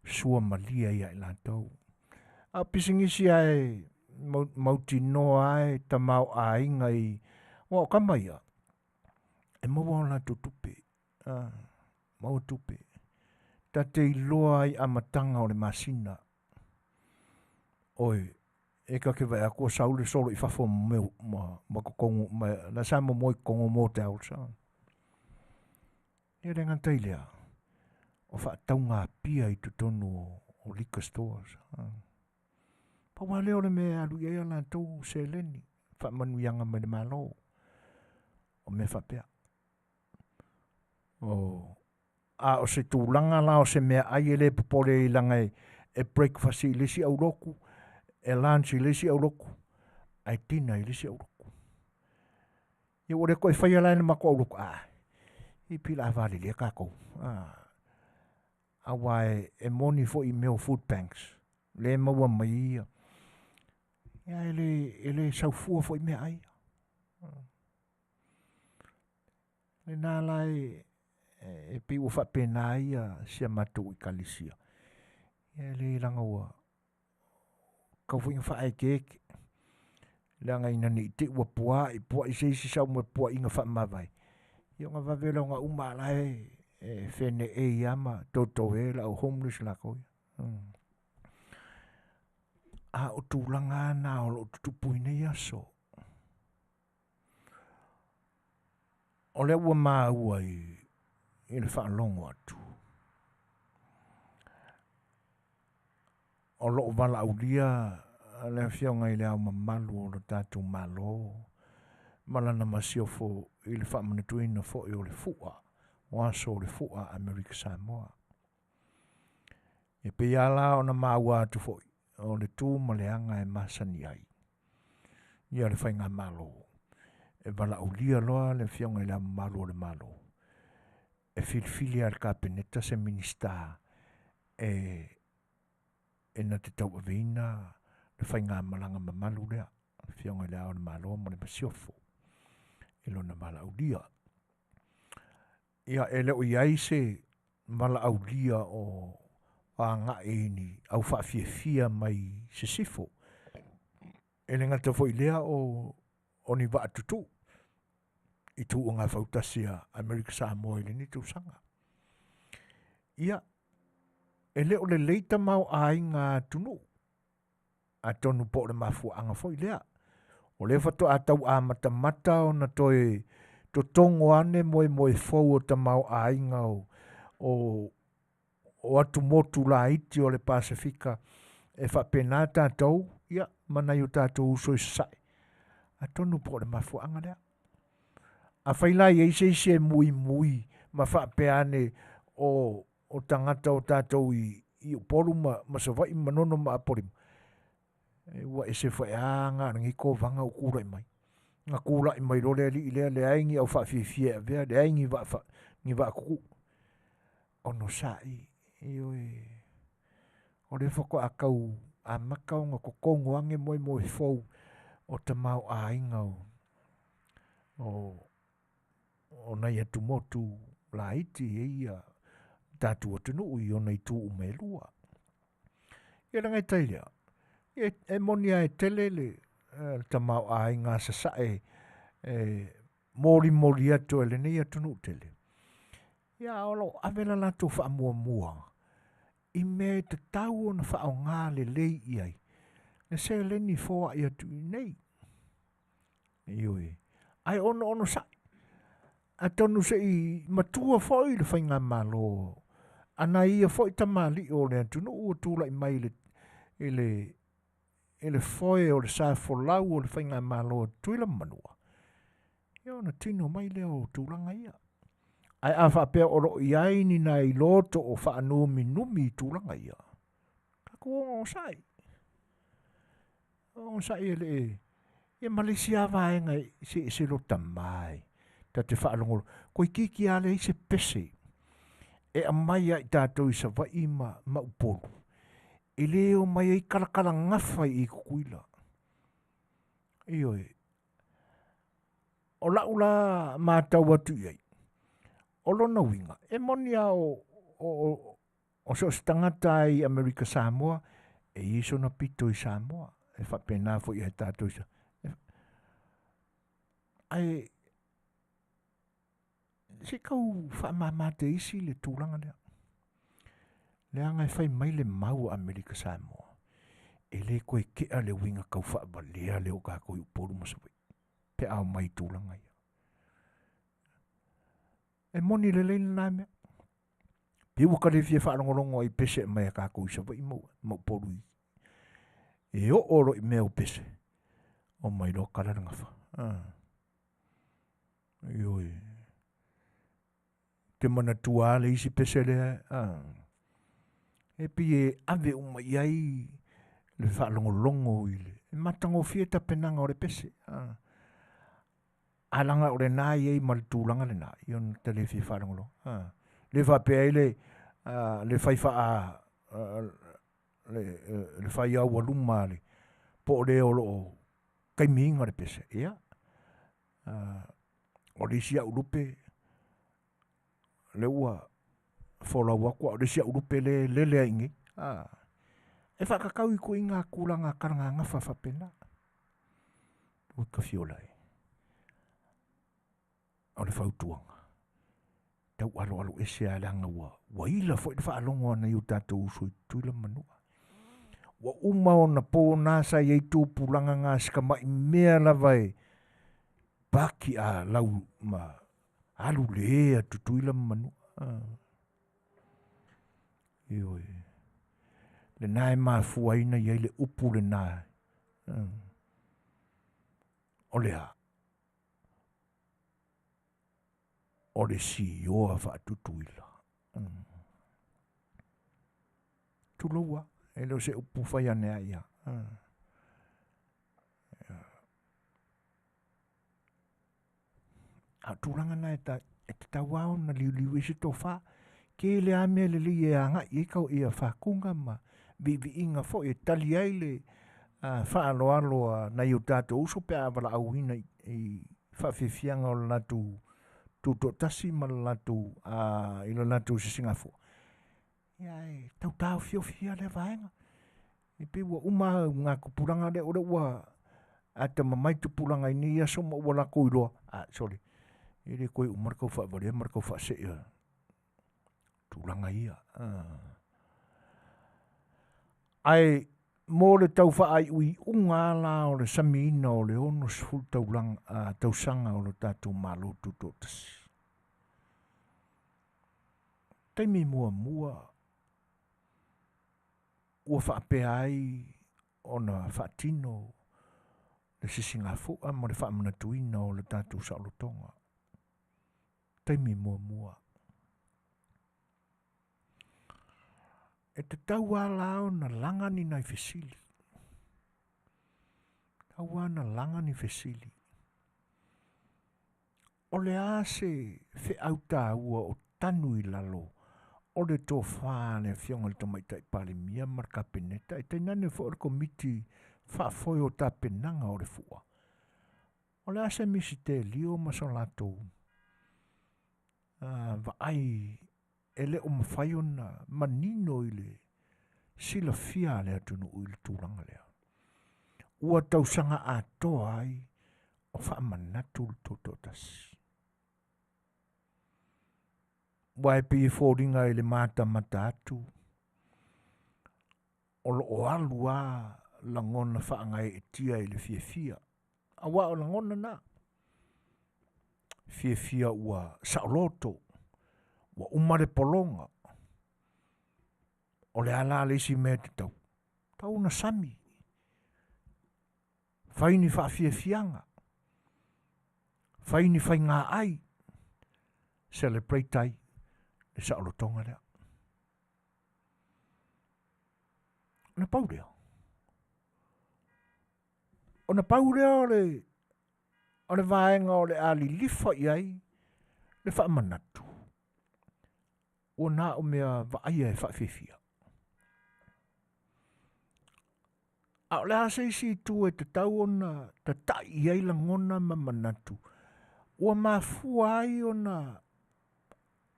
suamalie ia i latou. A o pisinisi lava e mautinoa lava e tamaoaiga i aua o tama ia e maua a latou tupe. Ah, maua tupe. Ta te iloa ai amataga o le masina. Oi, e ta te vaai atu ua sau le solo i fafo ma, ma, ma totonu, ma, la sa momoe i totonu o motels. Ah. E le gata i lea, o faatauga pia i totonu o, o liquor stores. Ah. Pau lava lea o le mea e alu i ai a latou seleni, faamanuiaga mai le Malo, o mea faapea. O, a o se tulaga la o se meaai e le popole ai leaga e, e breakfast i le isi aulotu, e lunch i le isi aulotu, ae dinner i le isi aulotu. Ia ua le toe faia la e le matou aulotu, ah, i pila a valelea tatou. Ah, aua e, e moni foi i mea o food banks, le maua mai ia. Ia e le, e le saufua foi meaai. Ah. Lena la e, e pei ua faapena ai ia si a matou ekalesia. Ia e le leaga ua tau foi ina faaeteete. Leaga ina ne i te i ua pua'i pua'i se isi sau ma pua'iga faamavae, ia ona vave lea ona uma a o la e e feneei lava ma totoē le au homeless latou ia. Hmm. A o tulaga lava na o lo o tutupu i nei aso. O lea ua maua i, i le faalogo atu. O lo o valaaulia le afioga i le Ao Mamalu o le tatou Malo ma lana masiofo i le faamanatuina foi o le fua, o aso o le fua Amerika Samoa. E pei lava la ona maua atu foi, o le tu ma le aga e masani ai ia le faigamalo e valaaulia loa le afioga i le Ao Mamalu o le Malo e filifili lava e le Kapeneta se Minisita e e na te tauaveina le faigamalaga mamalu lea, le afioga i le Ao o le Malo ma le Masiofo i lona valaaulia. Ia, e le o i ai se valaaulia o agai i ni au faafiafia mai sisifo. E le gata foi i lea o, o ni vaatutuu. i tuuga fautasi a Amerika Samoa i lenei tausaga. Ia, e le o lelei tamaoaiga a atunuu, atonu po o le mafuaaga foi lea. O lea faatoa tau amatamata ona toe totogo ane moemoe fou o tamaoaiga o atumotu laiti o le Pasefika e faapena tatou, ia, ma nai o tatou uso i Sasae, atonu po o le mafuaaga lea. Afai la e i ai se isi e muimui ma faapea ane o tagata o tatou i Upolu ma Savaii ma Manono ma Apolima, e ua ese foi lava na o lenei kovaga ua tulai mai. Na tulai mai loa le alii lea, leai ni au faafiafia e avea, leai ni vaatutuu. Onosai, ioe, o lea faatoa tau amata ona totogo ane moemoe fou o tamaoaiga o nai atumotu laiti e i ai tatou atunuu i ona itu uma e lua. Ia e le gata i lea, e moni lava e tele le tamaoaiga a Sasae e molimoli atu e lenei atunuu tele, ia ae o lo o ave le latou faamuamua i mea e tatau ona faaaoga lelei i ai le seleni foai atu i inei. Ioe, ae onosai, atonu se i matua foi le faigamalo a nai ia foi tamalii o le atunuu ua tulai mai i le foe o le sa folau o le faigamalo a Tutuila ma Manua, ia ona tino mai lea o tulaga ia. Ae a faapea o lo o i ai ni nai loto o faanuminumi i tulaga ia, tatou onosai. Onosai e le ia ma le isi lava vaega se ese lo tama e ta te faalogologo. Toeitiiti lava leai se pese e aumai ia i tatou i Savaii ma Upolu, e le omai ai talatalagafa i Tutuila. Ioe. O lau la matau atu i ai, o lona uiga, e moni lava o so o se tagata lava i Amerika Samoa, e i ai sona pito i Samoa, e faapena foi ia tatou i Ae se i tau faamama teisi le tulaga lea, leaga e fai mai le mau a Amerika Samoa, e le toe tea le uiga taufaavalea lea o tatou i Upolu ma Savaii pe a omai i tulaga ia. E moni lelei lena mea. Pei ua ta le fia faalogologo ai i pese e aumai a tatou i Savaii ma Upolu i. E oo loa i mea o pese, omai loa tala le gafa. Ioe. Te manatua lava le isi pese lea, e pei e ave uma i ai le faalogologo i le matagofie tapenaga o le pese. A leaga o lena e i ai ma le tulaga lena, ia ona ta le fia faalogologo. Le faapea ai le fai faa le fai aualuma po o le o lo o taimiina le pese, ia, o le isi au lupe, lea ua folau atu, a o le isi au lupe lea e lele ai i inei. E faatatau i ituaiga tulaga talagagafa faapena. Ua tafiola e. O le fautuaga, tau aloalo ese lava leaga ua ila foi le faalogo a nai o tatou uso i Tutuila ma Manua. Ua uma ona po na sa i ai tupulaga na si tamai mea lava e paki a lau ma alu le a Tutuila ma Manua. Ioe. Lena e mafua ai ona i ai le upu lena. O le a? O le sioa faatutuila. Tulou lava, e le o se upu fai ane ai ia. A o tulaga na e tatau lava ona liuliu i ai se tofa. Tele lava mea lelei e agai i ai ia faatuga ma viiviiga foi e tali ai le faaaloalo a nai o tatou uso pe a valaauina i faafiafiaga o le latou tutoatasi ma le latou i le latou sisigafua. Ia ae tau taofiofi ia lea vaega. E pei ua uma auga tupulaga lea, o lea ua atamamai tupulaga i nei aso ma ua latou iloa, sole. E le toe uma le tau faavalea ma le tau faasee o tulaga ia. Ae mo le tau faaiuiuga lava la o le samiina o le 60 taulaga, tausaga o le tatou Malo Tutoatasi. Taimi muamua ua faapea ai ona faatino le sisigafua ma le faamanatuina o le tatou saolotoga. Taimi muamua. E tatau lava la ona laga ni nai fesili. Tatau lava ona laga ni fesili. O le a se feau taua o tanu i lalo o le tofa a le Afioga i le Tamaitai Palemia ma le Kapeneta, e tainane foi o le Komiti Faafoe o Tapenaga o le Fua. O le a se misitelio ma so latou vaai e le o mafai ona manino i le silafia a le atunuu i le tulaga lea. Ua tausaga atoa ai o faamanatu le Tutoatasi. Ua e pei e foliga i le matamata atu o lo o alu a lagona faagaeetia i le fiafia. Aua o lagona na, fiafia ua saoloto, ua uma le pologa. O le a la le isi mea e tatau? Tau ona sami, fai ni faafiafiaga, fai ni faigaai, celebrate ai le saolotoga lea. Ona pau lea. Ona pau lea o le o le vaega o le a lilifa i ai le faamanatu, ua na o mea vaaia e faafiafia. A o le a se isi itu e tatau ona tata'i i ai lagona ma manatu ua mafua ai ona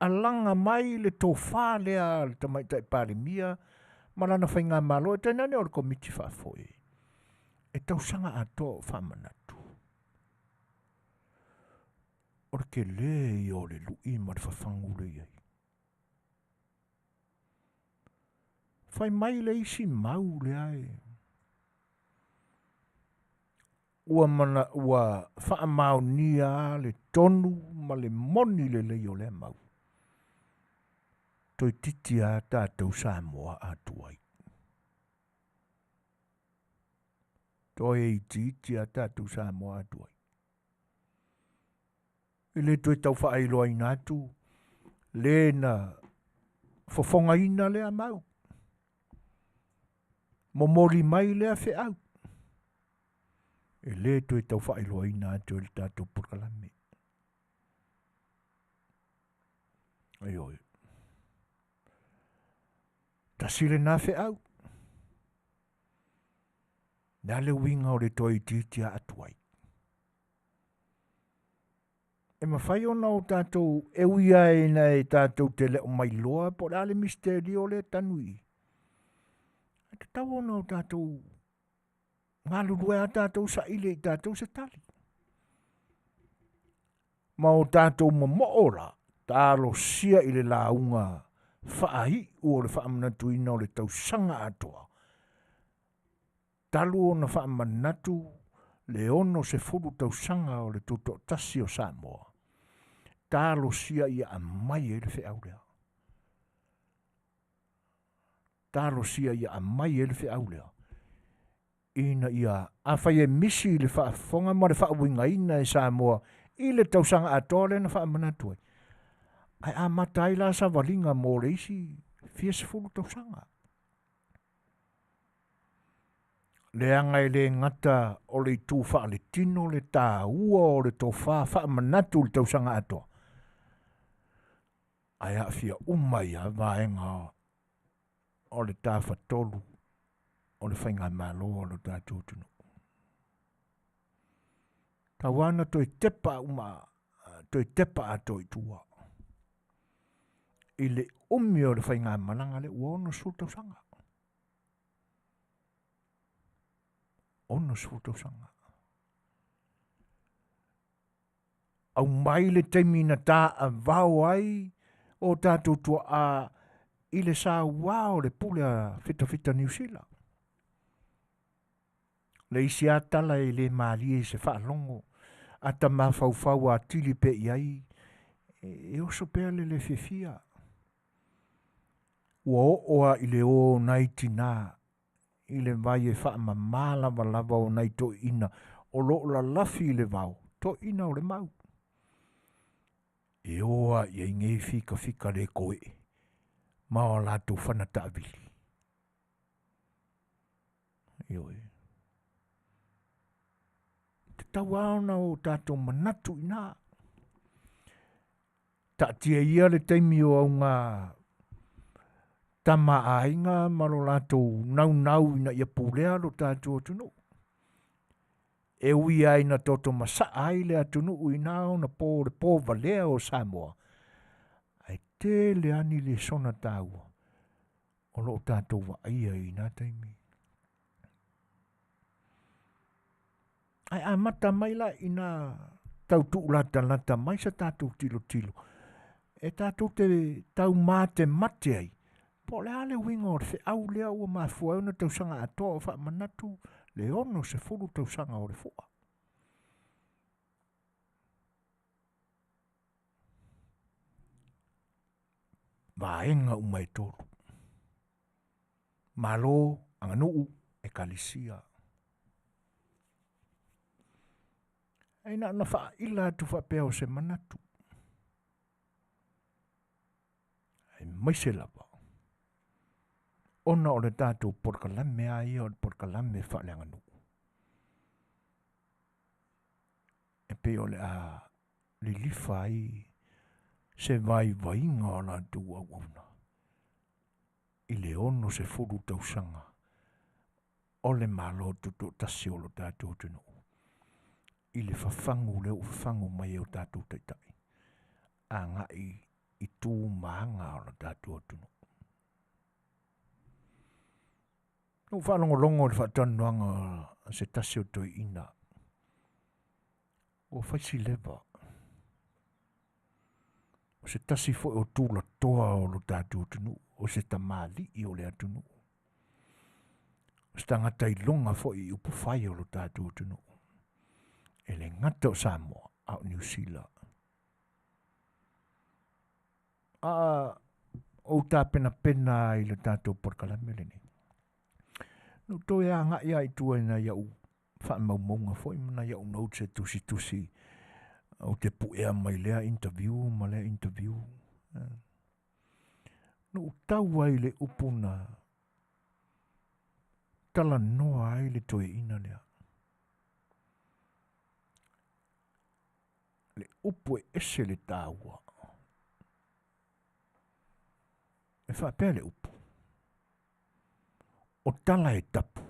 alaga mai le tofa lea a le Tamaitai Palemia ma lana faigamalo, e tainane o le Komiti Faafoe, e tausaga atoa o faamanatu. O le tele ia o le lui ma le fafagu lea e i ai. Fai mai le isi mau lea e ua, mana, ua faamaonia le tonu ma le moni lelei o lea mau. Toeitiiti lava tatou Samoa atuai. Toe itiiti lava tatou Samoa atuai. E le toe tau faailoaina atu le na fofogaina lea mau. Momoli mai lea feau. E le toe tau faailoaina atu e le tatou polokalame. Ioe. Tasi lena feau. Le a le uiga o le toe itiiti atu ai? E mafai ona o tatou e ui lava ina e tatou te le o mailoa po o le a le misitelio lea e tanu i i. Ae tatau ona o tatou galulue lava tatou saili i tatou se tali. Ma o tatou momoo la, talosia i le lauga faaiu o le faamanatuina o le tausaga atoa, talu ona faamanatu le 60 tausaga o le Tutoatasi o Samoa, talosia ia aumai ai le feau lea. Talosia ia aumai ai le feau lea. Ina ia, afai e misi i le faafofoga ma le faauigaina e Samoa i le tausaga atoa lea na faamanatu ai, ae amata ai la savaliga mo le isi fia sefulu tausaga. Leaga e le gata o le itu faaletino le taua o le tofa faamanatu i le tausaga atoa, ae aafia uma ai lava vaega o le tafatolu o le faigamalo a lo tatou atunuu. Tau lava ona toe tepa uma, toe tepa atoa i tua i le umi o le faigamalaga lea ua 60 tausaga. 60 tausaga. Aumai le taimi na taavao ai o tatou tuaa i le sauā o le pule a fitafita Niu Sila. Le isi lava tala e le malie i se faalogo a ta mafaufau atili pea i ai, e oso pea le le fiafia. Ua oo lava i le o o nai tinā i le vai e faamama lavalava o nai toeaiina o lo o lalafi i le vao, toeaiina o le mau. E o lava i ai nei fikafika le koee ma o latou fana taavili. Ioe. E tatau lava ona o tatou manatu i ina. Taatia ia le taimi o auga tama a aiga ma lo latou naunau ina ia pulea lo tatou atunuu. E ui lava ina toto masaa ai le atunuu i na ona po le po valea o Samoa, ae tele lava ni lesona taua o lo o tatou vaaia i na taimi. Ae amata mai la ina tau tuulatalata mai sa tatou tilotilo e tatou te taumatemate ai po o le a le uiga o le feau lea ua mafua ai ona tausaga atoa o faamanatu le 60 tausaga o le fua. Vaega uma e tolu. Malo, aganuu, ekalesia. Ae na ona faaila atu faapea o se manatu. Aemaise lava ona o le tatou polokalame lava ia o le polokalame faaleaganuu. E pei o le a lilifa ai se vaivaiga o latou auauna i le 60 tausaga o le Malo Tutoatasi o lo tatou atunuu i le fafagu lea ua fafagu mai e o tatou taitai agai i tu ma aga o lo tatou atunuu. Na ou faalogologo i le faatalanoaga a se tasi o toeaiina ua fai si leva, o se tasi foi o tulatoa o lo tatou atunuu, o se tamalii o le atunuu, o se tagata iloga foi i upufai o lo tatou atunuu, e le gata o Samoa, a o Niu Sila. A ou tapenapena i le tatou polokalame lenei, na ou toe agai lava i tua i nai au faamaumauga foi ma nai au notes e tusitusi ou te puea mai lea interview ma lea interview. Na ou tau ai i le upu na talanoa ai le toeaina lea. Le upu e ese le taua. E faapea le upu, o tala e tapu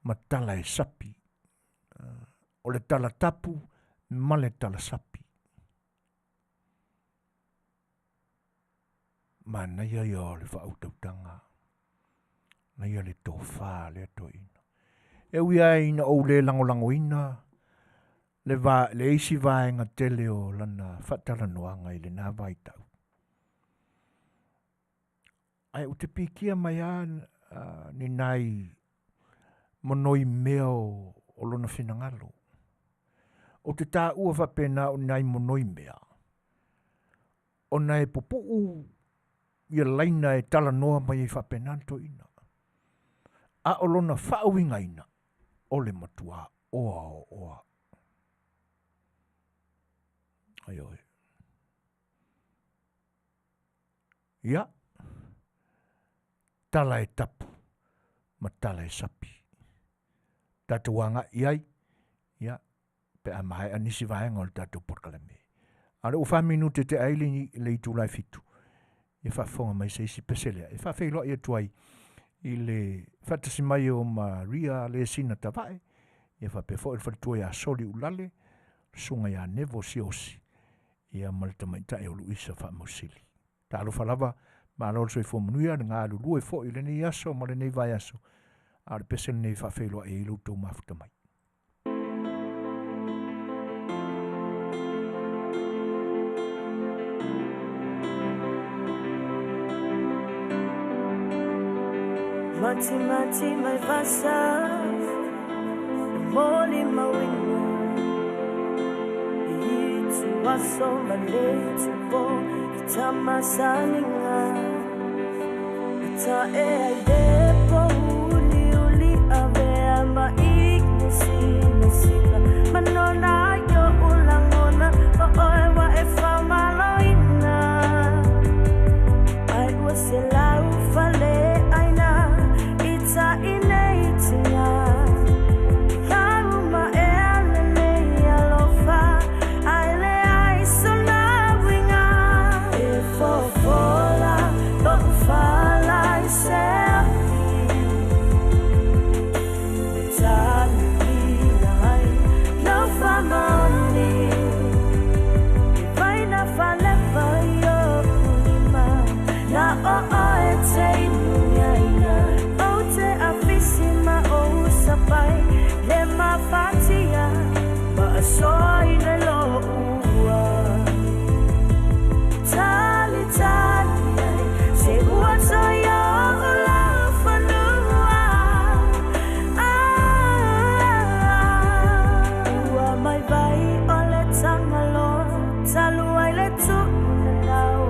ma tala e sapi. O le tala tapu ma le tala sapi. Manaia ia o le faautautaga, manaia le tofa a lea toeaina. E ui lava ina ou le lagolagoina le, va, le isi vaega tele o lana faatalanoaga i lena vaitau, ae ou te pikia mai lava ni nai monoi mea o, o lona finagalo. Ou te taua faapena o nai monoi mea, ona e pupuu ia laina e talanoa mai ai faapena le toeaina. A o lona faauigaina, o le matua oa o oa. Ioe. Ia, tala e tapu ma tala e sapi. Tatou agai i ai, ia, pe a maea nisi vaega o le tatou polokalame. A o lea ua fa minute tea ai le, le itula e fitu, ia faafofoga mai se isi pese lea e faafeiloai atu ai i le faatasi mai o Maria Lesina Tavae, ia faapea foi le faletua ia Soli Ulale, susuga ia Nevo Siosi, ia ma le tamaitai o Luisa Faamausili. Talofa lava, malo le soifua manuia, le galulue foi i lenei aso ma lenei vaiaso, a o le pese lenei e faafeiloai ai lo outou mafuta mai. Matimati mai vasa E molimauina I itu aso ma le itu po I tamasaniga E ta'e ai le pouliuli Avea ma ignesinasina Manona ai oʻu lagona O oe ua e faamaloina Ai ua se lau fale aina i taʻi nei tiga Lau ma ea lelei alofa Ae leai sona uiga E fofola loʻu fala i se ahi E tanuina ai lau faamaoni E vai na falepa i oʻu lima Na o oe e te inumiaina Ou te afisi ma ou sapai Le mafatia Maasoa i le loua Talitali ai se ua toe oʻu laufanua Ah, ua mai vai o le tagaloa Talu ai le tuulalao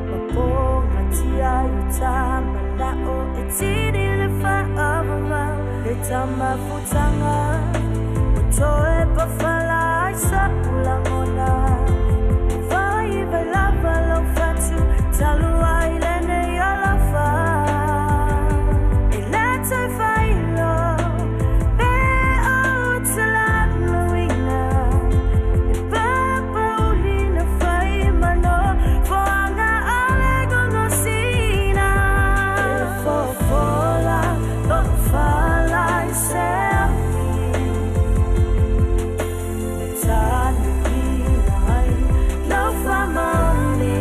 Ma pogatia i uta mana'o e tini le faavavau Le tamafutaga ua toe pafala ai soʻu lagona Vaivai lava lou fatu talu ai lenei alofa E le toe failo pe ou te laulauina E papauli na fai mano Foaga o le gogosina E fofola loʻu fala i se ahi E tanuina ai lau faamaoni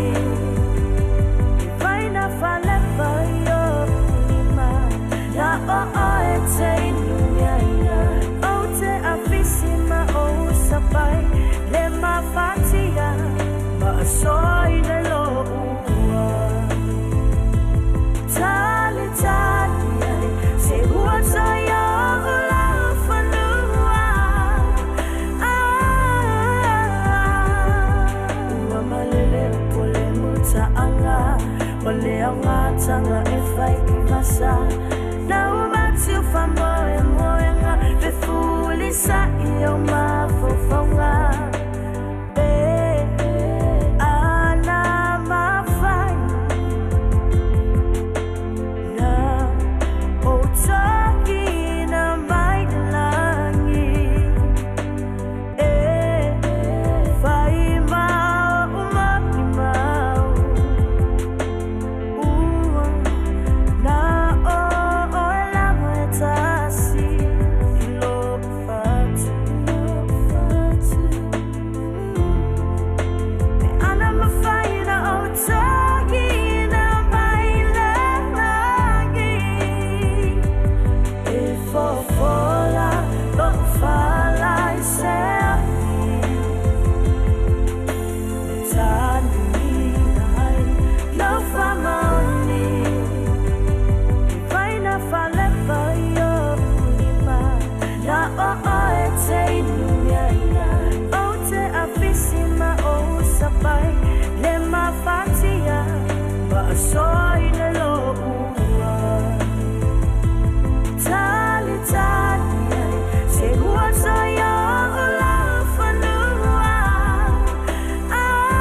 E vai na falepa i oʻu lima Na o oe e te inumiaina Ou te afisi ma ou sapai Le mafatia Maasoa i le loua Talitali ai se ua toe oʻu laufanua Ah, ua malele upu o le mutaaga O le aogataga e fai i vasa Na umatiu faamoemoega Fefulisaʻi ou mafaufauga Pe ana mafai Na ou toʻina mai le lagi E fai ma oʻu molimau Ua na o oe lava e tasi I loʻu fatu Pe ana mafai na ou toʻina mai le lagi E fofola loʻu fala i se ahi E tanuina ai lau faamaoni E vai na falepa i oʻu lima Na o oe e te inumiaina Ou te afisi ma ou sapai Le mafatia Maasoa i le loua Talitali ai se ua toe oʻu laufanua Ah.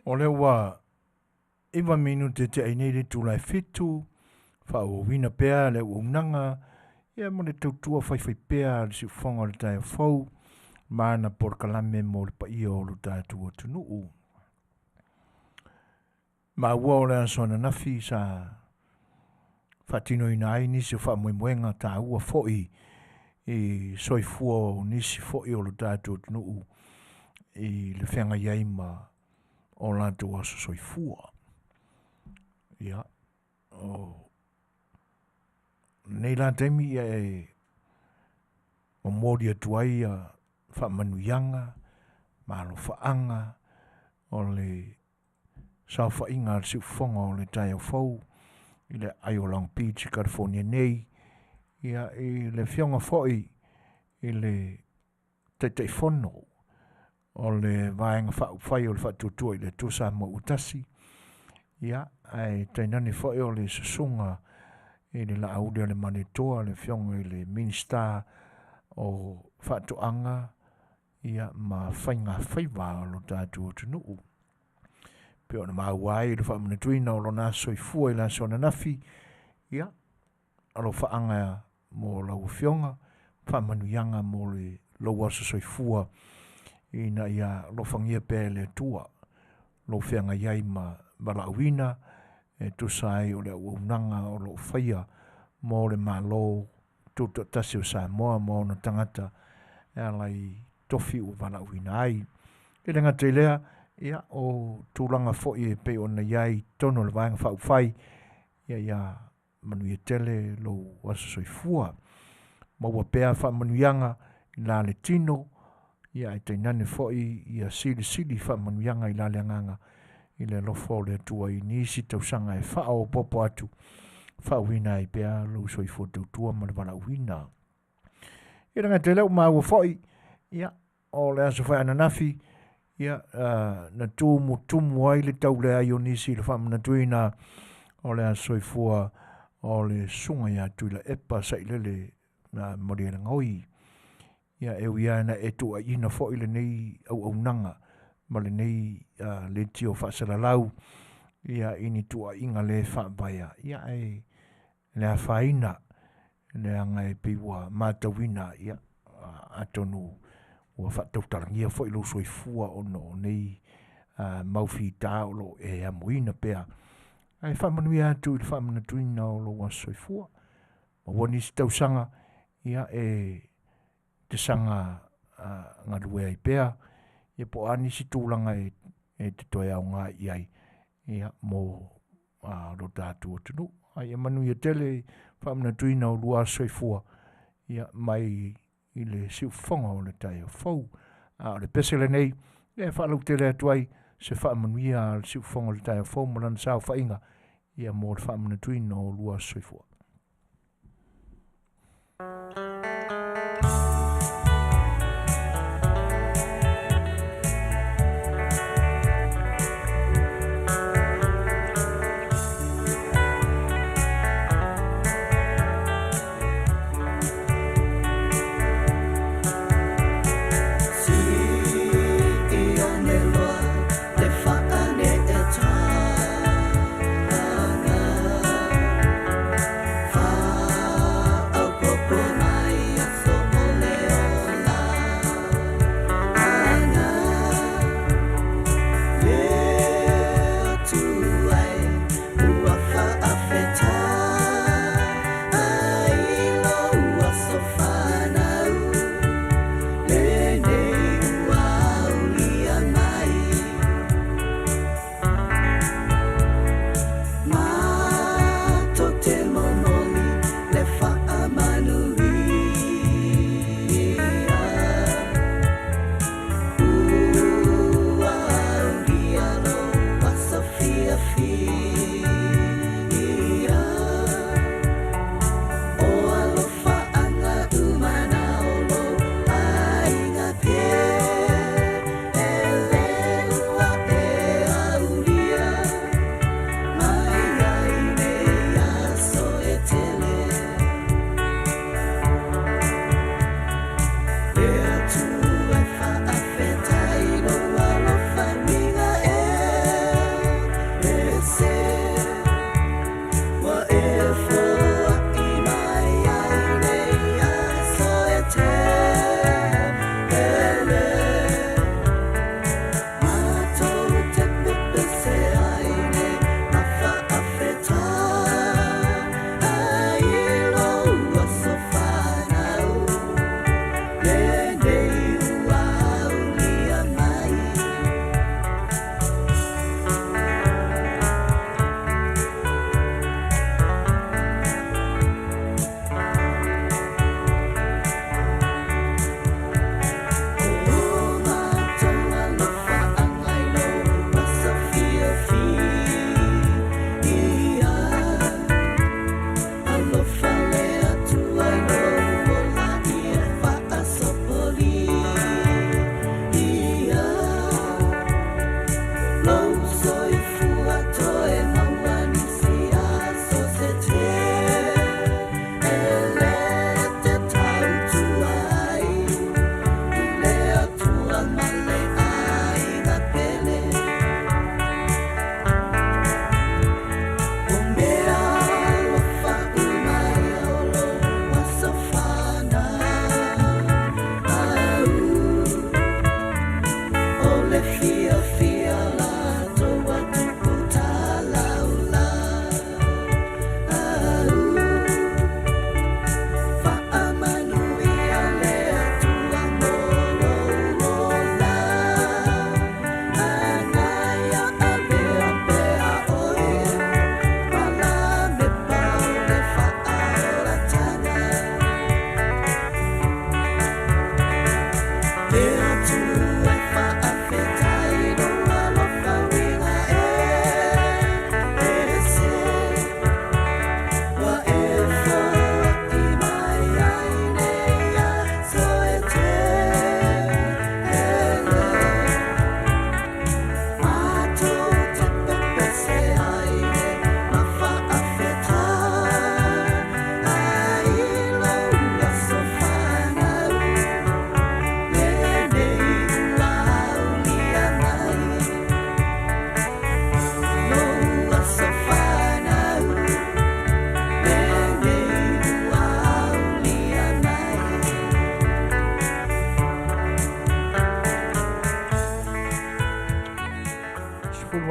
O lea ua 9 minute teʻi nei le itula e fitu, faaauauina pea le auaunaga, ia ma le tautua faifaipea a le siufofoga o le taeao fou ma ana polokalame mo le paia o lo tatou atunuu. Maua o le aso ananafi sa faatinoina ai nisi o faamoemoega taua foi i soifua o nisi foi o lo tatou atunuu i le feagai ai ma o latou aso soifua. Ia, o lenei la taimi ia e momoli atu ai ia faamanuiaga ma alofaaga o le saofaiga a le siufofoga o le taeao fou i le aai o Long Beach i California nei, ia i le afioga foi i le Taitaifono o le Vaega Faaupufai o le Faatuatua i le Atua Samoa ua Tasi, ia, ae tainane foi o le susuga i le Laauli a le Malietoa, le afioga i le Minisita o Faatoaga ia ma Faiga Faiva o lo tatou atunuu. Pei ona maua ai le faamanatuina o lona aso soifua i le aso ananafi, ia, alofaaga mo lau afioga, faamanuiaga mo le lou aso soifua ina ia alofagia pea e le Atua lou feagai ai ma valaauina e tusa ai o le auaunaga o lo o faia mo le Malo Tutoatasi o Samoa ma ona tagata e ala i tofi ua valaauina ai. E le gata i lea, ia, o tulaga foi e pei ona i ai i totonu o le Vaega Faaupufai, ia, ia manuia tele lou aso soifua. Maua pea faamanuiaga i la le tino, ia ae tainane foi ia silisili faamanuiaga i la le agaga i le alofa o le Atua i nisi tausaga e faaopoopo atu, faauuina ai pea lou soifua tautua ma le valaauina. Ia le gata i lea ua maua foi, ia, o le aso foi ananafi, ia, na tumutumu ai le tauleai o nisi i le faamanatuina o le aso soifua o le susuga ia Tuilaepa Sailele na Malielegaoi. Ia, e ui lava ina e tuuaiina foi lenei auaunaga ma lenei leitio faasalalau ia i ni tuuaiga le faavaea, ia ae le afaina, leaga e pei ua matauina, ia, atonu ua faatautalagia foi lou soifua ona o nei mau fita o lo o e amoina pea. Ae faamanuia atu i le faamanatuina o lou aso soifua. Maua nisi tausaga, ia, e te saga galue ai pea, ia po o a nisi tulaga e te toe aoga i ai, ia, mo lo tatou atunuu. A ia manuia tele faamanatuina o lua aso soifua, ia, mai i le siufofoga o le taeao fou. A o le pese lenei, e faalautele atu ai se faamanuia a le siufofoga o le taeao fou ma lana saofaiga, ia mo le faamanatuina o lua aso soifua.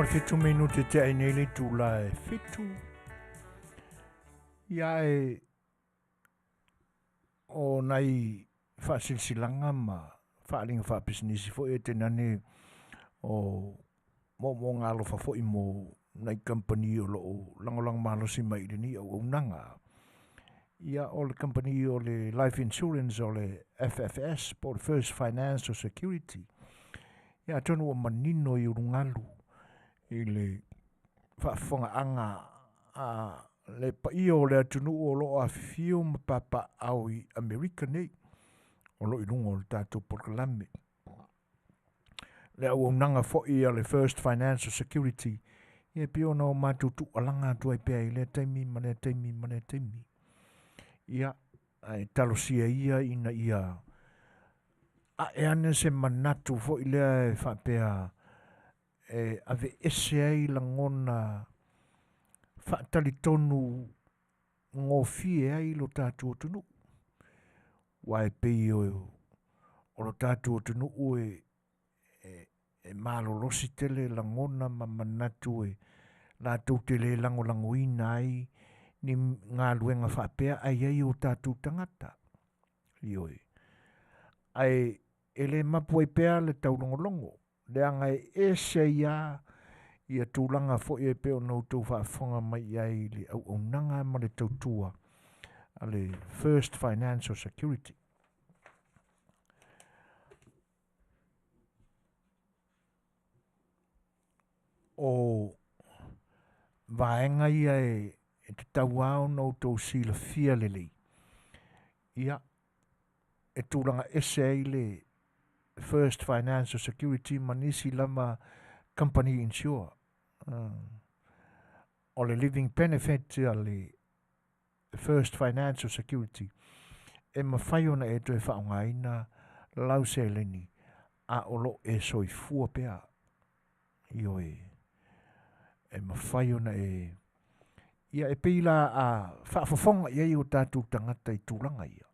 7 minute tea ai nei le itula e 7. Ia e o nai faasilasilaga ma faaaliga faapisinisi foi e tainane o moomooga alofa foi mo nai kamupani o loo lagolago malosi mai i lenei auaunaga. Ia o le kamupani o le Life Insurance o le FFS po o le First Financial Security. Ia atonu ua manino i ulugalu i le faafofogaaga a le paia o le atunuu o loo afifio ma papaaao i Amerika nei o loo i luga o le tatou polokalame. Le auaunaga foi a le First Financial Security ia e pei ona o matou tuualaga atu ai pea i lea taimi ma lea taimi ma lea taimi. Ia, ae talosia ia ina ia ae ane se manatu foi lea e faapea e aveese ai lagona faatalitonu gofie ai lo tatou atunuu. Aua e pei o lo tatou atunuu e malolosi tele lagona ma manatu e latou te le lagolagoina ai ni galuega faapea ae i ai o tatou tagata. Ioe. Ae e le mapu ai pea le taulogologo, leaga e ese ai lava ia tulaga foi e pei ona outou faafofoga mai i ai i le auaunaga ma le tautua a le First Financial Security. O vaega ia e tatau lava ona outou silafia lelei, ia, e tulaga ese ai le First Financial Security ma nisi lava company insure. O le living benefit a le First Financial Security e mafai ona e toe faaaogaina lau seleni a o lo o e soifua pea. Ioe, e mafai ona e ia e pei la a faafofoga i ai o tatou tagata i tulaga ia,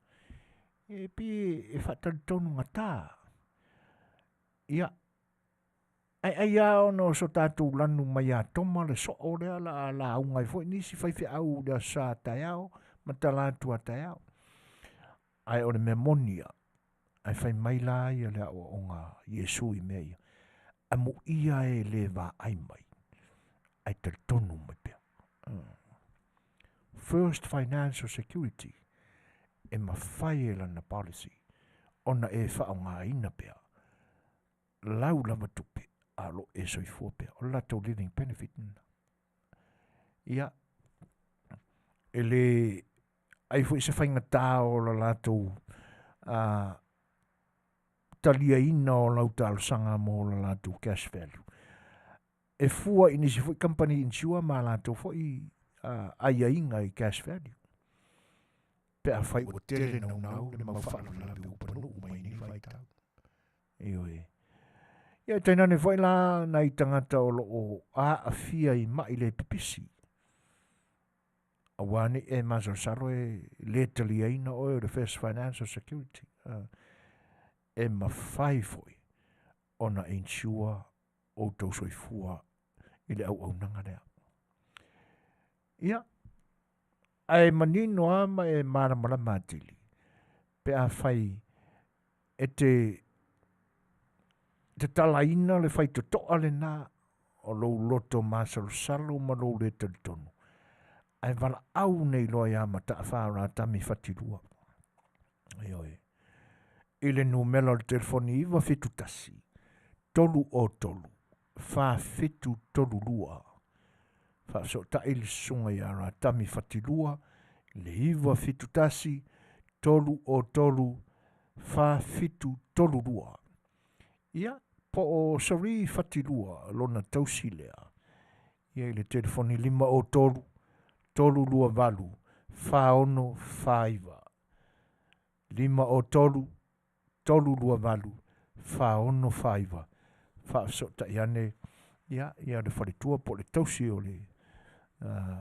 e pei e faatalitonu gata. Ia, ae ai lava ona o so tatou lanu mai ia Toma le soo lea o le a lauga ai foi nisi faifeau i le Aso Sa taeao ma talaatu a taeao. Ae o le mea moni ia, ae fai mai la ia le aoaoga a Iesu i mea ia, amuia e le vaai mai, ae talitonu mai pea. First Financial Security e mafai e lana policy ona e faaaogaina pea lau lava tupe a o lo o e soifua pea. O le latou living benefit lena. Ia, e le ai foi se faigata o le latou taliaina o lau talosaga mo le latou cash value. E fua i nisi foi company insure ma latou foi aiaiga i cash value. Pe afai ua tele naunau le mau faalavelave ua panuu mai nei vaitau. Ioe. Ia e tainane foi la nai tagata o lo o aafia i mai le pipisi. Aua ne i e masalosalo e le taliaina oe o le First Financial Security. E mafai foi ona insure outou soifua i le auaunaga lea. Ia, ae manino lava ma e malamalama atili, pe afai e te tatalaina le faitotoa lena o lou loto masalosalo ma lou le talitonu, ae valaau nei loa ia Mataafa Ratami Fatilua. Ioe. I le numera o le telefoni 971 303 4732. Faafesootai le susuga ia Ratami Fatilua i le 971 303 4732. Ia, po o Sari Fatilua lona tausi lea. Ia i le telefoni 503 328 4649. 503 328 4649. Faafesootai ane ia, ia le faletua po o le tausi o le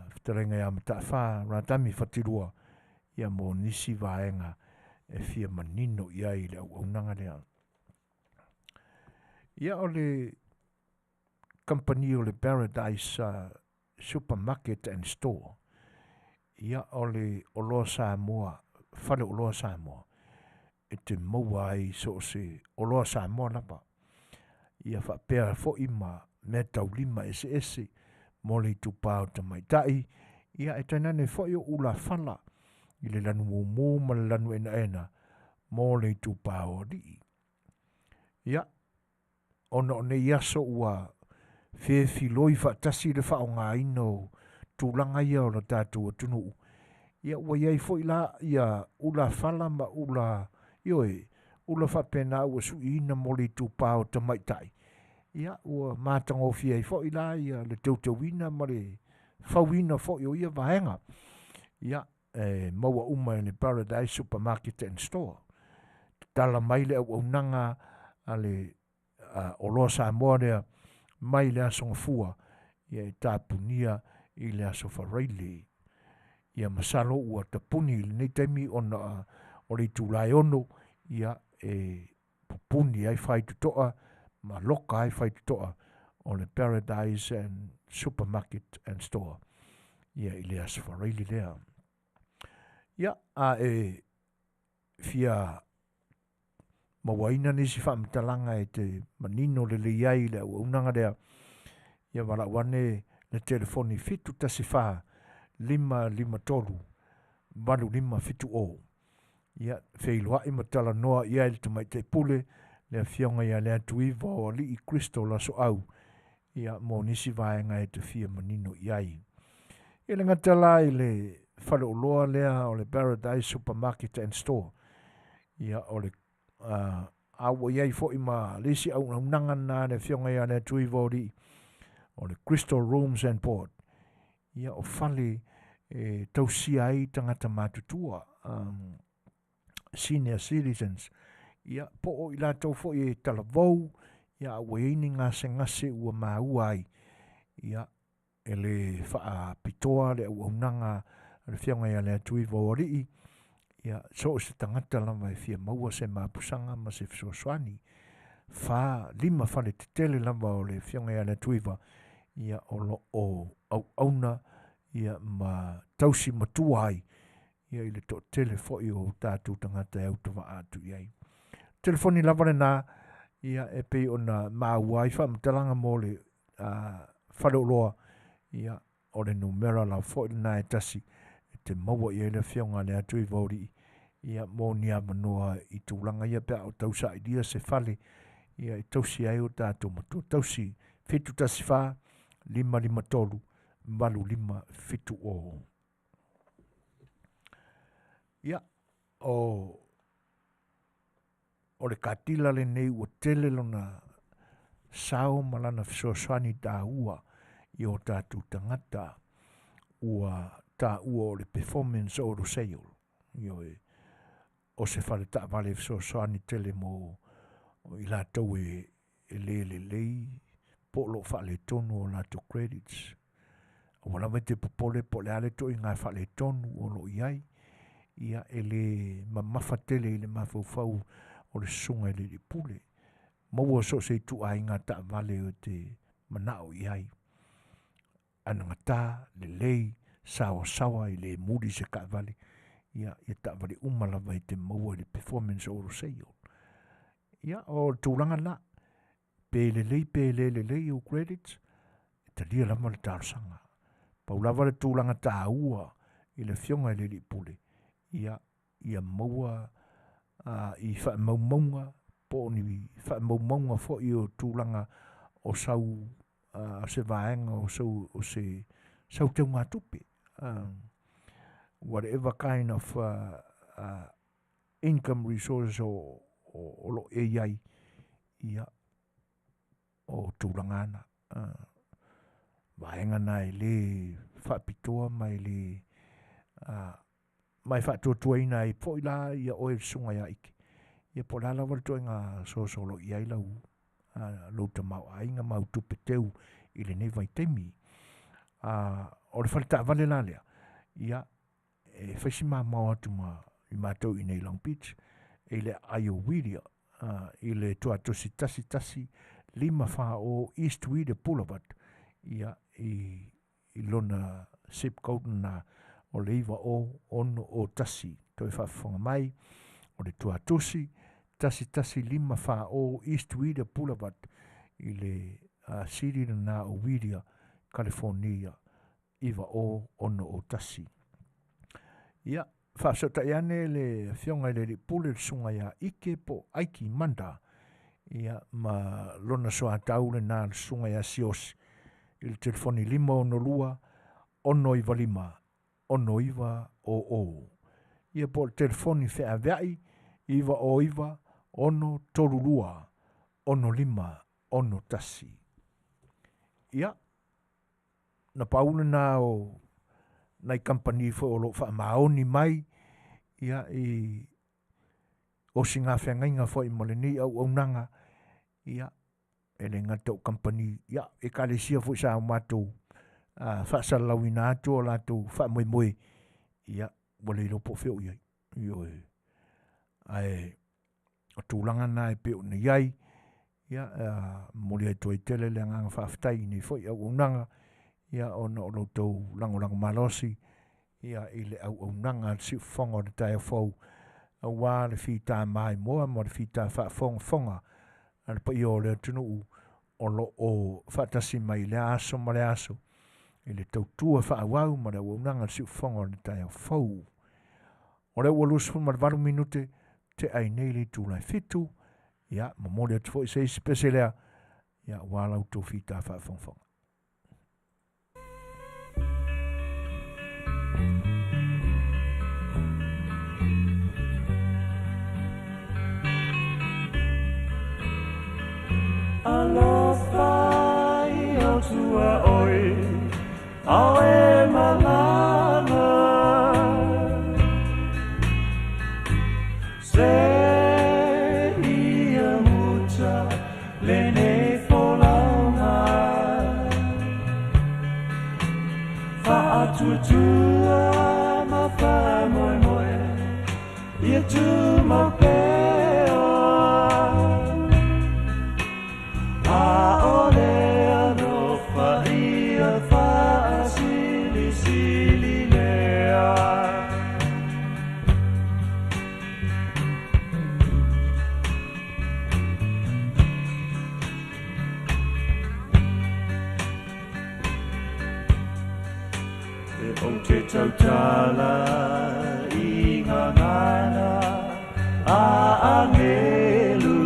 fetalaiga ia Mataafa Ratami Fatilua ia mo nisi vaega e fia manino i ai i le auaunaga lea. Ia o le kamupani o le Paradise Supermarket and Store, ia o le oloa Samoa, faleoloa Samoa, e te maua ai so o se oloa Samoa lava. Ia faapea foi ma meataulima eseese mo le itupa o tamaitai, ia e tainane foi o ulafala i le lanu mumu ma le lanu enaena mo le itupa o alii. Ia, ona o nei aso ua fefiloi faatasi le faaaogaina o tulaga ia o le tatou atunuu, ia ua i ai foi la ia ulafala ma ula, ioe, ula faapena ua suiina mo le itupa o tamaitai, ia ua matagofie ai foi la ia le teuteuina ma le fauina foi o ia vaega. Ia, e maua uma e le Paradise Supermarket and Store. Tatala mai le auaunaga a le oloa Samoa lea mai le Aso Gafua, ia e tapunia i le Aso Faraile. Ia masalo ua tapuni i lenei taimi ona o le itula e 6, ia e pupuni ai faitotoa ma loka ai faitotoa o le Paradise and Supermarket and Store ia i le Aso Faraile lea. Ia, a e fia mauaina nisi faamatalaga e te manino lelei ai i le auaunaga lea, ia valaau ane le telefoni 714 553 8570. Ia, feiloai ma talanoa i ai le tamaitai pule, le afioga ia Leatuiva o Alii Kristo Lasoau, ia mo nisi vaega e te fia manino i ai. E le gata la i le faleoloa lea o le Paradise Supermarket and Store, ia o le a ua i ai foi ma le isi auaunaga na le afioga ia Leatuiva o Alii, o le Crystal Rooms and Board. Ia o fale e tausia ai tagata matutua, senior citizens, ia po o i latou foi e talavou, ia a ua i ai ni gasegase ua maua ai, ia e le faapitoa le auaunaga a le afioga ia Leatuiva o Alii, ia so o se tagata lava e fia maua se mapusaga ma se fesoasoani. 4, 5 fale tetele lava o le afioga ia Leatuiva, ia o lo o auauna ia ma tausi matua ai ia i le toatele foi o tatou tagata e autavaa atu i ai. Telefoni lava lena, ia e pei ona maua ai faamatalaga mo le faleoloa, ia o le numera lava foi lena e tasi e te maua i ai le afioga a Leatuiva o Alii, ia mo ni avanoa i tulaga ia pe a o tausailia se fale, ia e tausi ai o tatou matua tausi. 714 553 8570. Ia, o le katila lenei ua tele lona sao ma lana fesoasoani taua i o tatou tagata ua taua o le performance auto sale. Ioe, o se fale taavale fesoasoani tele mo i latou e le lelei po o lo o faaletonu o latou credits. Aua lava e te popole po o le a le ituaiga faaletonu o lo o i ai, ia e le mamafa tele i le mafaufau o le susuga i le alii pule. Maua so o se ituaiga taavale o te manao i ai. Anagata, lelei, saoasaoa i le muli se taavale, ia, ia taavale uma lava e te maua i le performance auto sale. Ia, o le tulaga la, pe lelei pe le lelei ou credits, e talia lava le talosaga. Pau lava le tulaga taua i le afioga i le alii pule, ia, ia maua i faamaumauga po o ni faamaumauga foi o tulaga o sau se vaega o sau, o se sau teugatupe. Whatever kind of income resources o lo e i ai, ia, o tulaga ana. Vaega na e le faapitoa ma e le ma e faatuatuaina ai foi la ia oe le susuga ia Ike. Ia po o le a lava le ituaiga soso o lo o i ai lau lou tamaoaiga ma au tupe teu i lenei vaitaimi. O le fale taavale la lea, ia e fai si mamao atu ma i matou i nei Long Beach, e i le aai o Whittier, i le tuatosi 11. 540 East Weeder Boulevard, ia, i, i lona zip code na o le 90601. Toe faafofoga mai, o le tuatusi 11540 East Weeder Boulevard i le city lena o Whittier, California 90601. Ia, faafesootai ane le afioga i le Alii Pule le susuga ia Ike po o Aiki Manda, ia ma lona soatau lena le susuga ia Sios i le telefoni 562 695 6900. Ia po o le telefoni feaveai 909 632 6561. Ia, na pau lena o nai kamupani foi o lo o faamaoni mai ia i osigafeagaiga foi mo lenei auaunaga ia e le gata o kamupani ia ekalesia foi sa o matou faasalalauina atu o latou faamoemoe ia ua le iloa po o fea o i ai. Ioe. Ae o tulaga na e pei ona i ai ia momoli atu ai tele le agaga faafetai i nei foi auaunaga ia ona o lo outou lagolago malosi ia i le auaunaga a le siufofoga o le taeao fou aua le fita maimoa ma le fita faafogafoga a le paia o le atunuu o lo o faatasi mai i lea aso ma le aso i le tautua faaauau ma le auaunaga a le siufofoga o le taeao fou. O lea ua 28 minute tea ai nei le itula e 7, ia momoli atu foi se isi pese lea ia aua la outou fita faafogafoga. Alofa i au tua oi, ao e malama. Se ia muta lenei folauga. Faatuatua ma faamoemoe, ia tumau pea. Aole alofa ia faasilisili lea. E ou te tautala i ngā ngana a angelu,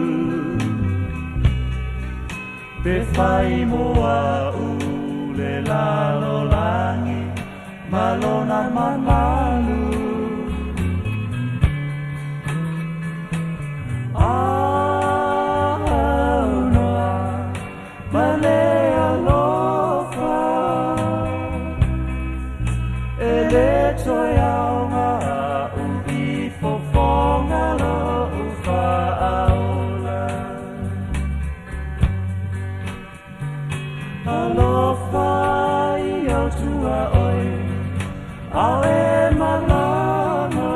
pe whai moa u le lalolangi ma lona mamalu. Au noa ma le alofa, e le toe aoga u i fofoga lo u faaola. Alofa i au tua oi, ao e malama.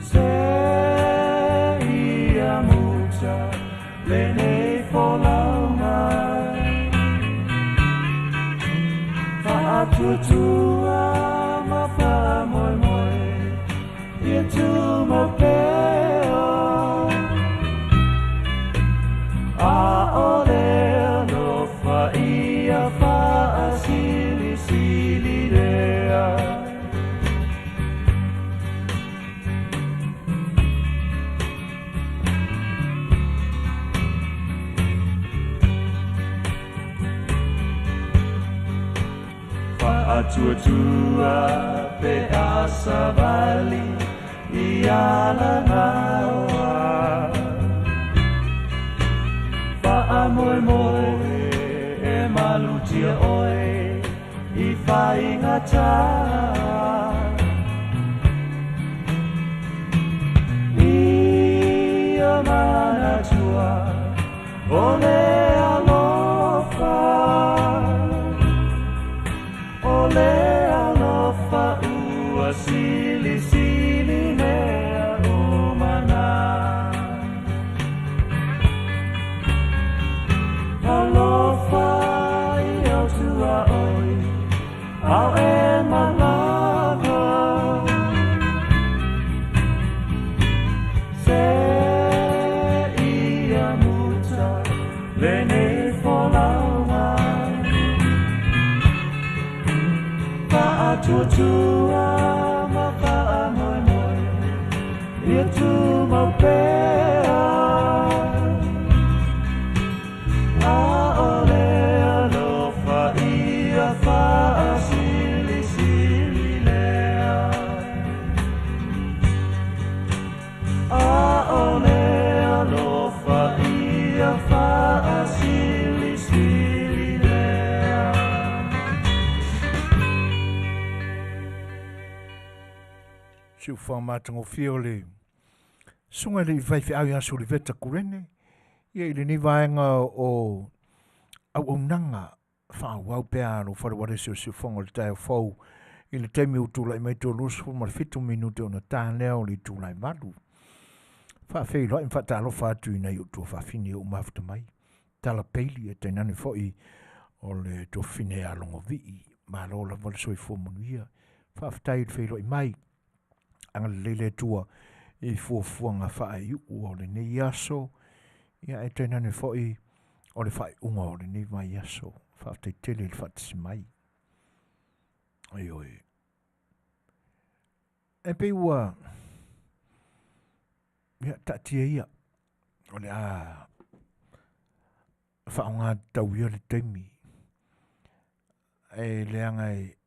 Se ia muta lenei folauga. Faatuatua ma faamoemoe, ia tumau pea. Aole alofa ia faasilisili lea. Faatuatua pe asavali i alagaoa. Faamoemoe e malutia oe i faigata. Ia manatua o le alofa, o le alofa ua silisili mea o mana. Ao e malaga Se ia muta lenei folauga Faatuatua ma faamoemoe Ia tumau pea ʻAʻole alofa ia faasilisili lea ʻAʻole alofa ia faasilisili lea. Siufaga matagofie o le Susuga i le faifeau ia Suliveta Kurene, ia i lenei vaega o auaunaga faaauau pea a lou fale siosifoga o le taeao fou i le taimi ua tulai mai 37 minute ona ta lea o le itula e 8. Faafeiloai ma faatalofa atu i nai ou tuafafine ua mafuta mai. Tala Peili e tainane foi o le tuafafine ia Logovii. Malo lava le soifua manuia. Faafetai i le feiloai mai. Agalelei le Atua i fuafuaga faaiu'u o lenei aso, ia ae tainane foi o le faaiuga o lenei vaiaso. Faafetai tele i le faatasi mai. Ioe. E pei ua ia taatia ia o le a faaaoga tatau ia le taimi e leaga e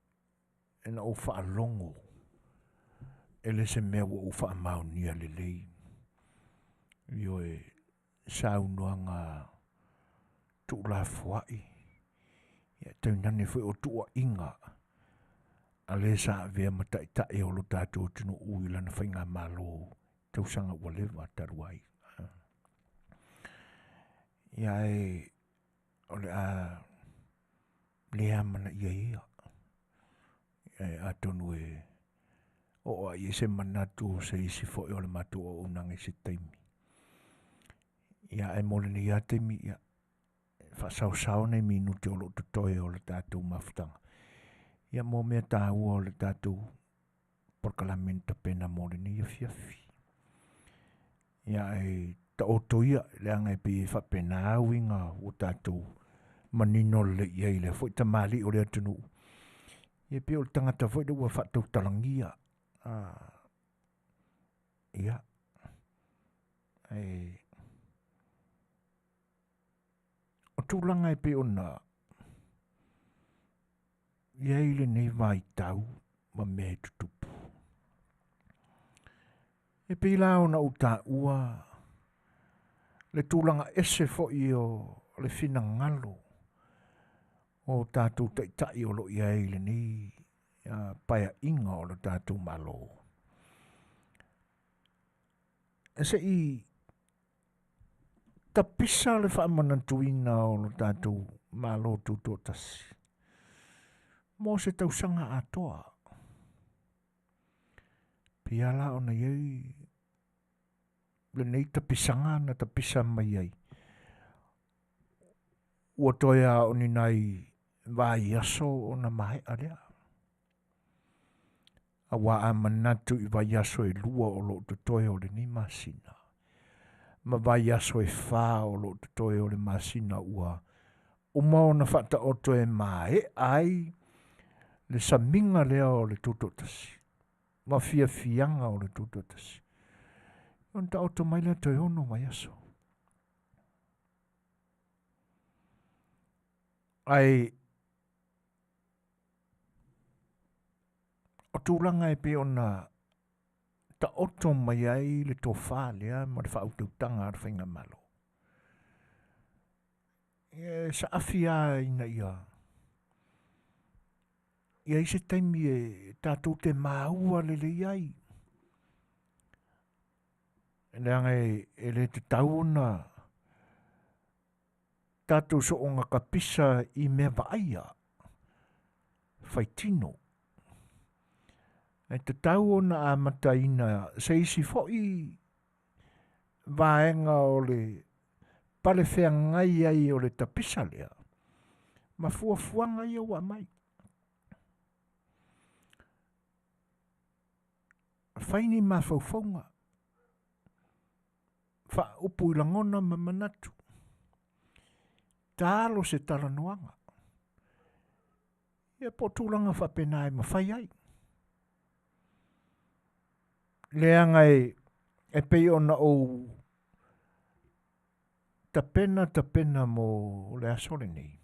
na ou faalogo e le se mea ua ou faamaonia lelei. Ioe, saunoaga tuulafoai, ia tainane foi o tuuaiga a le sa avea ma taitai o lo tatou atunuu i lana faigamalo tausaga ua leva talu ai. Ia e o le a le amanaia ia. E atonu e oo ai i se manatu o se isi foi o le matou auaunaga i se taimi. Ia ae mo lenei lava taimi, ia, faasaosao nai minute o lo o totoe o le tatou mafutaga. Ia mo mea taua o le tatou polokalame na tapena mo lenei afiafi. Ia ae taoto ia, leaga e pei e faapena uiga ua tatou manino lelei i ai i lea foi tamalii o le atunuu. Ia pei o le tagata foi lea ua faatautalagia. Ia, ae o tulaga e pei ona i ai lenei vaitau ma mea e tutupu. E pei la ona ou taua le tulaga ese foi o le finagalo o tatou taitai o lo o i ai i lenei paeaiga o le tatou Malo. E se i tapisa le faamanatuina o lo tatou Malo Tutoatasi mo se tausaga atoa. Pia la ona i ai lenei tapisaga na tapisa mai ai. Ua toe a o ni nai vaiaso ona maea lea. Auā a manatu i vaiaso e 2 o lo o totoe o lenei masina, ma vaiaso e 4 o lo o totoe o le masina ua uma ona faataoto e maea ai le samiga lea o le Tutoatasi, ma fiafiaga o le Tutoatasi. Ona taoto mai lea toe 6 vaiaso. Ae o tulaga e pei ona taoto mai ai le tofa lea ma le faautautaga a le faigamalo. E saafi lava ina ia i ai se taimi e tatou te maua lelei ai. Leaga e le tatau ona tatou soonga kapisa i mea vaaia faitino. E tatau ona amataina se isi foi vaega o le pale feagai ai o le tapisa lea, ma fuafuaga ia ua aumai. Fai ni mafaufauga, faaupu i lagona ma manatu, talo se talanoaga. Ia po o tulaga faapena e mafai ai. Leaga e, e pei ona ou tapena tapena mo le aso lenei.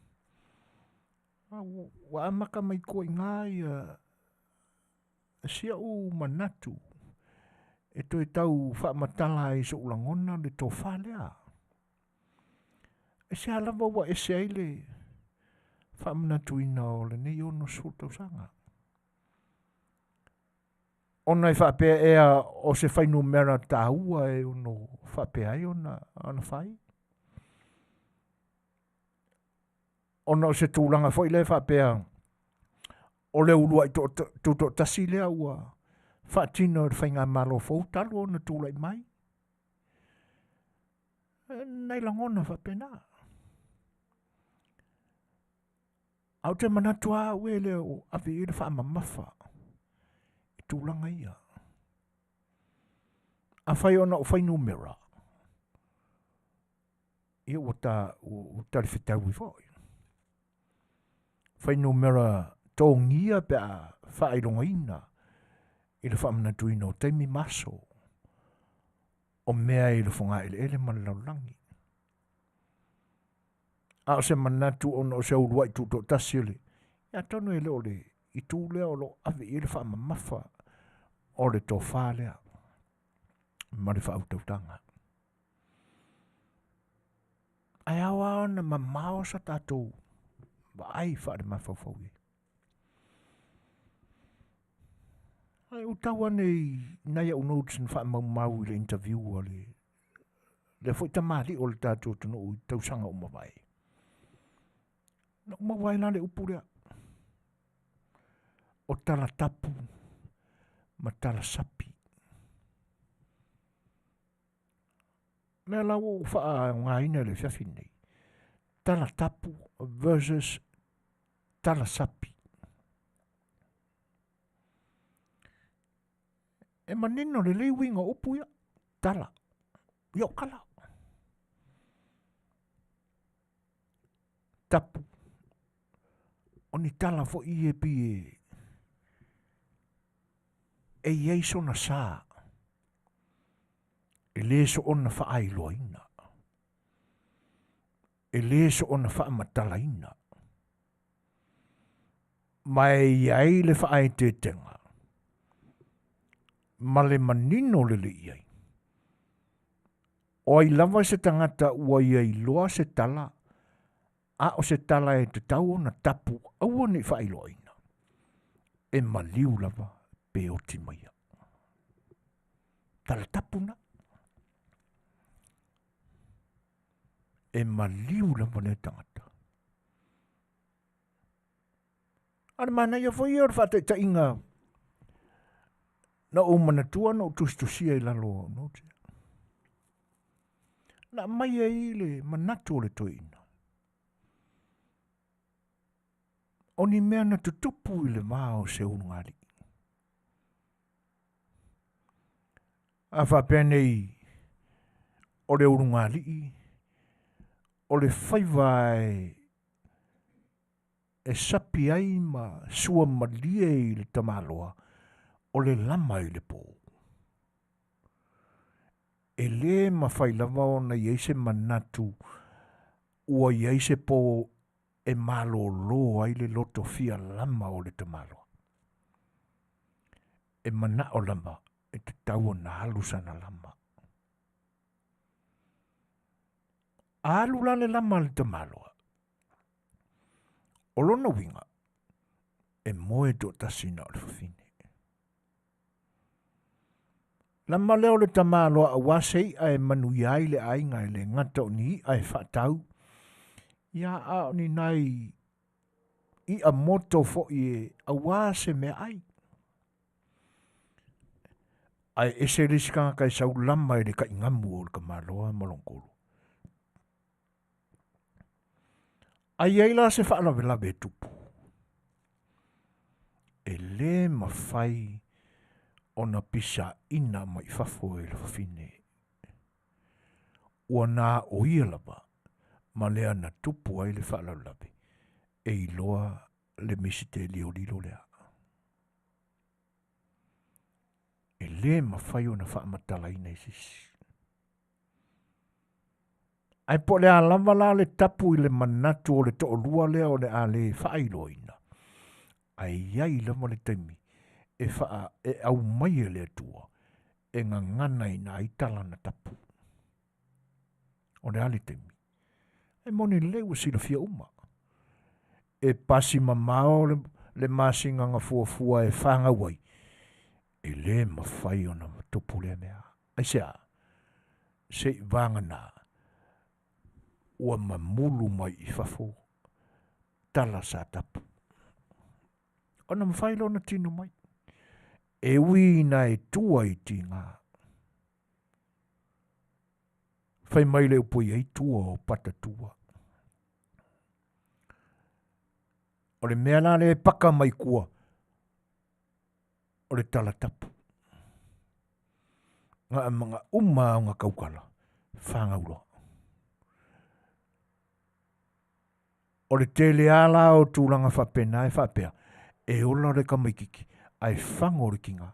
Ua amata mai tua i ina ia si au manatu e toe tau faamatala ai i so'u lagona le tofa lea. Aisea lava ua ese ai le faamanatuina o lenei 60 tausaga? Ona e faapea ea o se fuainumera taua e ono faapea ai ona ona fai? Ona o se tulaga foi lea e faapea o le uluai tutoatasi lea ua faatino e le faigamalo fou talu ona tulai mai. Nai lagona faapena. Ae ou te manatu lava au e le o ave i ai le faamamafa i tulaga ia. Afai ona o fuainumera, ia ua ta ua talifetaui foi. Fuainumera togia pe a faailogaina i le faamanatuina o taimi ma aso o mea i le fogaeleele ma le lalolagi. A o se manatu ona o se uluai tutoatasi o le ia atonu e le o le itu lea o lo o ave i ai le faamamafa o le tofa lea ma le faautautaga. Ae ao lava ona mamao sa tatou vaai faalemafaufau i ai. Ae ou tau ane i nai au notes na faamaumau i le interview a le lea foi tamalii o le tatou atunuu i tausaga ua mavae. Na ou maua ai la le upu lea, o talatapu ma talasapi. Mea la ua ou faaaogaina i le afiafi lenei, talatapu versus talasapi. E manino lelei uiga o upu ia, tala, ia o tala. Tapu, o ni tala foi ia e pei e, e i ai sona sa, e le soona faailoaina, e le soona faamatalaina, ma e i ai le faaeteetega ma le manino lelei i ai. O ai lava se tagata ua ia iloa se tala, a o se tala e tatau ona tapu aua ne i faailoaina, e maliu lava pe oti mai ia. Tala tapu na. E maliu lava lea tagata. A o le manaia foi ia o le faataitaiga na ou manatua na ou tusitusia i lalo o notes ia. Na aumai ai le manatu o le toeaina. O ni mea na tutupu i le va o se ulugalii. A faapea nei o le ulugalii o le faiva e e sapi ai ma suamalie i le tamaloa o le lama i le po. E lē mafai lava ona i ai se manatu ua i ai se po e malōlō ai le loto fia lama o le tamaloa. E manao lava e tatau ona alu sana lama. A alu la le lama a le tamaloa, o lona uiga, e moe toatasi na o le fafine. Lama lea o le tamaloa aua se i'a e manuia ai le aiga e le gata o ni i'a e faatau, ia a o ni nai i'a moto foi e aua se meaai. Ae ese le isi tagata e sau lama i le taigamu o le tamaloa ma lona toalua. A i ai la se faalavelave e tupu, e lē mafai ona pisaina mai fafo e le fafine. Ua na o ia lava ma lea na tupu ai le faalavelave e iloa le misitelio lilo lea. E lē mafai ona faamatalaina e se isi. Ae po o le a lava la le tapu i le manatu o le toalua lea o le a le faailoaina, ae i ai lava le taimi e, faa, e aumai e le Atua e gaganaina ai tala na tapu. O le a le taimi? E moni lelei ua silafia uma. E pasi mamao le, le masina na fuafua e fanau ai, e lē mafai ona tupu lea mea. Aisea? Se'i vagana ua mamulu mai i fafo tala sa tapu. Ona mafai lea ona tino mai. E ui ina e tua i tiga. Fai mai le upu e i ai tua o patatua. O le mea la lea e paka mai tua, o le talatapu. Na uma lava ona tautala, fanau loa. O le tele lava la o tulaga faapena e faapea, e ola le tamaitiiti ae fago le tina.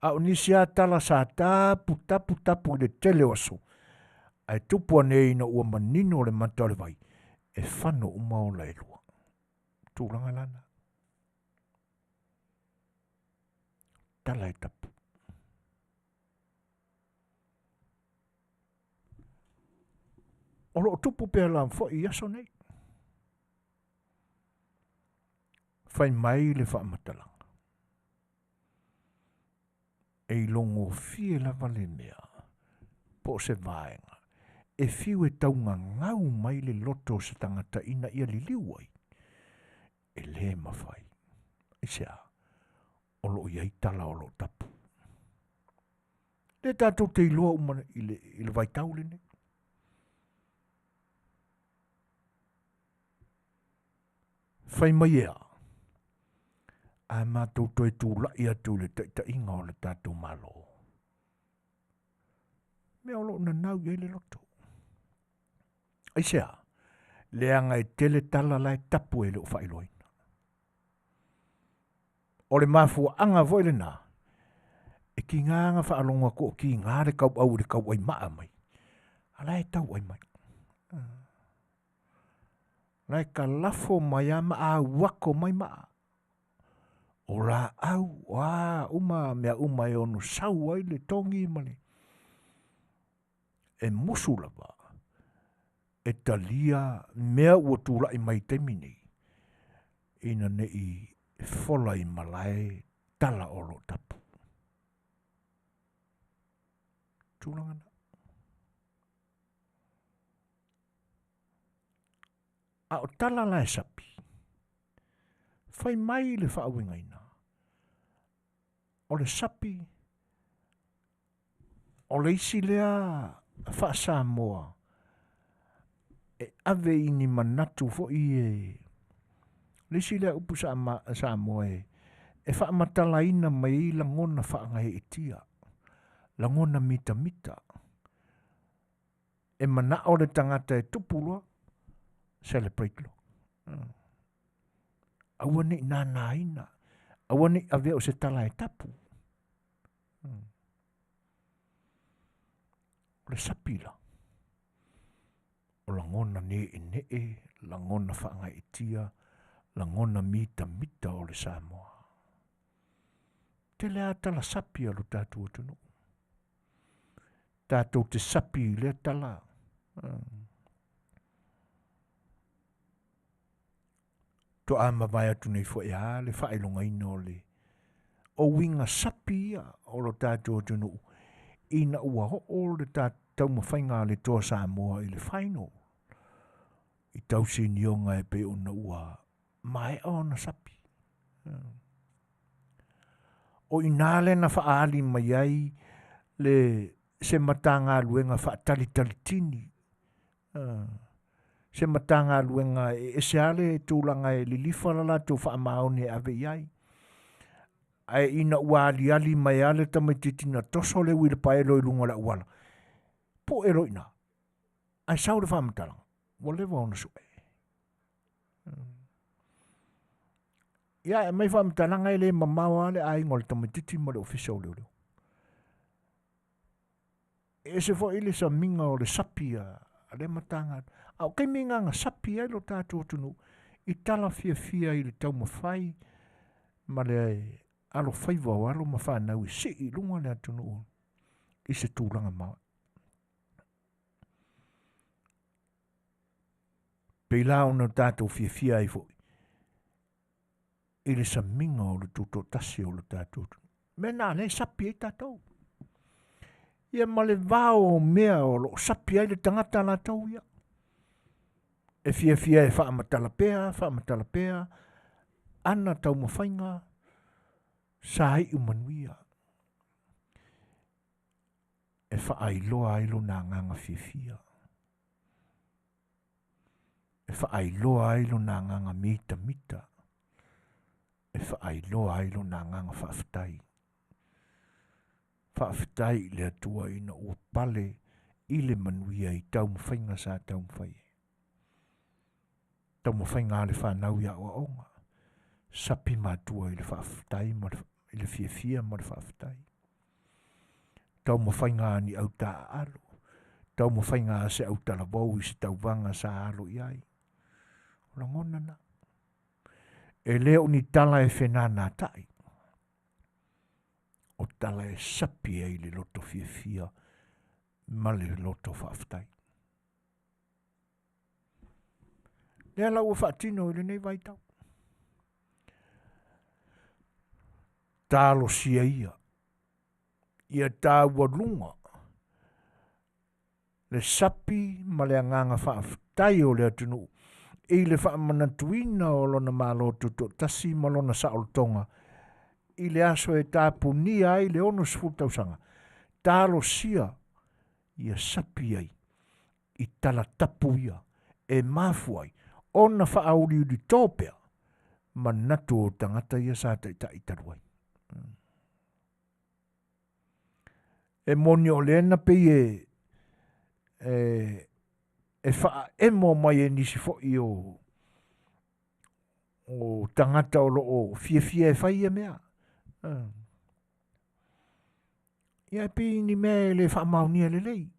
A o nisi lava tala sa tapu tapu tapu i le tele o aso, ae tupu ane ina ua manino le mata o le vai, e fano uma ola e lua. Tulaga la na. Tala e tapu. O loo tupu pea lava foi i aso nei. Fai mai le faamatalaga. E ilogofie lava le mea po o se vaega e fiu e taugagau mai le loto o se tagata ina ia liliu ai, e lē mafai. Aisea? O loo i ai tala o loo tapu. Lea tatou te iloa uma i le, i le vaitau lenei. Fai mai ea, a matou toe tula'i atu i le taitaiga o le tatou Malo, mea o lo o nanau i ai le loto. Aisea? Leaga e tele tala la e tapu e le o faailoaina. O le mafuaaga foi lena, e tiga ona faalogo atu o tiga le tauau i le tauai maa mai, a la e tauai mai. La e talafo mai lava ma auako mai maa. O laau, o a uma mea uma e ono sau ai le togi ma le e musu lava e talia mea ua tulai mai i taimi nei ina ne i fola i malae tala o lo o tapu. Tulaga na. A o tala la e sapi, fai mai le faauigaina, o le sapi o le isi lea faa-Samoa e ave i ni manatu foi e le isi lea upu Samoa e e faamatalaina mai ai lagona faagaeetia, lagona mitamita. E manao le tagata e tupu loa, celebrate loa. Aua ne i nānāina, aua ne i avea o se tala e tapu. O le sapi la, o lagona ne'ene'e, lagona faagaeetia, lagona mitamita o le Samoa. Tele lava tala sapi a lo tatou atunuu. Tatou te sapi i lea tala. Toa mavae atu nei foi a le faailogaina o le o uiga sapi ia o lo tatou atunuu ina ua oo le taumafaiga a le Toa Samoa i le final i tausinioga e pei ona ua maea ona sapi. O i ina lea na faaali mai ai le se Matagaluega faatalitalitini, se Matagaluega e ese lava le tulaga e lilifa le latou faamaoni e ave i ai. Ae ina ua aliali mai lava le tamaitiiti na toso le uilipaelo i luga o le auala, pue loa i ina, ae sau le faamatalaga, ua leva ona sue. Ia, e aumai faamatalaga e le mamao lava le aiga o le tamaitiiti ma le ofisa o leoleo. E ese foi le samiga o le sapi a lea Matagaluega. A o taimi na na sapi ai lo tatou atunuu i tala fiafia i le taumafai ma le alofaiva o alo ma fanau e sii i luga le atunuu i se tulaga maoae. Pei la ona tatou fiafia ai foi i le samiga o le tutoatasi o le tatou atunuu. Mea na lea e sapi ai tatou. Ia ma le vao o mea o lo o sapi ai le tagata latou ia. E fiafia e faamatala pea, faamatala pea, ana taumafaiga sa iu manuia. E faailoa ai lona agaga fiafia. E faailoa ai lona agaga mitamita. E faailoa ai lona agaga faafetai. Faafetai i le Atua ina ua pale i le manuia i taumafaiga sa taumafai ai. Taumafaiga a le fanau i aoaoga, sapi matua i le faafetai ma le, i le fiafia ma le faafetai. Taumafaiga a ni au taaalo, taumafaiga a se autalavou i se tauvaga sa alo i ai. O lagona na. E le o ni tala e fenanatai, o tala e sapi ai le loto fiafia ma le loto faafetai. Lea la ua faatino i lenei vaitau. Talosia ia, ia taualuga le sapi ma le agaga faafetai o le atunuu i le faamanatuina o lona Malo Tutoatasi ma lona saolotoga i le aso e tapunia ai le 60 tausaga, talosia ia sapi ai i tala tapu ia e mafua ai ona faauliulito pea manatu o tagata ia sa taitai talu ai. E moni o lea na pei e, e, e faaemo mai e nisi foi o, o tagata o lo o fiafia e fai ia mea. Ia e pei ni mea e le faamaonia lelei.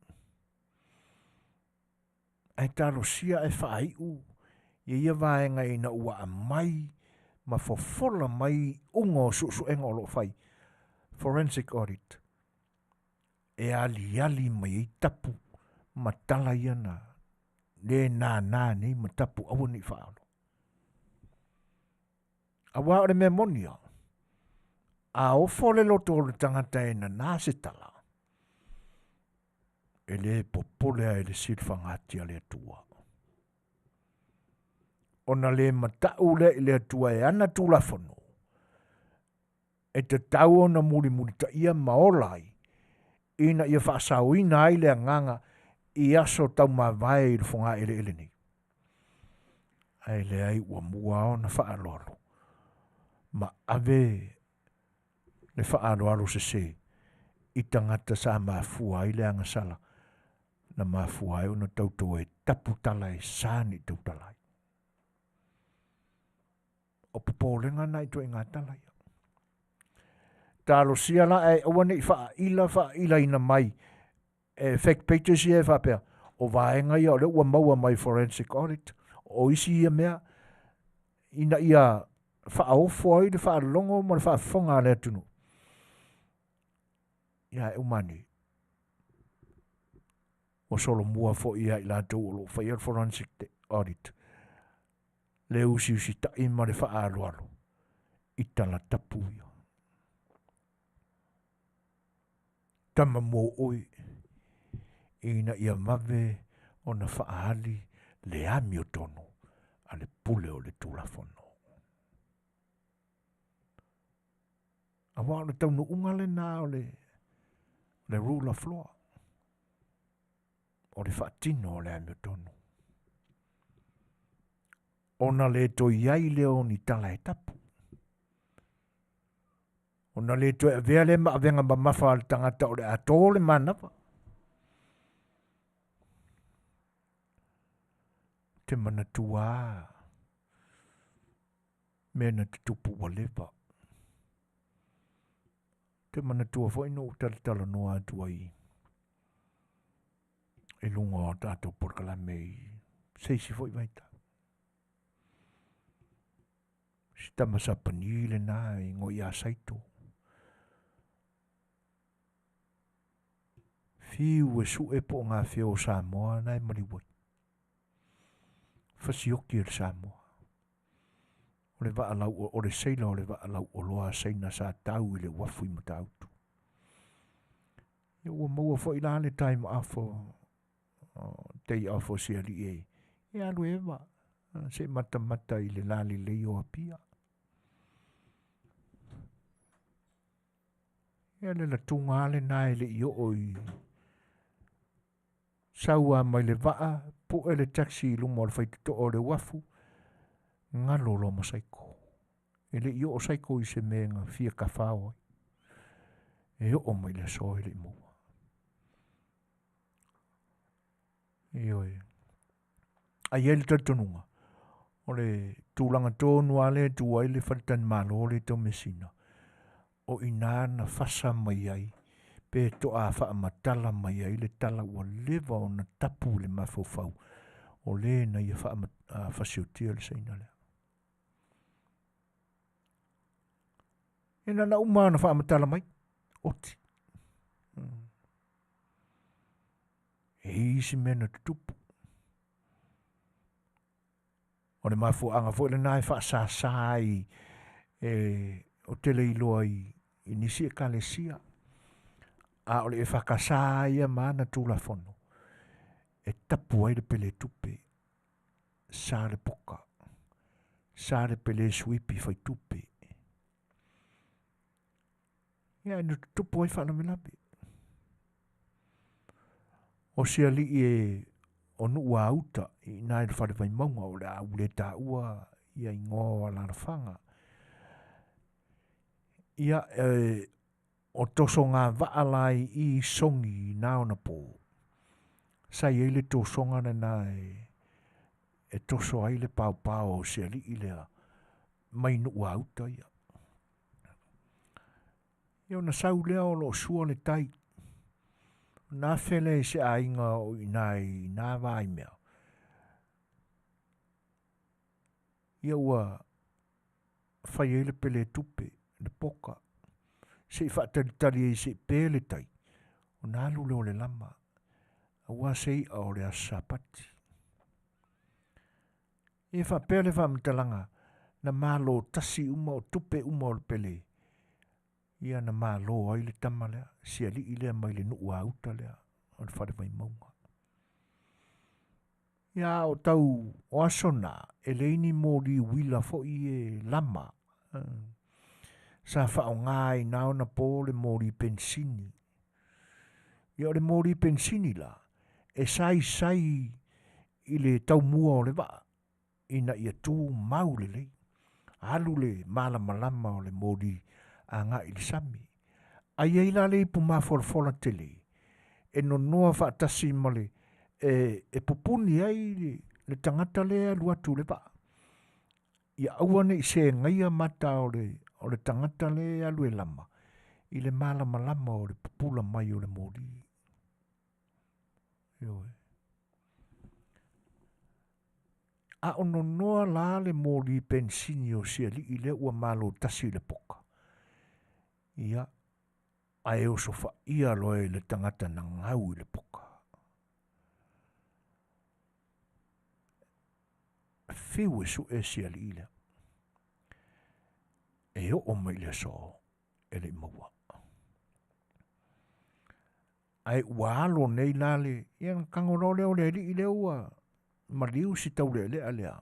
Ae talosia ae faaiu ia ia vaega ina ua aumai ma fofola mai iuga o suesuega o lo o fai, forensic audit, e aliali mai ai tapu ma tala ia na le nānā nei ma tapu aua ne i faaolo. Aua o le mea moni lava, a ofo le loto o le tagata e nanā se tala, e le popole lava i le silafagatia a le Atua. Ona le matau lea i le Atua e ana Tulafono, e tatau ona mulimulitaia ma ola ai, ina ia faasaoina ai le agaga i aso taumavae i le fogaeleele nei. Ae leai ua mua ona faaaloalo ma ave le faaaloalo sese i tagata sa mafua ai le agasala na mafua ai ona tauto e tapu tala e sa ni tautala ai. O popolega na i ituaiga tala ia. Talosia la ae aua ne i faaila faailaina mai e fake pages ia e faapea o vaega ia o lea ua maua mai forensic audit o isi ia mea ina ia faaofo ai le faalogo ma le faafofoga a le atunuu. Ia e uma ane, ua solomua foi ia i latou o lo o faia le forensic audit le usiusitai ma le faaaloalo i tala tapu ia. Tama mua oe ina ia vave ona faaali le amiotonu a le pule o le Tulafono. Aua o le taunuuga lena o le, le rule of law, o le faatino o le amiotonu. Ona le toe i ai lea o ni tala e tapu. Ona le toe avea lea ma avega mamafa a le tagata o le a to le manava. Ou te manatua lava mea na tutupu ua leva. Ou te manatua foi na ou talatalanoa atu ai i luga o tatou polokalame i se isi foi vaitau. Si tama Sapani lena e igoa ia Saito. Fiu e sue po o gafea o Samoa na e maliu ai. Fasioki e le Samoa. O le vaa lau, o le seila o le vaa lauoloa a Saina sa tau i le uafu i Matautu. Ia ua maua foi la le time off o day off o si alii e, e alu e eva se i matamata i le lalelei o Apia. Ia le latuga lava lena e le i oo i sau lava mai le vaa, pue le taxi i luma o le faitotoa o le uafu, galo loa ma Saiko. E le i oo Saiko i se mea na fia tafao ai. E oo mai le aso e le i maua. Ioe. Ae i ai le talitonuga, o le tulaga tonu lava lea e tu ai le faletalimalo lea i Taumeasina, o i ina na fasa mai ai pe toa faamatala mai ai le tala ua leva ona tapu i le mafaufau o le na ia faafasiotia le Saina lea. E na ona uma ona faamatala mai, oti. E i isi mea na tutupu. O le mafuaaga foi lena e faasasa ai e ou te le iloa i, i nisi ekalesia. A o le EFKS ia ma ana Tulafono e tapu ai le peletupe, sa le poka, sa le pele suipi faitupe. Ia na tutupu ai faalavelave. O si alii e o Nuuauta i ina i le fale Vaimauga o le a ou le taua ia igoa o alalafaga. Ia, e, o tosoga vaa la i i Sogi i na ona po, sa i ai le tosoga lena e, e toso ai le paopao o si alii lea mai Nuuauta ia. Ia ona sau lea o lo o sua le tai. Ona afe lea i se aiga o i ina i na vaimea. Ia ua fai ai le peletupe, le poka, se i faatalitali ai se i pe le tai, ona alu lea o le lama, aua se i'a o le aso Sapati. E faapea le faamatalaga, na malo tasi uma o tupe uma o le pele, ia na malo ai le tama lea, si alii lea mai le nuu auta lea o le fale Vaimauga. Ia o tau o aso na, e leai ni moli uila foi e lama. Sa faaaoga ai na ona po le moli penisini. Ia o le moli penisini la, e saisai i le taumua o le vaa, ina ia tumau lelei. Alu le malamalama o le moli agai i le sami. Ae i ai la le ipu mafolafola tele, e nonoa faatasi ma le e, e pupuni ai le, le tagata lea e alu atu i le vaa. Ia aua ne i segaia mata o le, o le tagata lea e alu e lama i le malamalama o le pupula mai o le moli. Ioe. A o nonoa la le moli penisini o si alii lea ua malo tasi i le poka. Ia, ae osofaia loa e le tagata na gau i le poka. Fiu e sue si alii lea. E oo mai le aso e le i maua. Ae ua alo nei la le, ia na tago loa lea o le alii lea ua maliu si taulealea lea.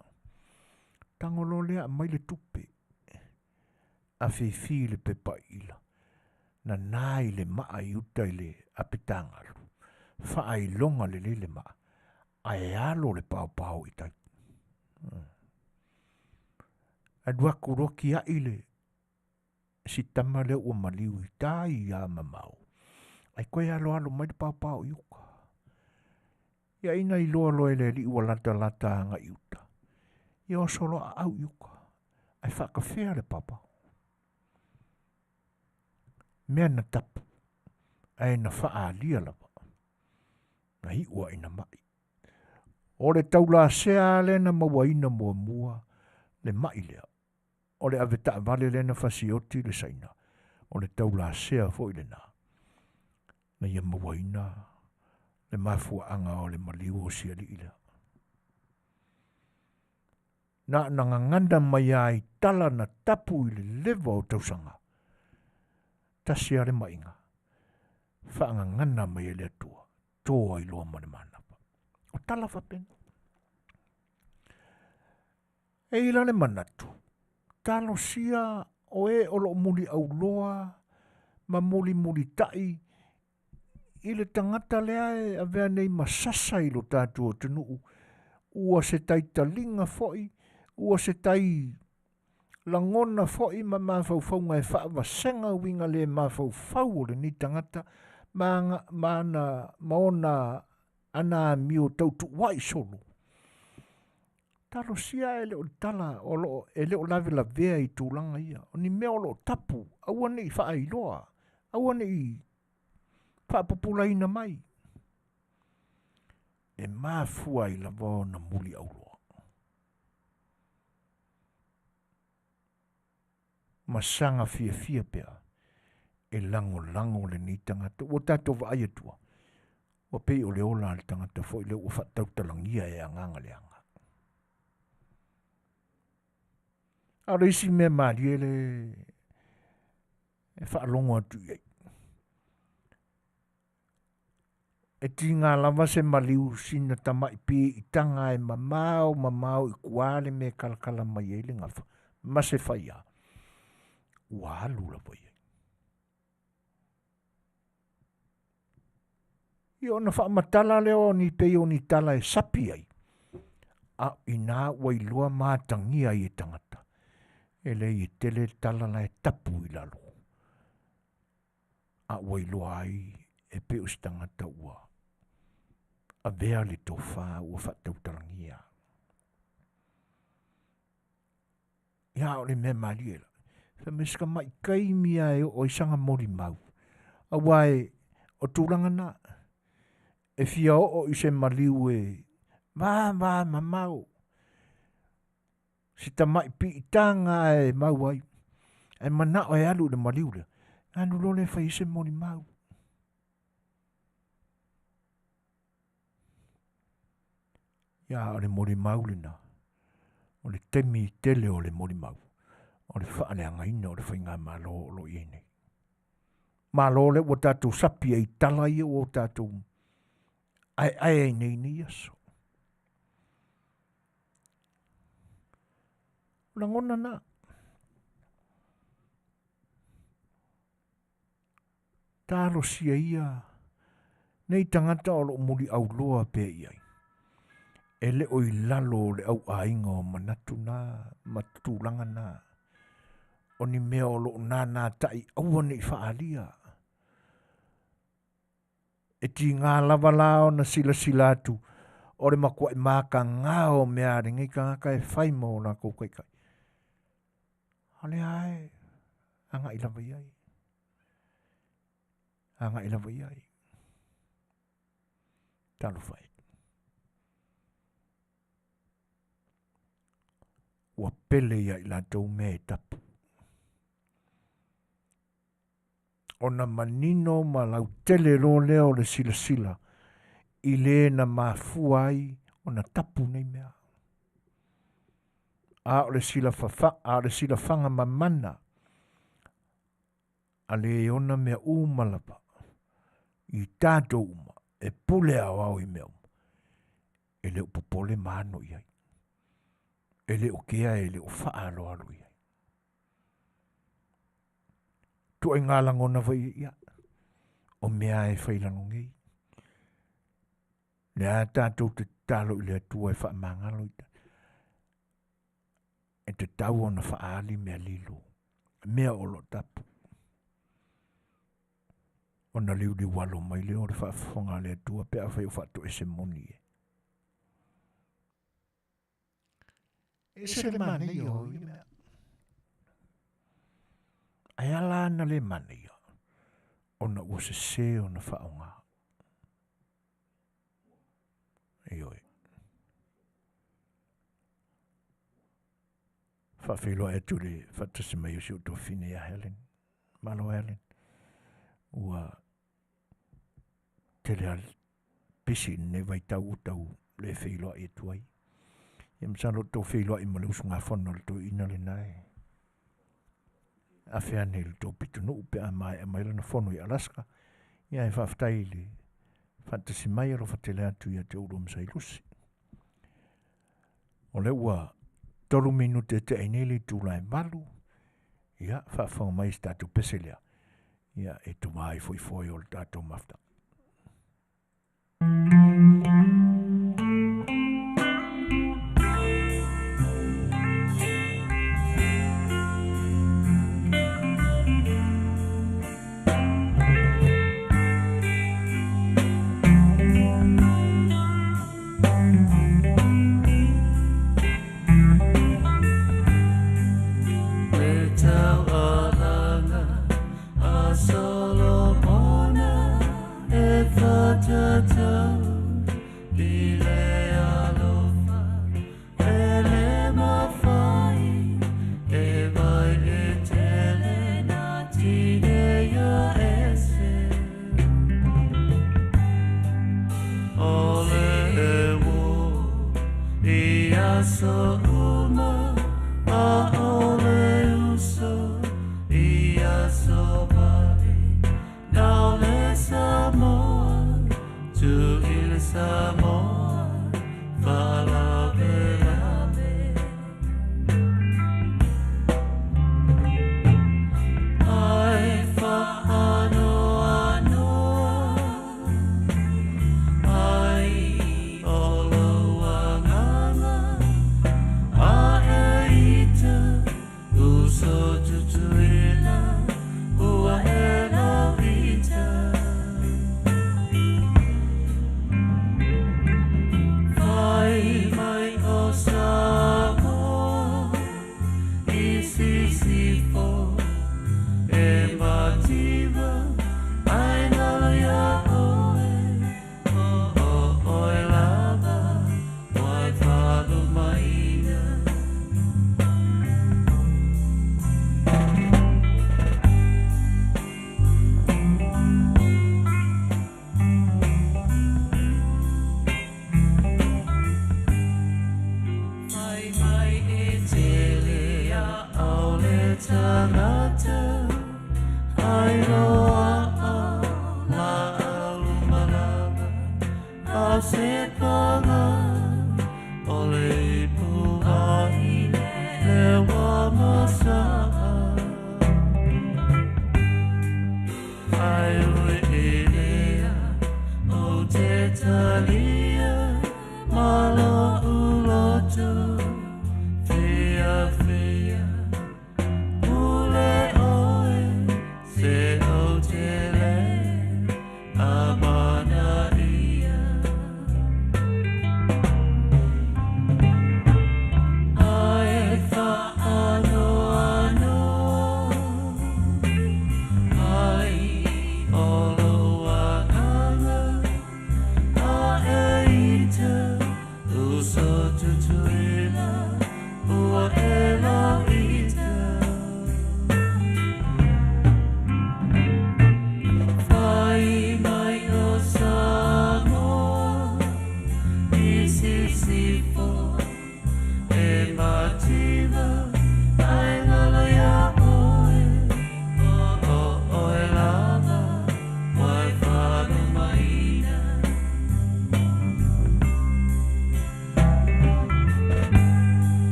Tago loa lea aumai le tupe, afifi i le pepa ila, nana i le maa i uta i le apitagalu, faailoga lelei le maa, ae alo le paopao i tai. Alu atu loa tiai le si tama lea ua maliu i tai a mamao, ae toe aloalo mai le paopao i uka. Ia ina iloa loa e le alii ua latalata agai i uta, ia oso loa aau i uka, ae faatafea le paopao. Mea na tapu, ae na faaalia lava, na iu lava ina mai. O le taulasea lava lea na mauaina muamua le mai lea, o le avetaavale lea na fasioti le Saina, o le taulasea foi lena na ia mauaina le mafuaaga o le maliu o si alii lea. Na ona gagana mai lava i tala na tapu i le leva o tausaga, tasi lava le maiga, faagagana mai e le Atua, to ai loa ma le manava. O tala faapena. E i ai la le manatu, talosia o e o lo o muliauloa ma mulimulitai i le tagata lea e avea nei ma sasa i lo tatou atunuu, ua se taitaliga foi, ua se tai lagona foi ma mafaufauga e faavasega uiga le mafaufau o lenei tagata ma, ma, ana, ma ona ana amio tautuua'i solo. Talosia e le o le tala o loo e le o lavelavea i tulaga ia. O ni mea o lo o tapu, aua ne i faailoa, aua ne i faapupulaina mai. E mafua ai lava ona muliauloa. Ma saga fiafia pea e lagolago lenei tagata. Ua tatou vaai atua, ua pei o le ola a le tagata foi lea ua faatautalagia e agaga leaga. A o le isi mea malie le e faalogo atu i ai, e tiga lava se maliu sina tamai piitaga e mamao mamao i tua le mea e talatala mai ai le gafa ma se faia, ua alu lava i ai. Ia ona faamatala lea o ni pei o ni tala e sapi ai, a o ina ua iloa ma atagia ai e tagata, e leai e tele tala la e tapu i lalo, a ua iloa ai e pei o se tagata ua avea le tofa ua faatautalagia. Ia o le mea malie la, fai mai si tamai taimi lava e oo ai sana molimau, aua e, o tulaga na, e fia oo i se maliu e vavamamao, si tamai piitaga lava e mau ai, ae manao e alu i le maliu lea, ona alu loa lea e fai ai se molimau. Ia a o le molimau lena, o le taimi tele o le molimau, o le faaleagaina o le faigamalo o lo o i ai nei. Malo lea ua tatou sapi ai i tala ia ua tatou aeae ai nei i nei aso. O lagona na. Talosia ia nei tagata o lo o muliauloa pea i ai, e le o i lalo o le auaiga o manatu na ma tulaga na, o ni mea o lo o nānātaʻi aua ne i faaalia. E tiga lava la ona silasila atu o le matuai mataga o mea a lenei tagata e fai ma o latou taitai. A o lea lava e agai lava i ai, agai lava i ai. Talofa e. Ua pele ia i latou mea e tapu. Ona manino ma lautele loa lea o le silasila i le na mafua ai ona tapu nei mea. A o le a o le silafaga mamana a le ona mea uma lava i tatou uma e pule aoao i mea uma, e le o popole ma ano i ai, e le o kea e le o faaaloalo i ai. Ituaiga lagona foi ia, o mea e fai lalo nei. Lea tatou te tatalo i le Atua e faamagalo i e tatau ona faaali mea lilo. mea o lo tapu. Ona liuliu alo mai lea o le faafofoga a le Atua pe afai o faatoese moni e. E ese le manaia o ia mea. Ae ala ana le manaia, ona ua sese ona faaaoga. Ioe. Faafeiloai atu i le faatasi mai o si ou tuafafine ia Helen. Malo Helen. Ua tele lava pisi i lenei vaitau ua tau le feiloai atu ai. Ia masalo o tou feiloai ma le usugafono a le toeaina lena e afe ane i le tou pitonuu pe a maea mai lana fono i Alaska. Ia ae faafetai i le faatasi mai, alofa tele atu ia te oulua ma Sailusi. O lea ua 3 minute e tea nei le itula e 8. Ia, faafofoga mai i se tatou pese lea. Ia, e tuma ai foi foi o le tatou mafutaga.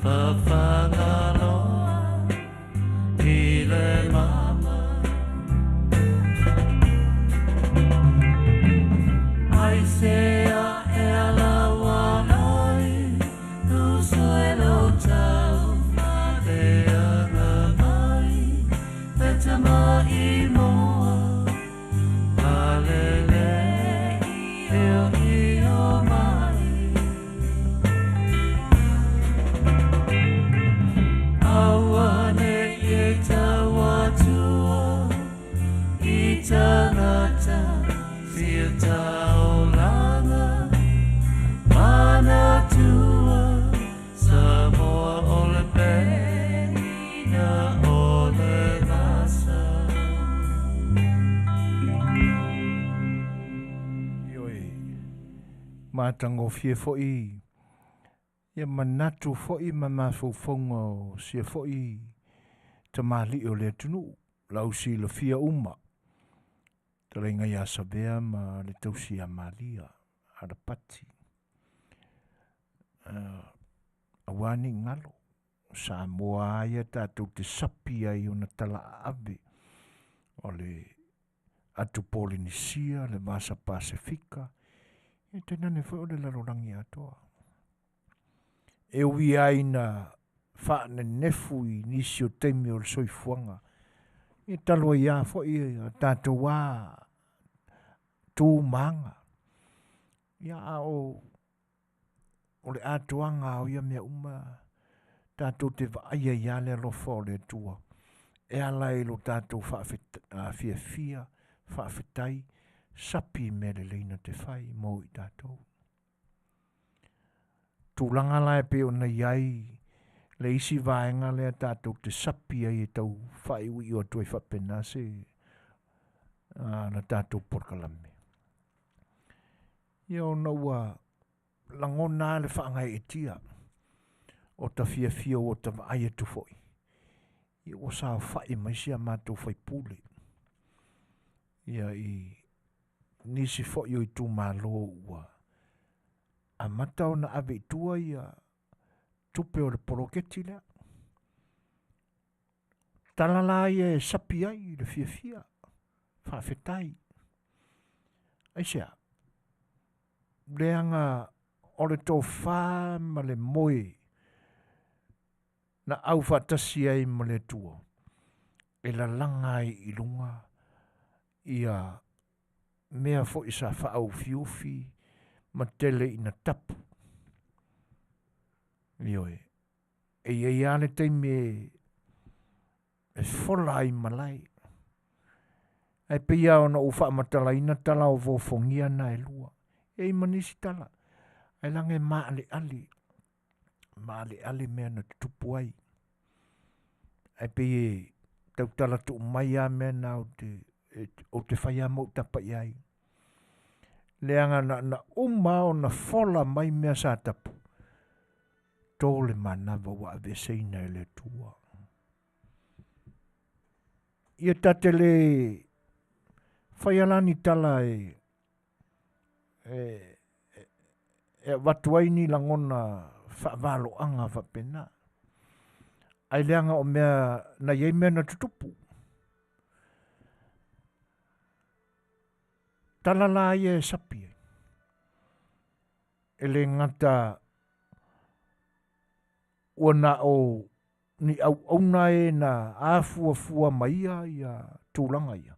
Fafagaloa i le mama. Ai se a e ala wa ai tu soi lo tau ma le anga mai le tama i moa Alele io io mai. Aua ne e tau atua i tangata fia taolanga manatua Samoa o le penina o le vasa. Ioe, matagofie fo'i ia manatu fo'i ma mafaufauga o sia fo'i tamali'i o le atunu'u lau silafia uma talaiga ia Savea ma le tausi ia Malia Alapati. Auā nei galo Samoa a ia tatou te sapi ai ona talaaave o le atu Polenisia, le Vasa Pasefika, e tainane foi o le lalolagi atoa. E ui ai na faanenefu i nisi o taimi o le soifuaga, e talu ai lava foi a tatou a tu ma aga. Ia a o le atoaga o ia mea uma tatou te vaaia ai lava le alofa o le Atua e ala i lo tatou fiafia, faafetai, sapi i mea lelei na te fai mo i tatou. Tulaga la e pei ona i ai le isi vaega lea tatou te sapi ai e tau faaiuiu atu ai faapena se la tatou polokalame. Ia ona ua lagona le faagaeetia o ta fiafia ua ta vaai atu foi. Ia ua saofai mai si a matou faipule. Ia i nisi foi o itumalo ua amata ona ave i tua ia tupe o le poloketi lea. Tala la ia e sapi ai i le fiafia, faafetai. Aisea? Leaga o le tofa ma le moe na aufaatasi ai ma le Atua e lalaga ai i luga ia mea foi sa faaufiufi ma tele ina tapu. Ioe, e i ai lava le taimi e fola ai malae. Ae pei lava ona ou faamatalaina tala o fofogia na e lua. E i ai ma nisi tala, ae leaga e maaleale, maaleale mea na tutupu ai. Ae pei e tautala tuu mai lava mea na ou te fai lava ma ou tapa i ai. Leaga na uma ona fola mai mea sa tapu, to le manava ua aveeseina e le Atua. Ia ta te le faia la ni tala e avatu ai ni lagona faavaloaga faapena. Ai leaga o mea na iai mea na tutupu. Tala la ia e sapi ai. E le gata ua na o ni auauna e na afuafua maia ia tulaga ia,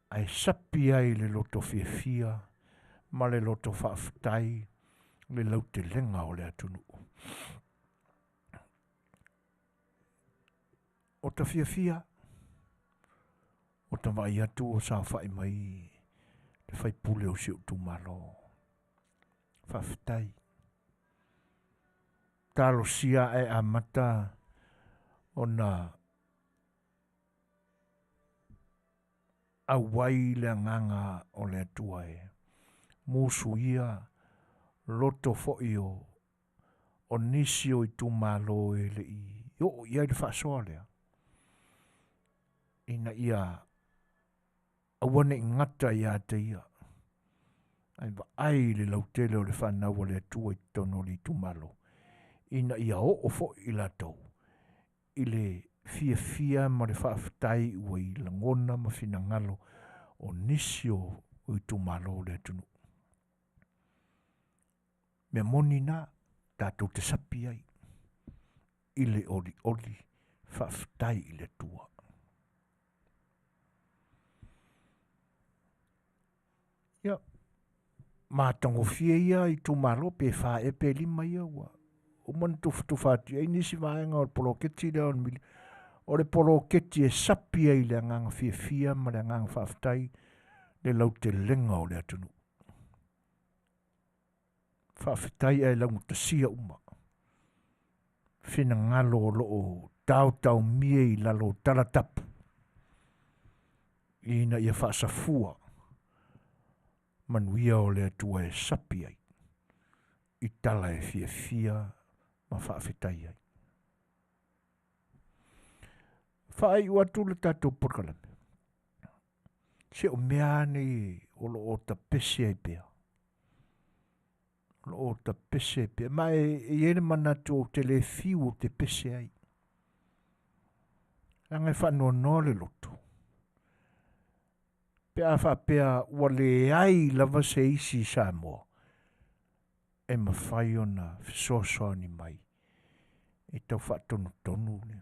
ae sapi ai le loto fiafia ma le loto faafetai le lautelega o le atunuu. O ta fiafia, o ta vaai atu o saofai mai le faipule o si ou itumalo. Faafetai. Talosia ae amata ona auai le agaga o le Atua e musuia loto foi o nisi o itumalo e le i oo i ai le faasoa lea, ina ia aua ne i gata ia te ia, ae vaai i le lautele o le fanau a le Atua i totonu o le itumalo, ina ia oo foi i latou i le fiafia ma le faafetai ua i lagona ma finagalo o nisi o itumalo o le atunuu. Mea moni na tatou te sapi ai i le olioli faafetai i le Atua. Ia, matagofie ia itumalo pe fa ea pe lima ia ua uma ona tufatufa atu i ai nisi vaega o le poloketi lea o le miliona. O le poloketi e sapi ai i le agaga fiafia ma le agaga faafetai le lautelega o le atunuu. Faafetai ae laugatasia uma finagalo o lo o taotaomie i lalo o talatapu ina ia faasafua manuia o le Atua e sapi ai i tala e fiafia ma faafetai ai. Faaiu atu le tatou polokalame. Se o mea nei o lo o tapese ai pea. O lo o tapese ai pea. Ma e i ai le manatu ou te le fiu ou te pese ai. Leaga e faanoanoa le loto. Pe a faapea ua leai lava se isi i Samoa e mafai ona fesoasoani mai e tau faatonutonu le.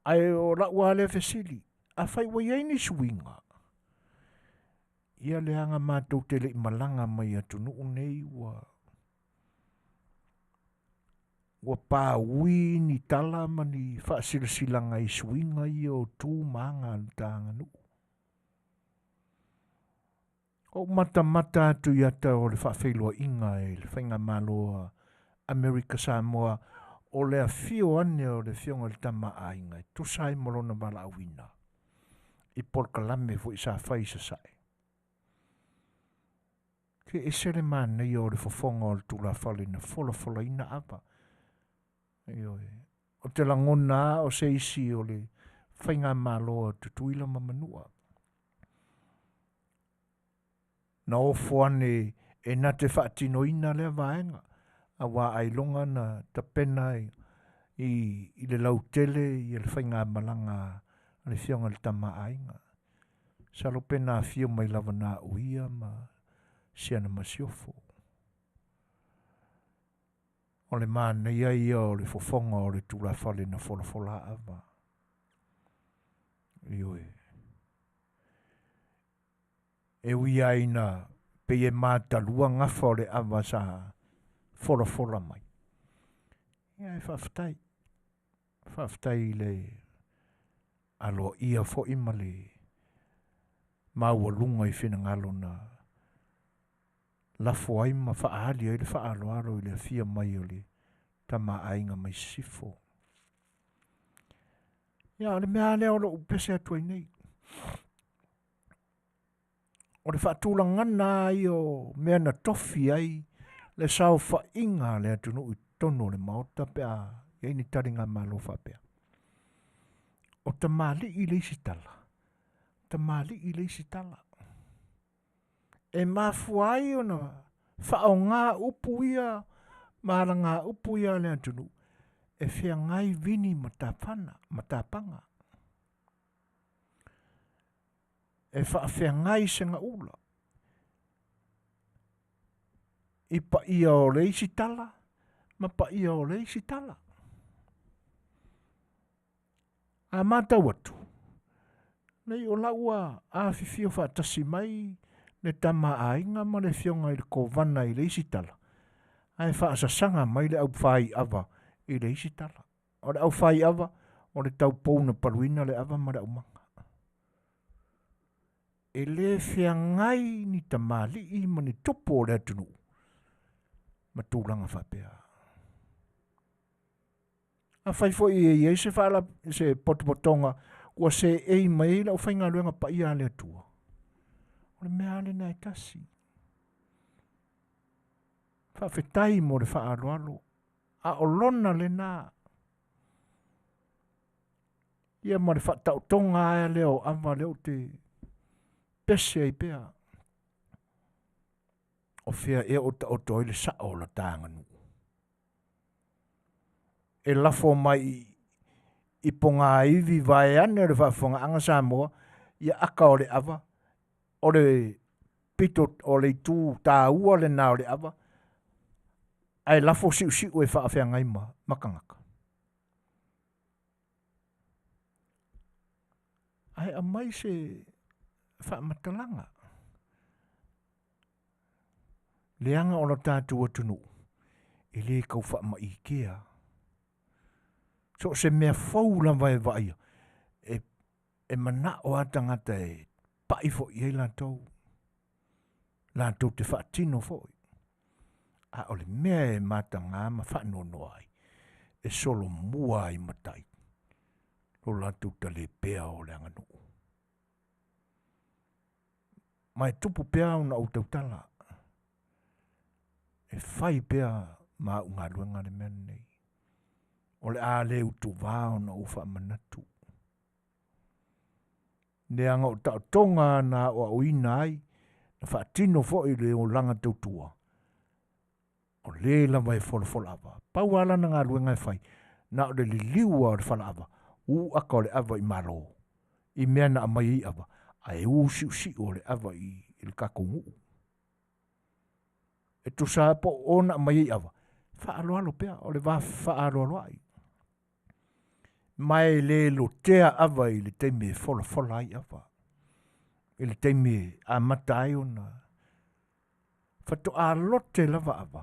Ae o lau lava lea fesili, afai ua i ai ni suiga, ia leaga matou te le i malaga mai i atunuu nei ua ua paui ni tala ma ni faasilasilaga i suiga ia o tu ma aga a le ta aganuu. Ou matamata atu i ata o le faafeiloaiga i le faigamalo a Amerika Samoa o le afio ane o le afioga i le Tama a Aiga e tusa ai ma lona valaauina i polokalame foi sa fai i Sasae. Ke ese le manaia o le fofoga o le tulafale na folafolaina ava. Ioe. O te lagona a o se isi o le faigamalo a Tutuila ma Manua. Na ofo ane e na te faatinoina lea vaega, auā ailoga na tapena i, i le lautele ia le faigamalaga a le afioga i le Tama a Aiga. Masalo pe na afio mai lava na o ia ma si ana masiofo. O le manaia ia o le fofoga o le tulafale na folafola ava. Ioe. E ui lava ina pei e matalua gafa o le ava sa folafola mai. Ia ae faafetai. Faafetai i le aloaia foi ma le maualuga i finagalo na lafo ai ma faaali ai le faaaloalo i le afio mai o le Tama a Aiga mai Sisifo. Ia, o le mea lava lea o lou pese atu ai nei. O le faatulagana ai o mea na tofi ai le saofaiga a le atunuu i totonu o le Maota pe a i ai ni taligamalo faapea. O tamalii le isi tala, tamalii le isi tala. E mafua ai ona faaaoga upu ia ma alagaupu ia a le atunuu e feagai vini ma tafana ma tapaga. E faafeagai segaula i paia o le isi tala ma paia o le isi tala. A matau atu, nei o la ua afifio faatasi mai le Tama a Aiga ma le Afioga i le Kovana i le isi tala, ae faasasaga mai le aufaiava i le isi tala. O le aufaiava, o le taupou na paluina le ava ma le aumaga. E le feagai ni tamalii ma ni tupu o le atunuu ma tulaga faapea. Afai foi e i ai se, faala, se potopotoga ua seei mai ai le aufaigaluega paia a le Atua, o le mea lava lena e tasi. Faafetai mo le faaaloalo, a o lona lena. Ia ma le faataotoga lava lea o ava lea ou te pese ai pea. O fea ea o taoto ai le sao o la ta aganuu. E lafo mai i pogāivi vaeane o le faafofogaaga Samoa ia aka o le ava, o le pito o le itu taua lena o le ava, ae lafo siusiu e faafeagai ma tagata. Ae aumai se faamatalaga leaga o lo tatou atunuu e lē tau faama'itea. So o se mea fou lava e vaaia, e mana'o a tagata e pa'i fo'i i ai latou, latou te faatino fo'i. A o le mea e matagā ma faanoanoa ai, e solomua ai matai lo latou talepea o le aganuu. Ma e tupu pea ona ou tautala, e fai pea ma au galuega le mea lenei. O le a le utuvā ona ou faamanatu. Leaga o taotoga na aoaoina ai, na faatino foi le olaga tautua, o le lava e folafola ava. Pau lava lana galuega e fai, na o le liliu lava o le falaava, uu aka o le ava i Malo, i mea na aumai ai ava, ae u siusiu o le ava i le tatou nuu. E tusa po o na aumai ai ava, faaaloalo pea, o le va fefaaloaloai. Ma e le lotea ava i le taimi e folafola ai ava, i le taimi e amata ai ona faatoa lote lava ava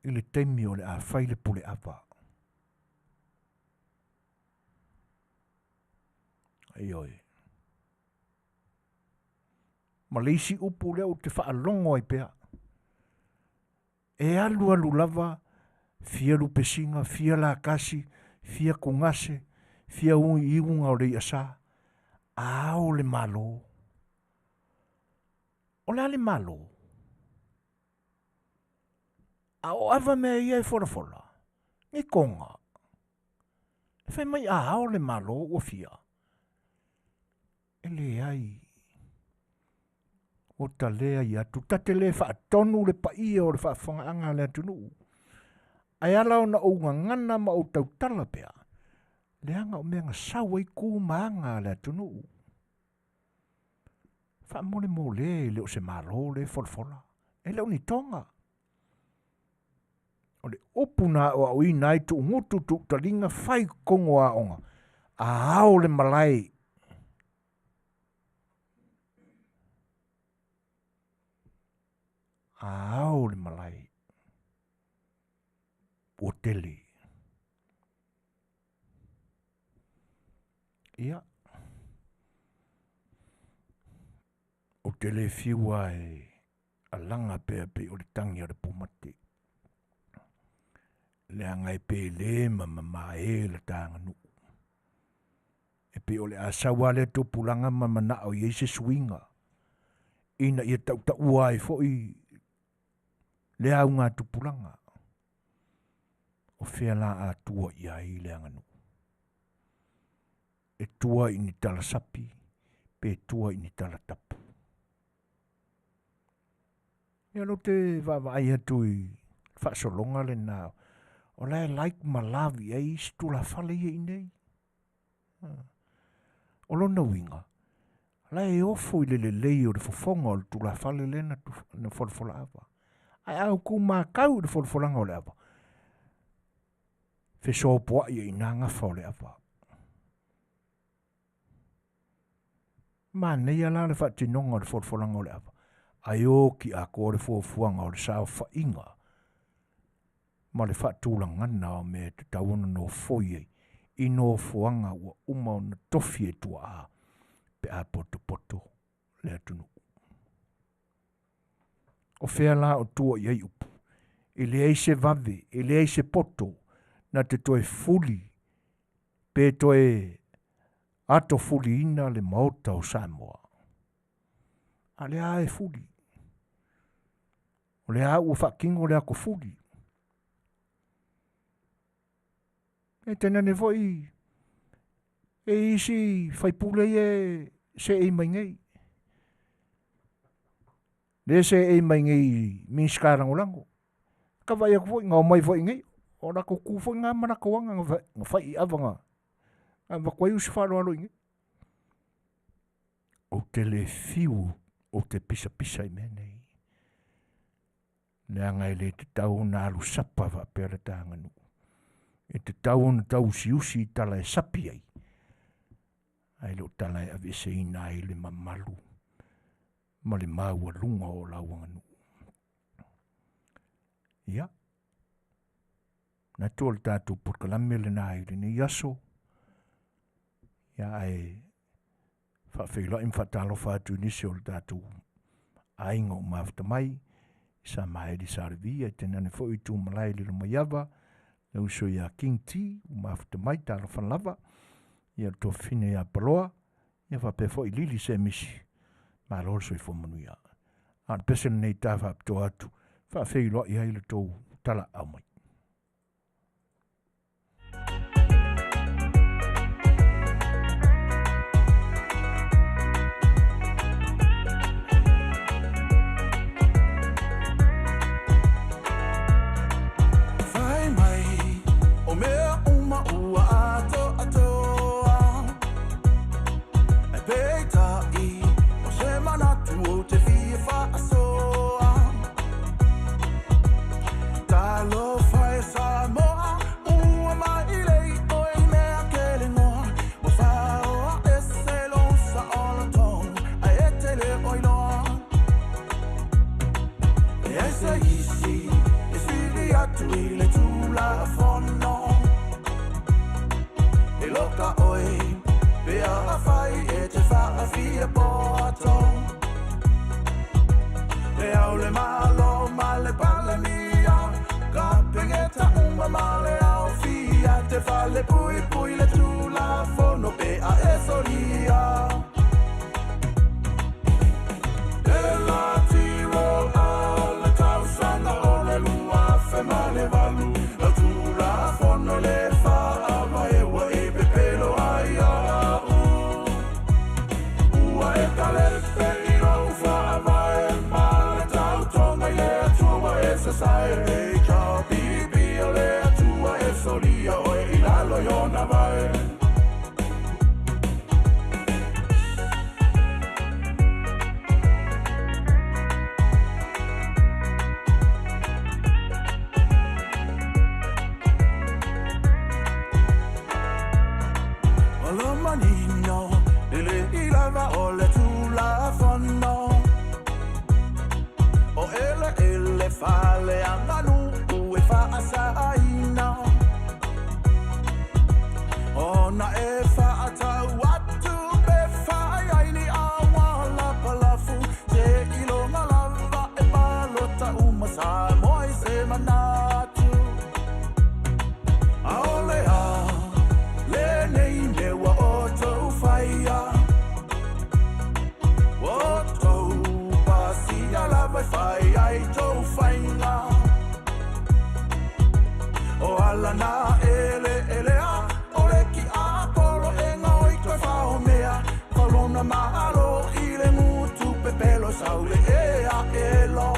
i le taimi o le a fai le pule ava. Ioe. Ma le isi upu lea ou te faalogo ai pea, e alu alu lava fia lupesiga, fia lakasi, fia tugase, fia iuga o le iasā, ao le Malo. O le a le Malo? A o ava mea ia e folafola, ni toga. E fai mai a ao le Malo ua fia. E leai. Ua ta leai atu, ta te le faatonu le paia o le faafofogaaga a le atunuu. Ae ala ona ou gagana ma ou tautala pea, leaga o mea na sau ai tu ma aga a le atunuu. Faamolemole e le o se Malo lea e folafola, e le o ni toga. O le upu na aoaoina ai tuugutu tuutaliga fai totonu o aoga, a ao le malae. A ao le malae, ua tele. Ia, ou te le fiu lava e alaga pea pei o le tagi a le pumate, leaga e pele ma mamae le ta aganuu. E pei o le a sau lava lea tupulaga ma manao i ai se suiga ina ia tautaua ai foi le auga tupulaga. O fea la a tua i ai le aganuu? E tua i ni talasapi pe tua i ni talatapu? Ia lou te vaavaai atu i faasologa lena, o la e like ma love i ai isi tulafale ia i inei. O lona uiga, o la e ofo i le lelei o le fofoga o le tulafale lea na folafola ava. Ae a outou matau i le folafolaga o le ava, fesopoai ai i ina gafa o le ava. Manaia la le faatinoga o le folafolaga o le ava, ae oti atoa le fuafuaga o le saofaiga ma le faatulagana o mea e tatau ona nofoi ai i nofoaga ua uma ona tofi e tuaa pe a potopoto le atunuu. O fea la o tua i ai upu? E leai se vave, e leai se poto na te toe fuli pe toe atofuliina le Maota o Samoa. A lea lava e fuli. O lea lava ua faatino le atofuli. E tainane foi e isi faipule ia e seei mai nei. Lea e seei mai nei i Minisita Lagolago. Ka vaai atu foi, na omai foi i nei. O latou tu foi lena ma latou aga na fai i ava na avatu ai usi faaaloalo i inei. Ou te le fiu ou te pisapisa i mea nei, leaga e le tatau ona alu sapa faapea le ta aganuu. E tatau ona tauusiusi i tala e sapi ai, ae le o tala e aveeseina ai le mamalu ma le maualuga o lau aganuu. Ia, manatu o le tatou polokalame lena i lenei aso, ia ae faafeiloai ma faatalofa atu i nisi o le tatou aiga o mafuta mai, Samaeli Salevi ae tainane foi Tumalae Lilomaiava, le uso ia King T ua mafuta mai, talofa lava, ia le tuafafine ia Paloa, ia faapea foi Lili Semisi, malo le soifua manuia. A o le pese lenei ta faapitoa atu, faafeiloai ai le tou talaau mai. Fai mai o mea uma ua atoatoa E peitai o se manatu ou te fia faasoa Talofa e Samoa ua mailei oe i mea kelegoa Ua faoa ese lou saolotoga ae e te le o iloa E ai se isi e sili atu i le Tulafono E loka oe pe afai e te faafia poto E au le Malo ma le Palemia Kapeneta uma ma le aofia Te fale pui pui le Tulafono pe a e solia E la tiro a le tausaga o le 2008 Lau Tulafono le Faavae ua e pepelo ai au Ua e kalepe i lou faavae ma le tautoga i le Atua ua e sasae HRPP o le Atua e solia oe i lalo i ona vae. O le manino e le i lava o le Tulafono O eleele faaleaganuu e faasāina Ona e faatau atu pe fai ai ni auala palafu Seiloga lava e palota uma Samoa i se manatu Aole a lenei mea ua outou faia Ua outou pasia lava e fai ai tou faiga O ala na eleelea o le kiapolo e gaoi toe faomea Faulona malo i le gutu pepelo sau le ea elo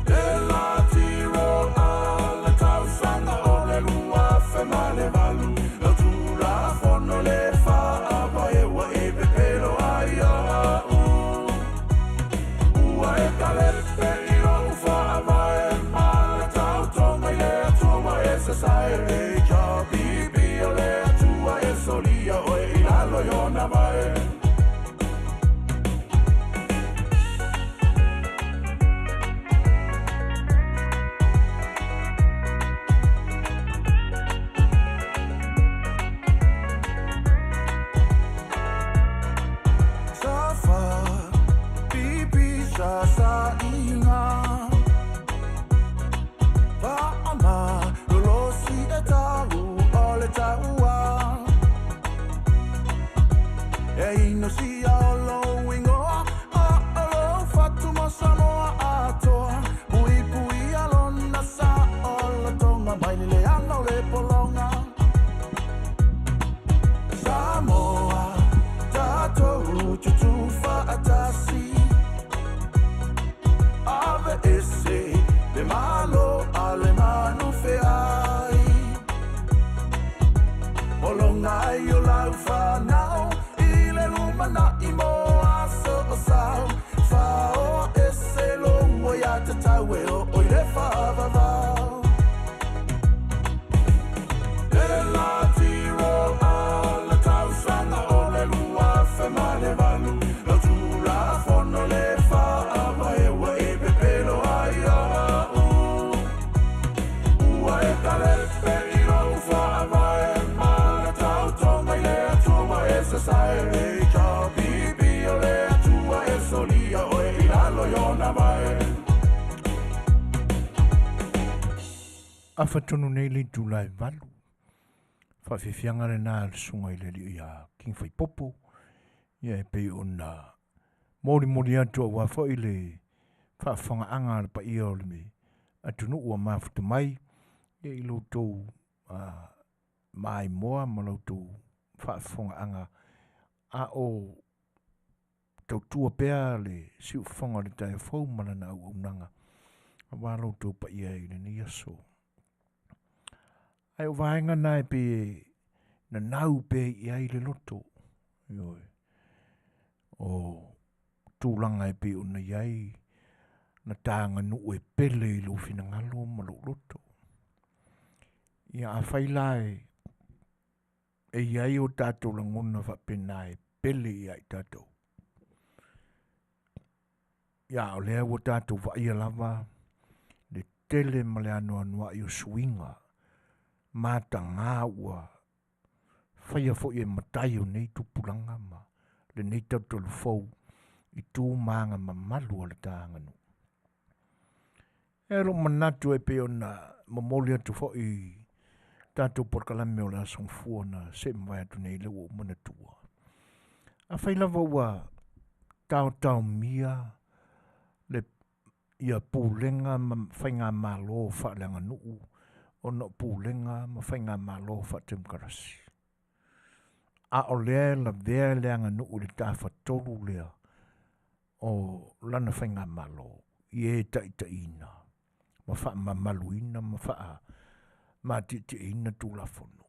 E la tiro a le tausaga o le 2008 Lau Tulafono le Faavae ua e pepelo ai au Ua e kalepe i lou faavae ma le tautoga tatau e o oi le faavavau. Le la tiro a le tausaga o le 2008, lau Tulafono le Faavae ua e pepelo ai au. Ua e talepe i lou faavae ma le tautoga i le Atua e sasae. HRPP o le Atua e solia oe i lalo i ona vae. Afa tonu nei le itula e 8. Faafiafiaga lena a le susuga i le alii ia King Faipopo. Ia e pei ona molimoli atu aua foi le faafofogaaga a le paia o le atunuu ua mafuta mai ia i lo outou maimoa ma lo outou faafofogaaga a o tautua pea le siufofoga o le taeao fou ma lana auaunaga aua lo outou paia i lenei aso. Ae o vaega na e pei e nanau pea i ai le loto, ioe, o tulaga e pei ona i ai na taganuu e pele i lou finagalo ma lou loto. Ia afai la e i ai o tatou lagona faapena e pele ia i tatou, ia o lea ua tatou vaaia lava le tele ma le anoanoai o suiga mataga ua faia foi e matai o nei tupulaga ma lenei talutalu fou i tu ma aga mamalu o le ta aganuu. E lou manatu e pei ona momoli atu foi tatou polokalame o le Aso Gafua na se mavae atu nei le ua ou manatua. Afai lava ua taotaomia le ia pulega ma faigamalo faaleaganuu ona o pulega ma faigamalo faatemokarasi. A o lea e lavea le aganuu i le tafatolu lea o lana faigamalo i e taitaiina ma faamamaluina ma faamatietieina Tulafono.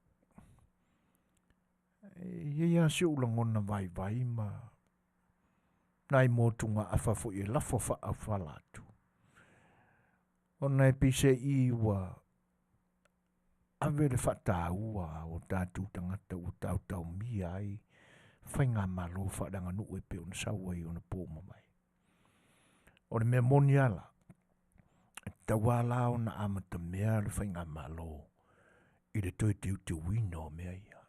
E i ai lava si ou lagona vaivai ma nai motugaafa foi e lafo faaufala atu, ona e peiseai ua ave le faataua a o tatou tagata ua taotaomia ai faigamalo faaleaganuu e pei ona sau ai ona po ua mavae. O le mea moni lava la, e tatau lava la ona amatamea le faigamalo i le toe teuteuina o mea ia.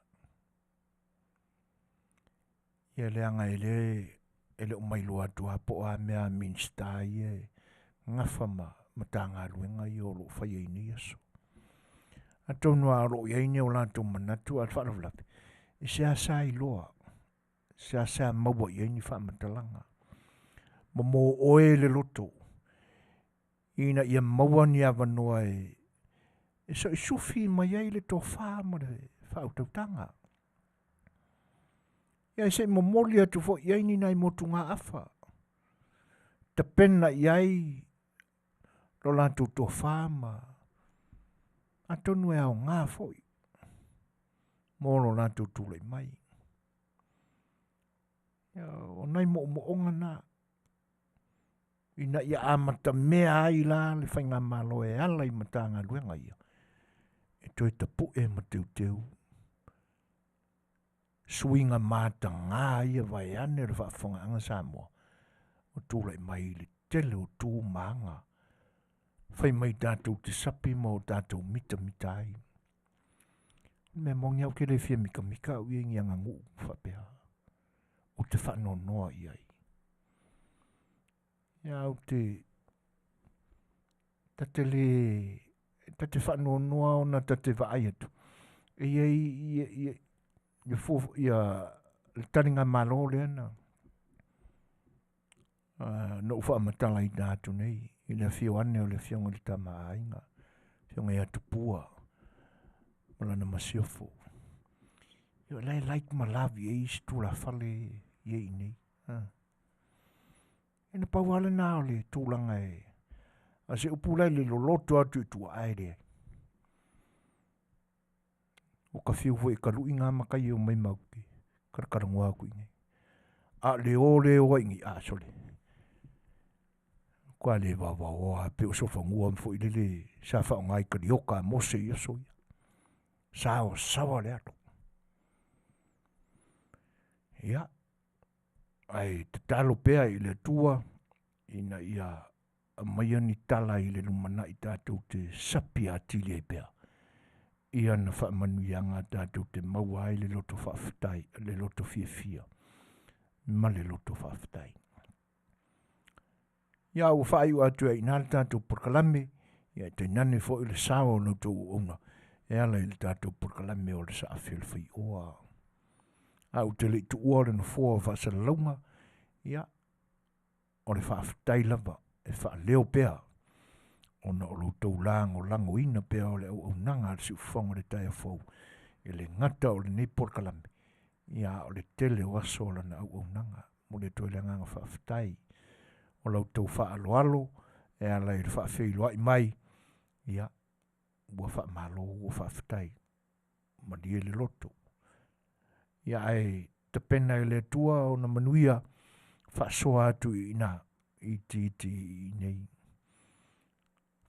Ia leaga e le o mailoa atu lava po o a mea a Minisita ia e gafa ma Matagaluega ia o lo o faia i nei aso. Atonu lava o lo o i ai ni o latou manatu, a o le faalavelave, e seasea iloa, seasea maua i ai ni faamatalaga. Momo oe le loto ina ia maua ni avanoa e soisufi mai ai le tofa ma le faautautaga. Ia se i momoli atu foi i ai ni nai motugaafa, tapena i ai lo latou tofa ma atonu e aoga foi mo lo latou tulai mai. Ia, o nai moomooga na ina ia amatamea ai la le faigamalo e ala i Matagaluega ia e toe tapue ma teuteu suiga mataga ia vaeane o le faafofogaaga Samoa o tulai mai i le tele o tu ma aga fai mai tatou te sapi ma o tatou mitamita ai. O le mea moni lava ou te le fia mikamika au ia i ni aganuu faapea, ou te faanoanoa i ai. Ia ou te ta te le ta te faanoanoa ona ta te vaai atu e i ai ia, ia, ia, fua, ia le taligamalo lea na na ou faamatalaina atu nei i le afio ane o le afioga i le Tama a Aiga, afioga ia Tupua ma lana masiofo. Ioe, la e like ma love i ai isi tulafale ia i inei. E na pau lava lena o le tulaga e a se upu la e le loloto atu i tua, ae leai. O ka fiu foi e kaluʻi ngā makai e o mai mau te kalakalanoa atu i inei. A o le o le o ai i inei, a sole. Matua le vaovaoa pei o sofanua foi lele sa faaaoga i kalioka a Mose i aso ia. Saosaoa le alo. Ia, ae tatalo pea i le Atua ina ia aumaia ni tala i le lumanai tatou te sapi atili ai pea i ana faamanuiaga tatou te maua ai le loto faafetai, le loto fiafia ma le loto faafetai. Ia ua faaiu atu ai i ina le tatou polokalame, ia tainane foi le sao o la outou auauna e ala i le tatou polokalame o le Saafi o le Faioa. Ae ou te le i tuua le nofoa o faasalalauga, ia, o le faafetai lava e faaleo pea ona o lo outou lagolagoina pea o le auaunaga a le Siufofoga o le Taeao Fou, e le gata o lenei polokalame, ia a o le tele o aso o lana auaunaga. Momoli atu ai le agaga faafetai o la outou faaaloalo e ala i le faafeiloai mai, ia, ua faamalo ua faafetai, malie le loto. Ia ae tapena e le Atua ona manuia faasoa atu i ina itiiti i inei.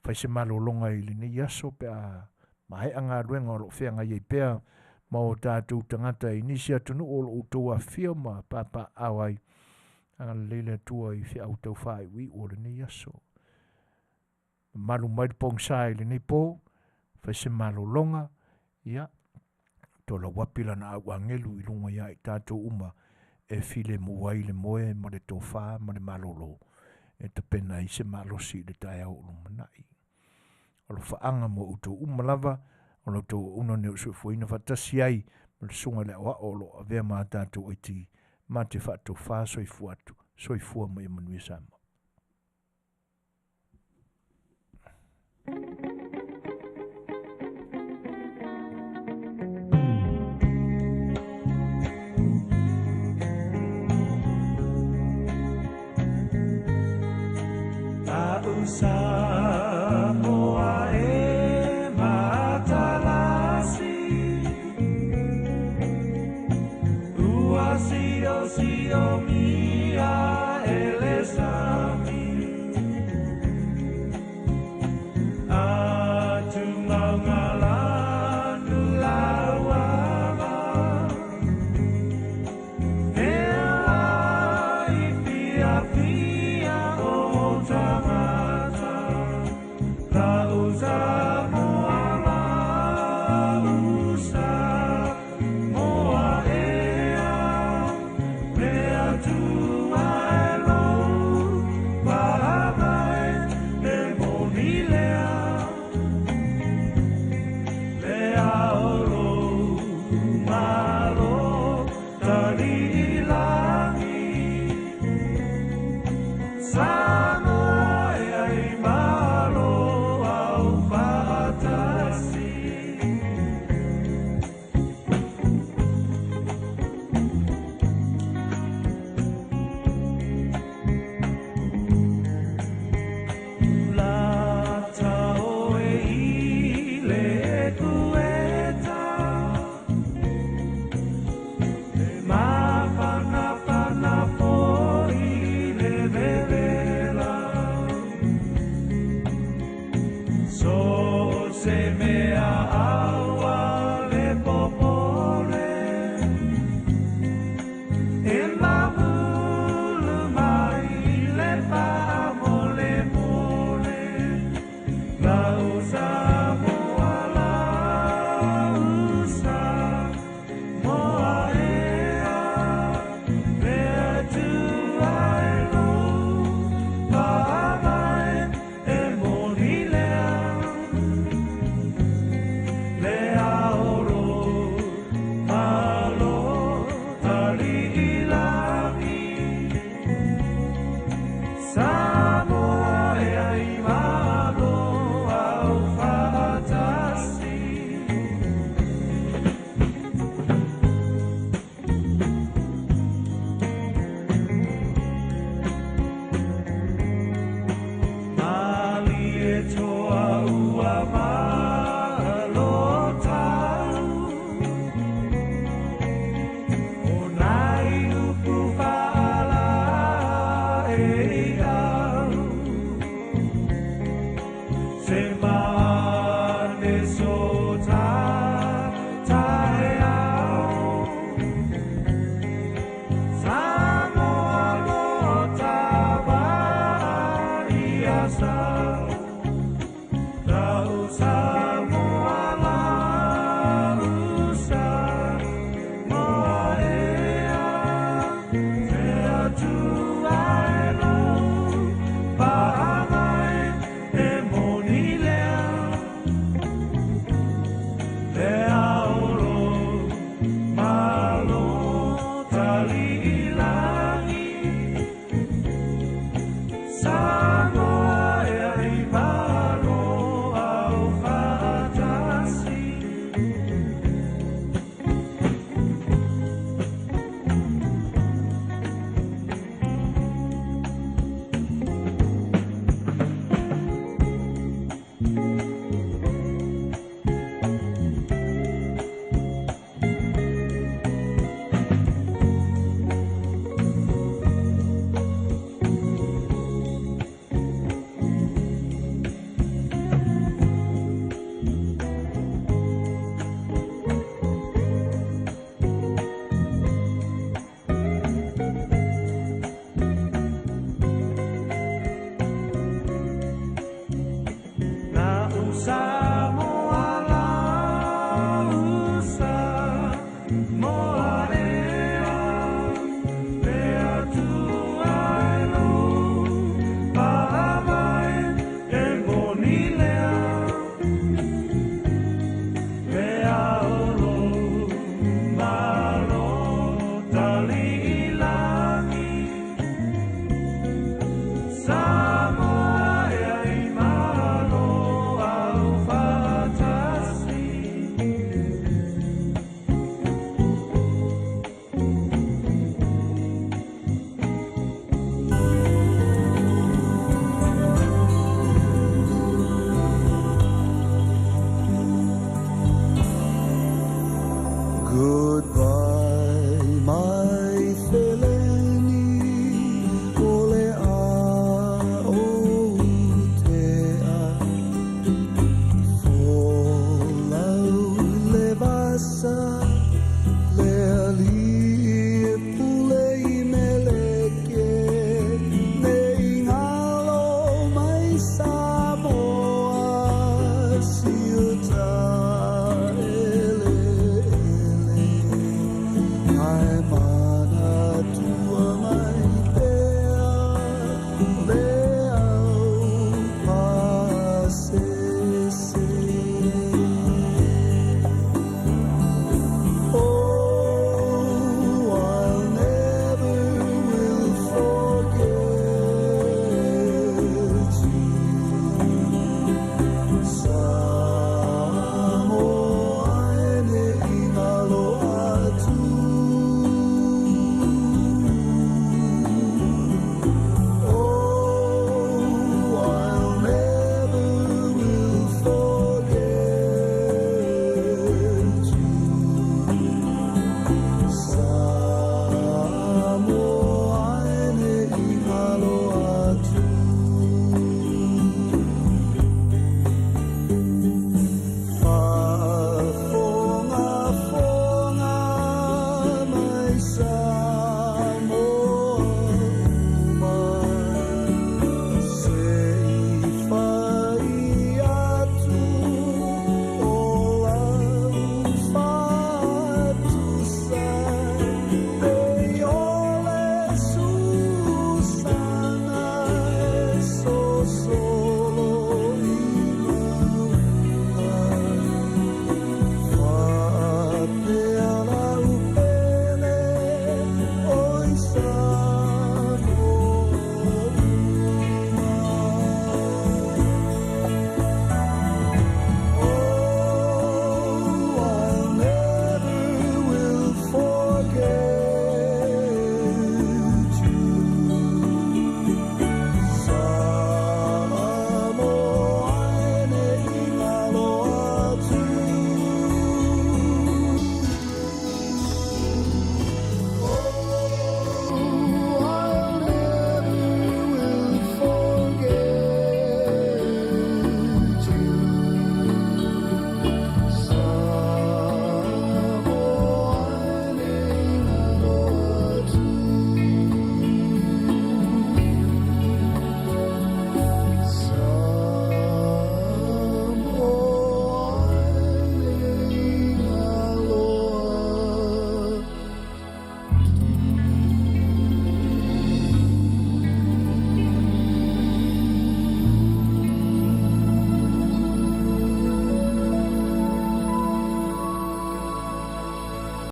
Fai se malologa i lenei aso pe a maea galuega o lo o feagai ai pea ma o tatou tagata i nisi atunuu o lo o outou afifio ma papaaao ai. Agalelei le Atua i feau tau faaiuiu o lenei aso. Mamalu mai le pogisa i lenei po, fai se malologa, ia, tolauapi lana auagelu i luga ia i tatou uma e filemu ai le moe ma le tofa ma le malolo e tapena ai se malosi i le taeao o lumanai. Alofaaga mo outou uma lava, o la outou auauna nei o soifuaina faatasi ai ma le susuga i le Aoao o lo o avea ma a tatou aiti ma te faatofa soifua atu, soifua ma ia manuia Samoa. Samoa e matalasi, ua sio sio mia e le sami, atu maungalanu lauava, ea i fia fia o tagata, lau Samoa, lau Samoa ea, mea tua e lou paavae e moni lea, lea o lou malo taliilagi. Samoa ea i malo au faatasi. Lata oe i le kueta, e mafanafana foi le vevela. So se mea aua le popole, e mamulu mai le faamolemole. Lau Samoa, lau Samoa ea, mea tua e lou paavae e moni lea. Sa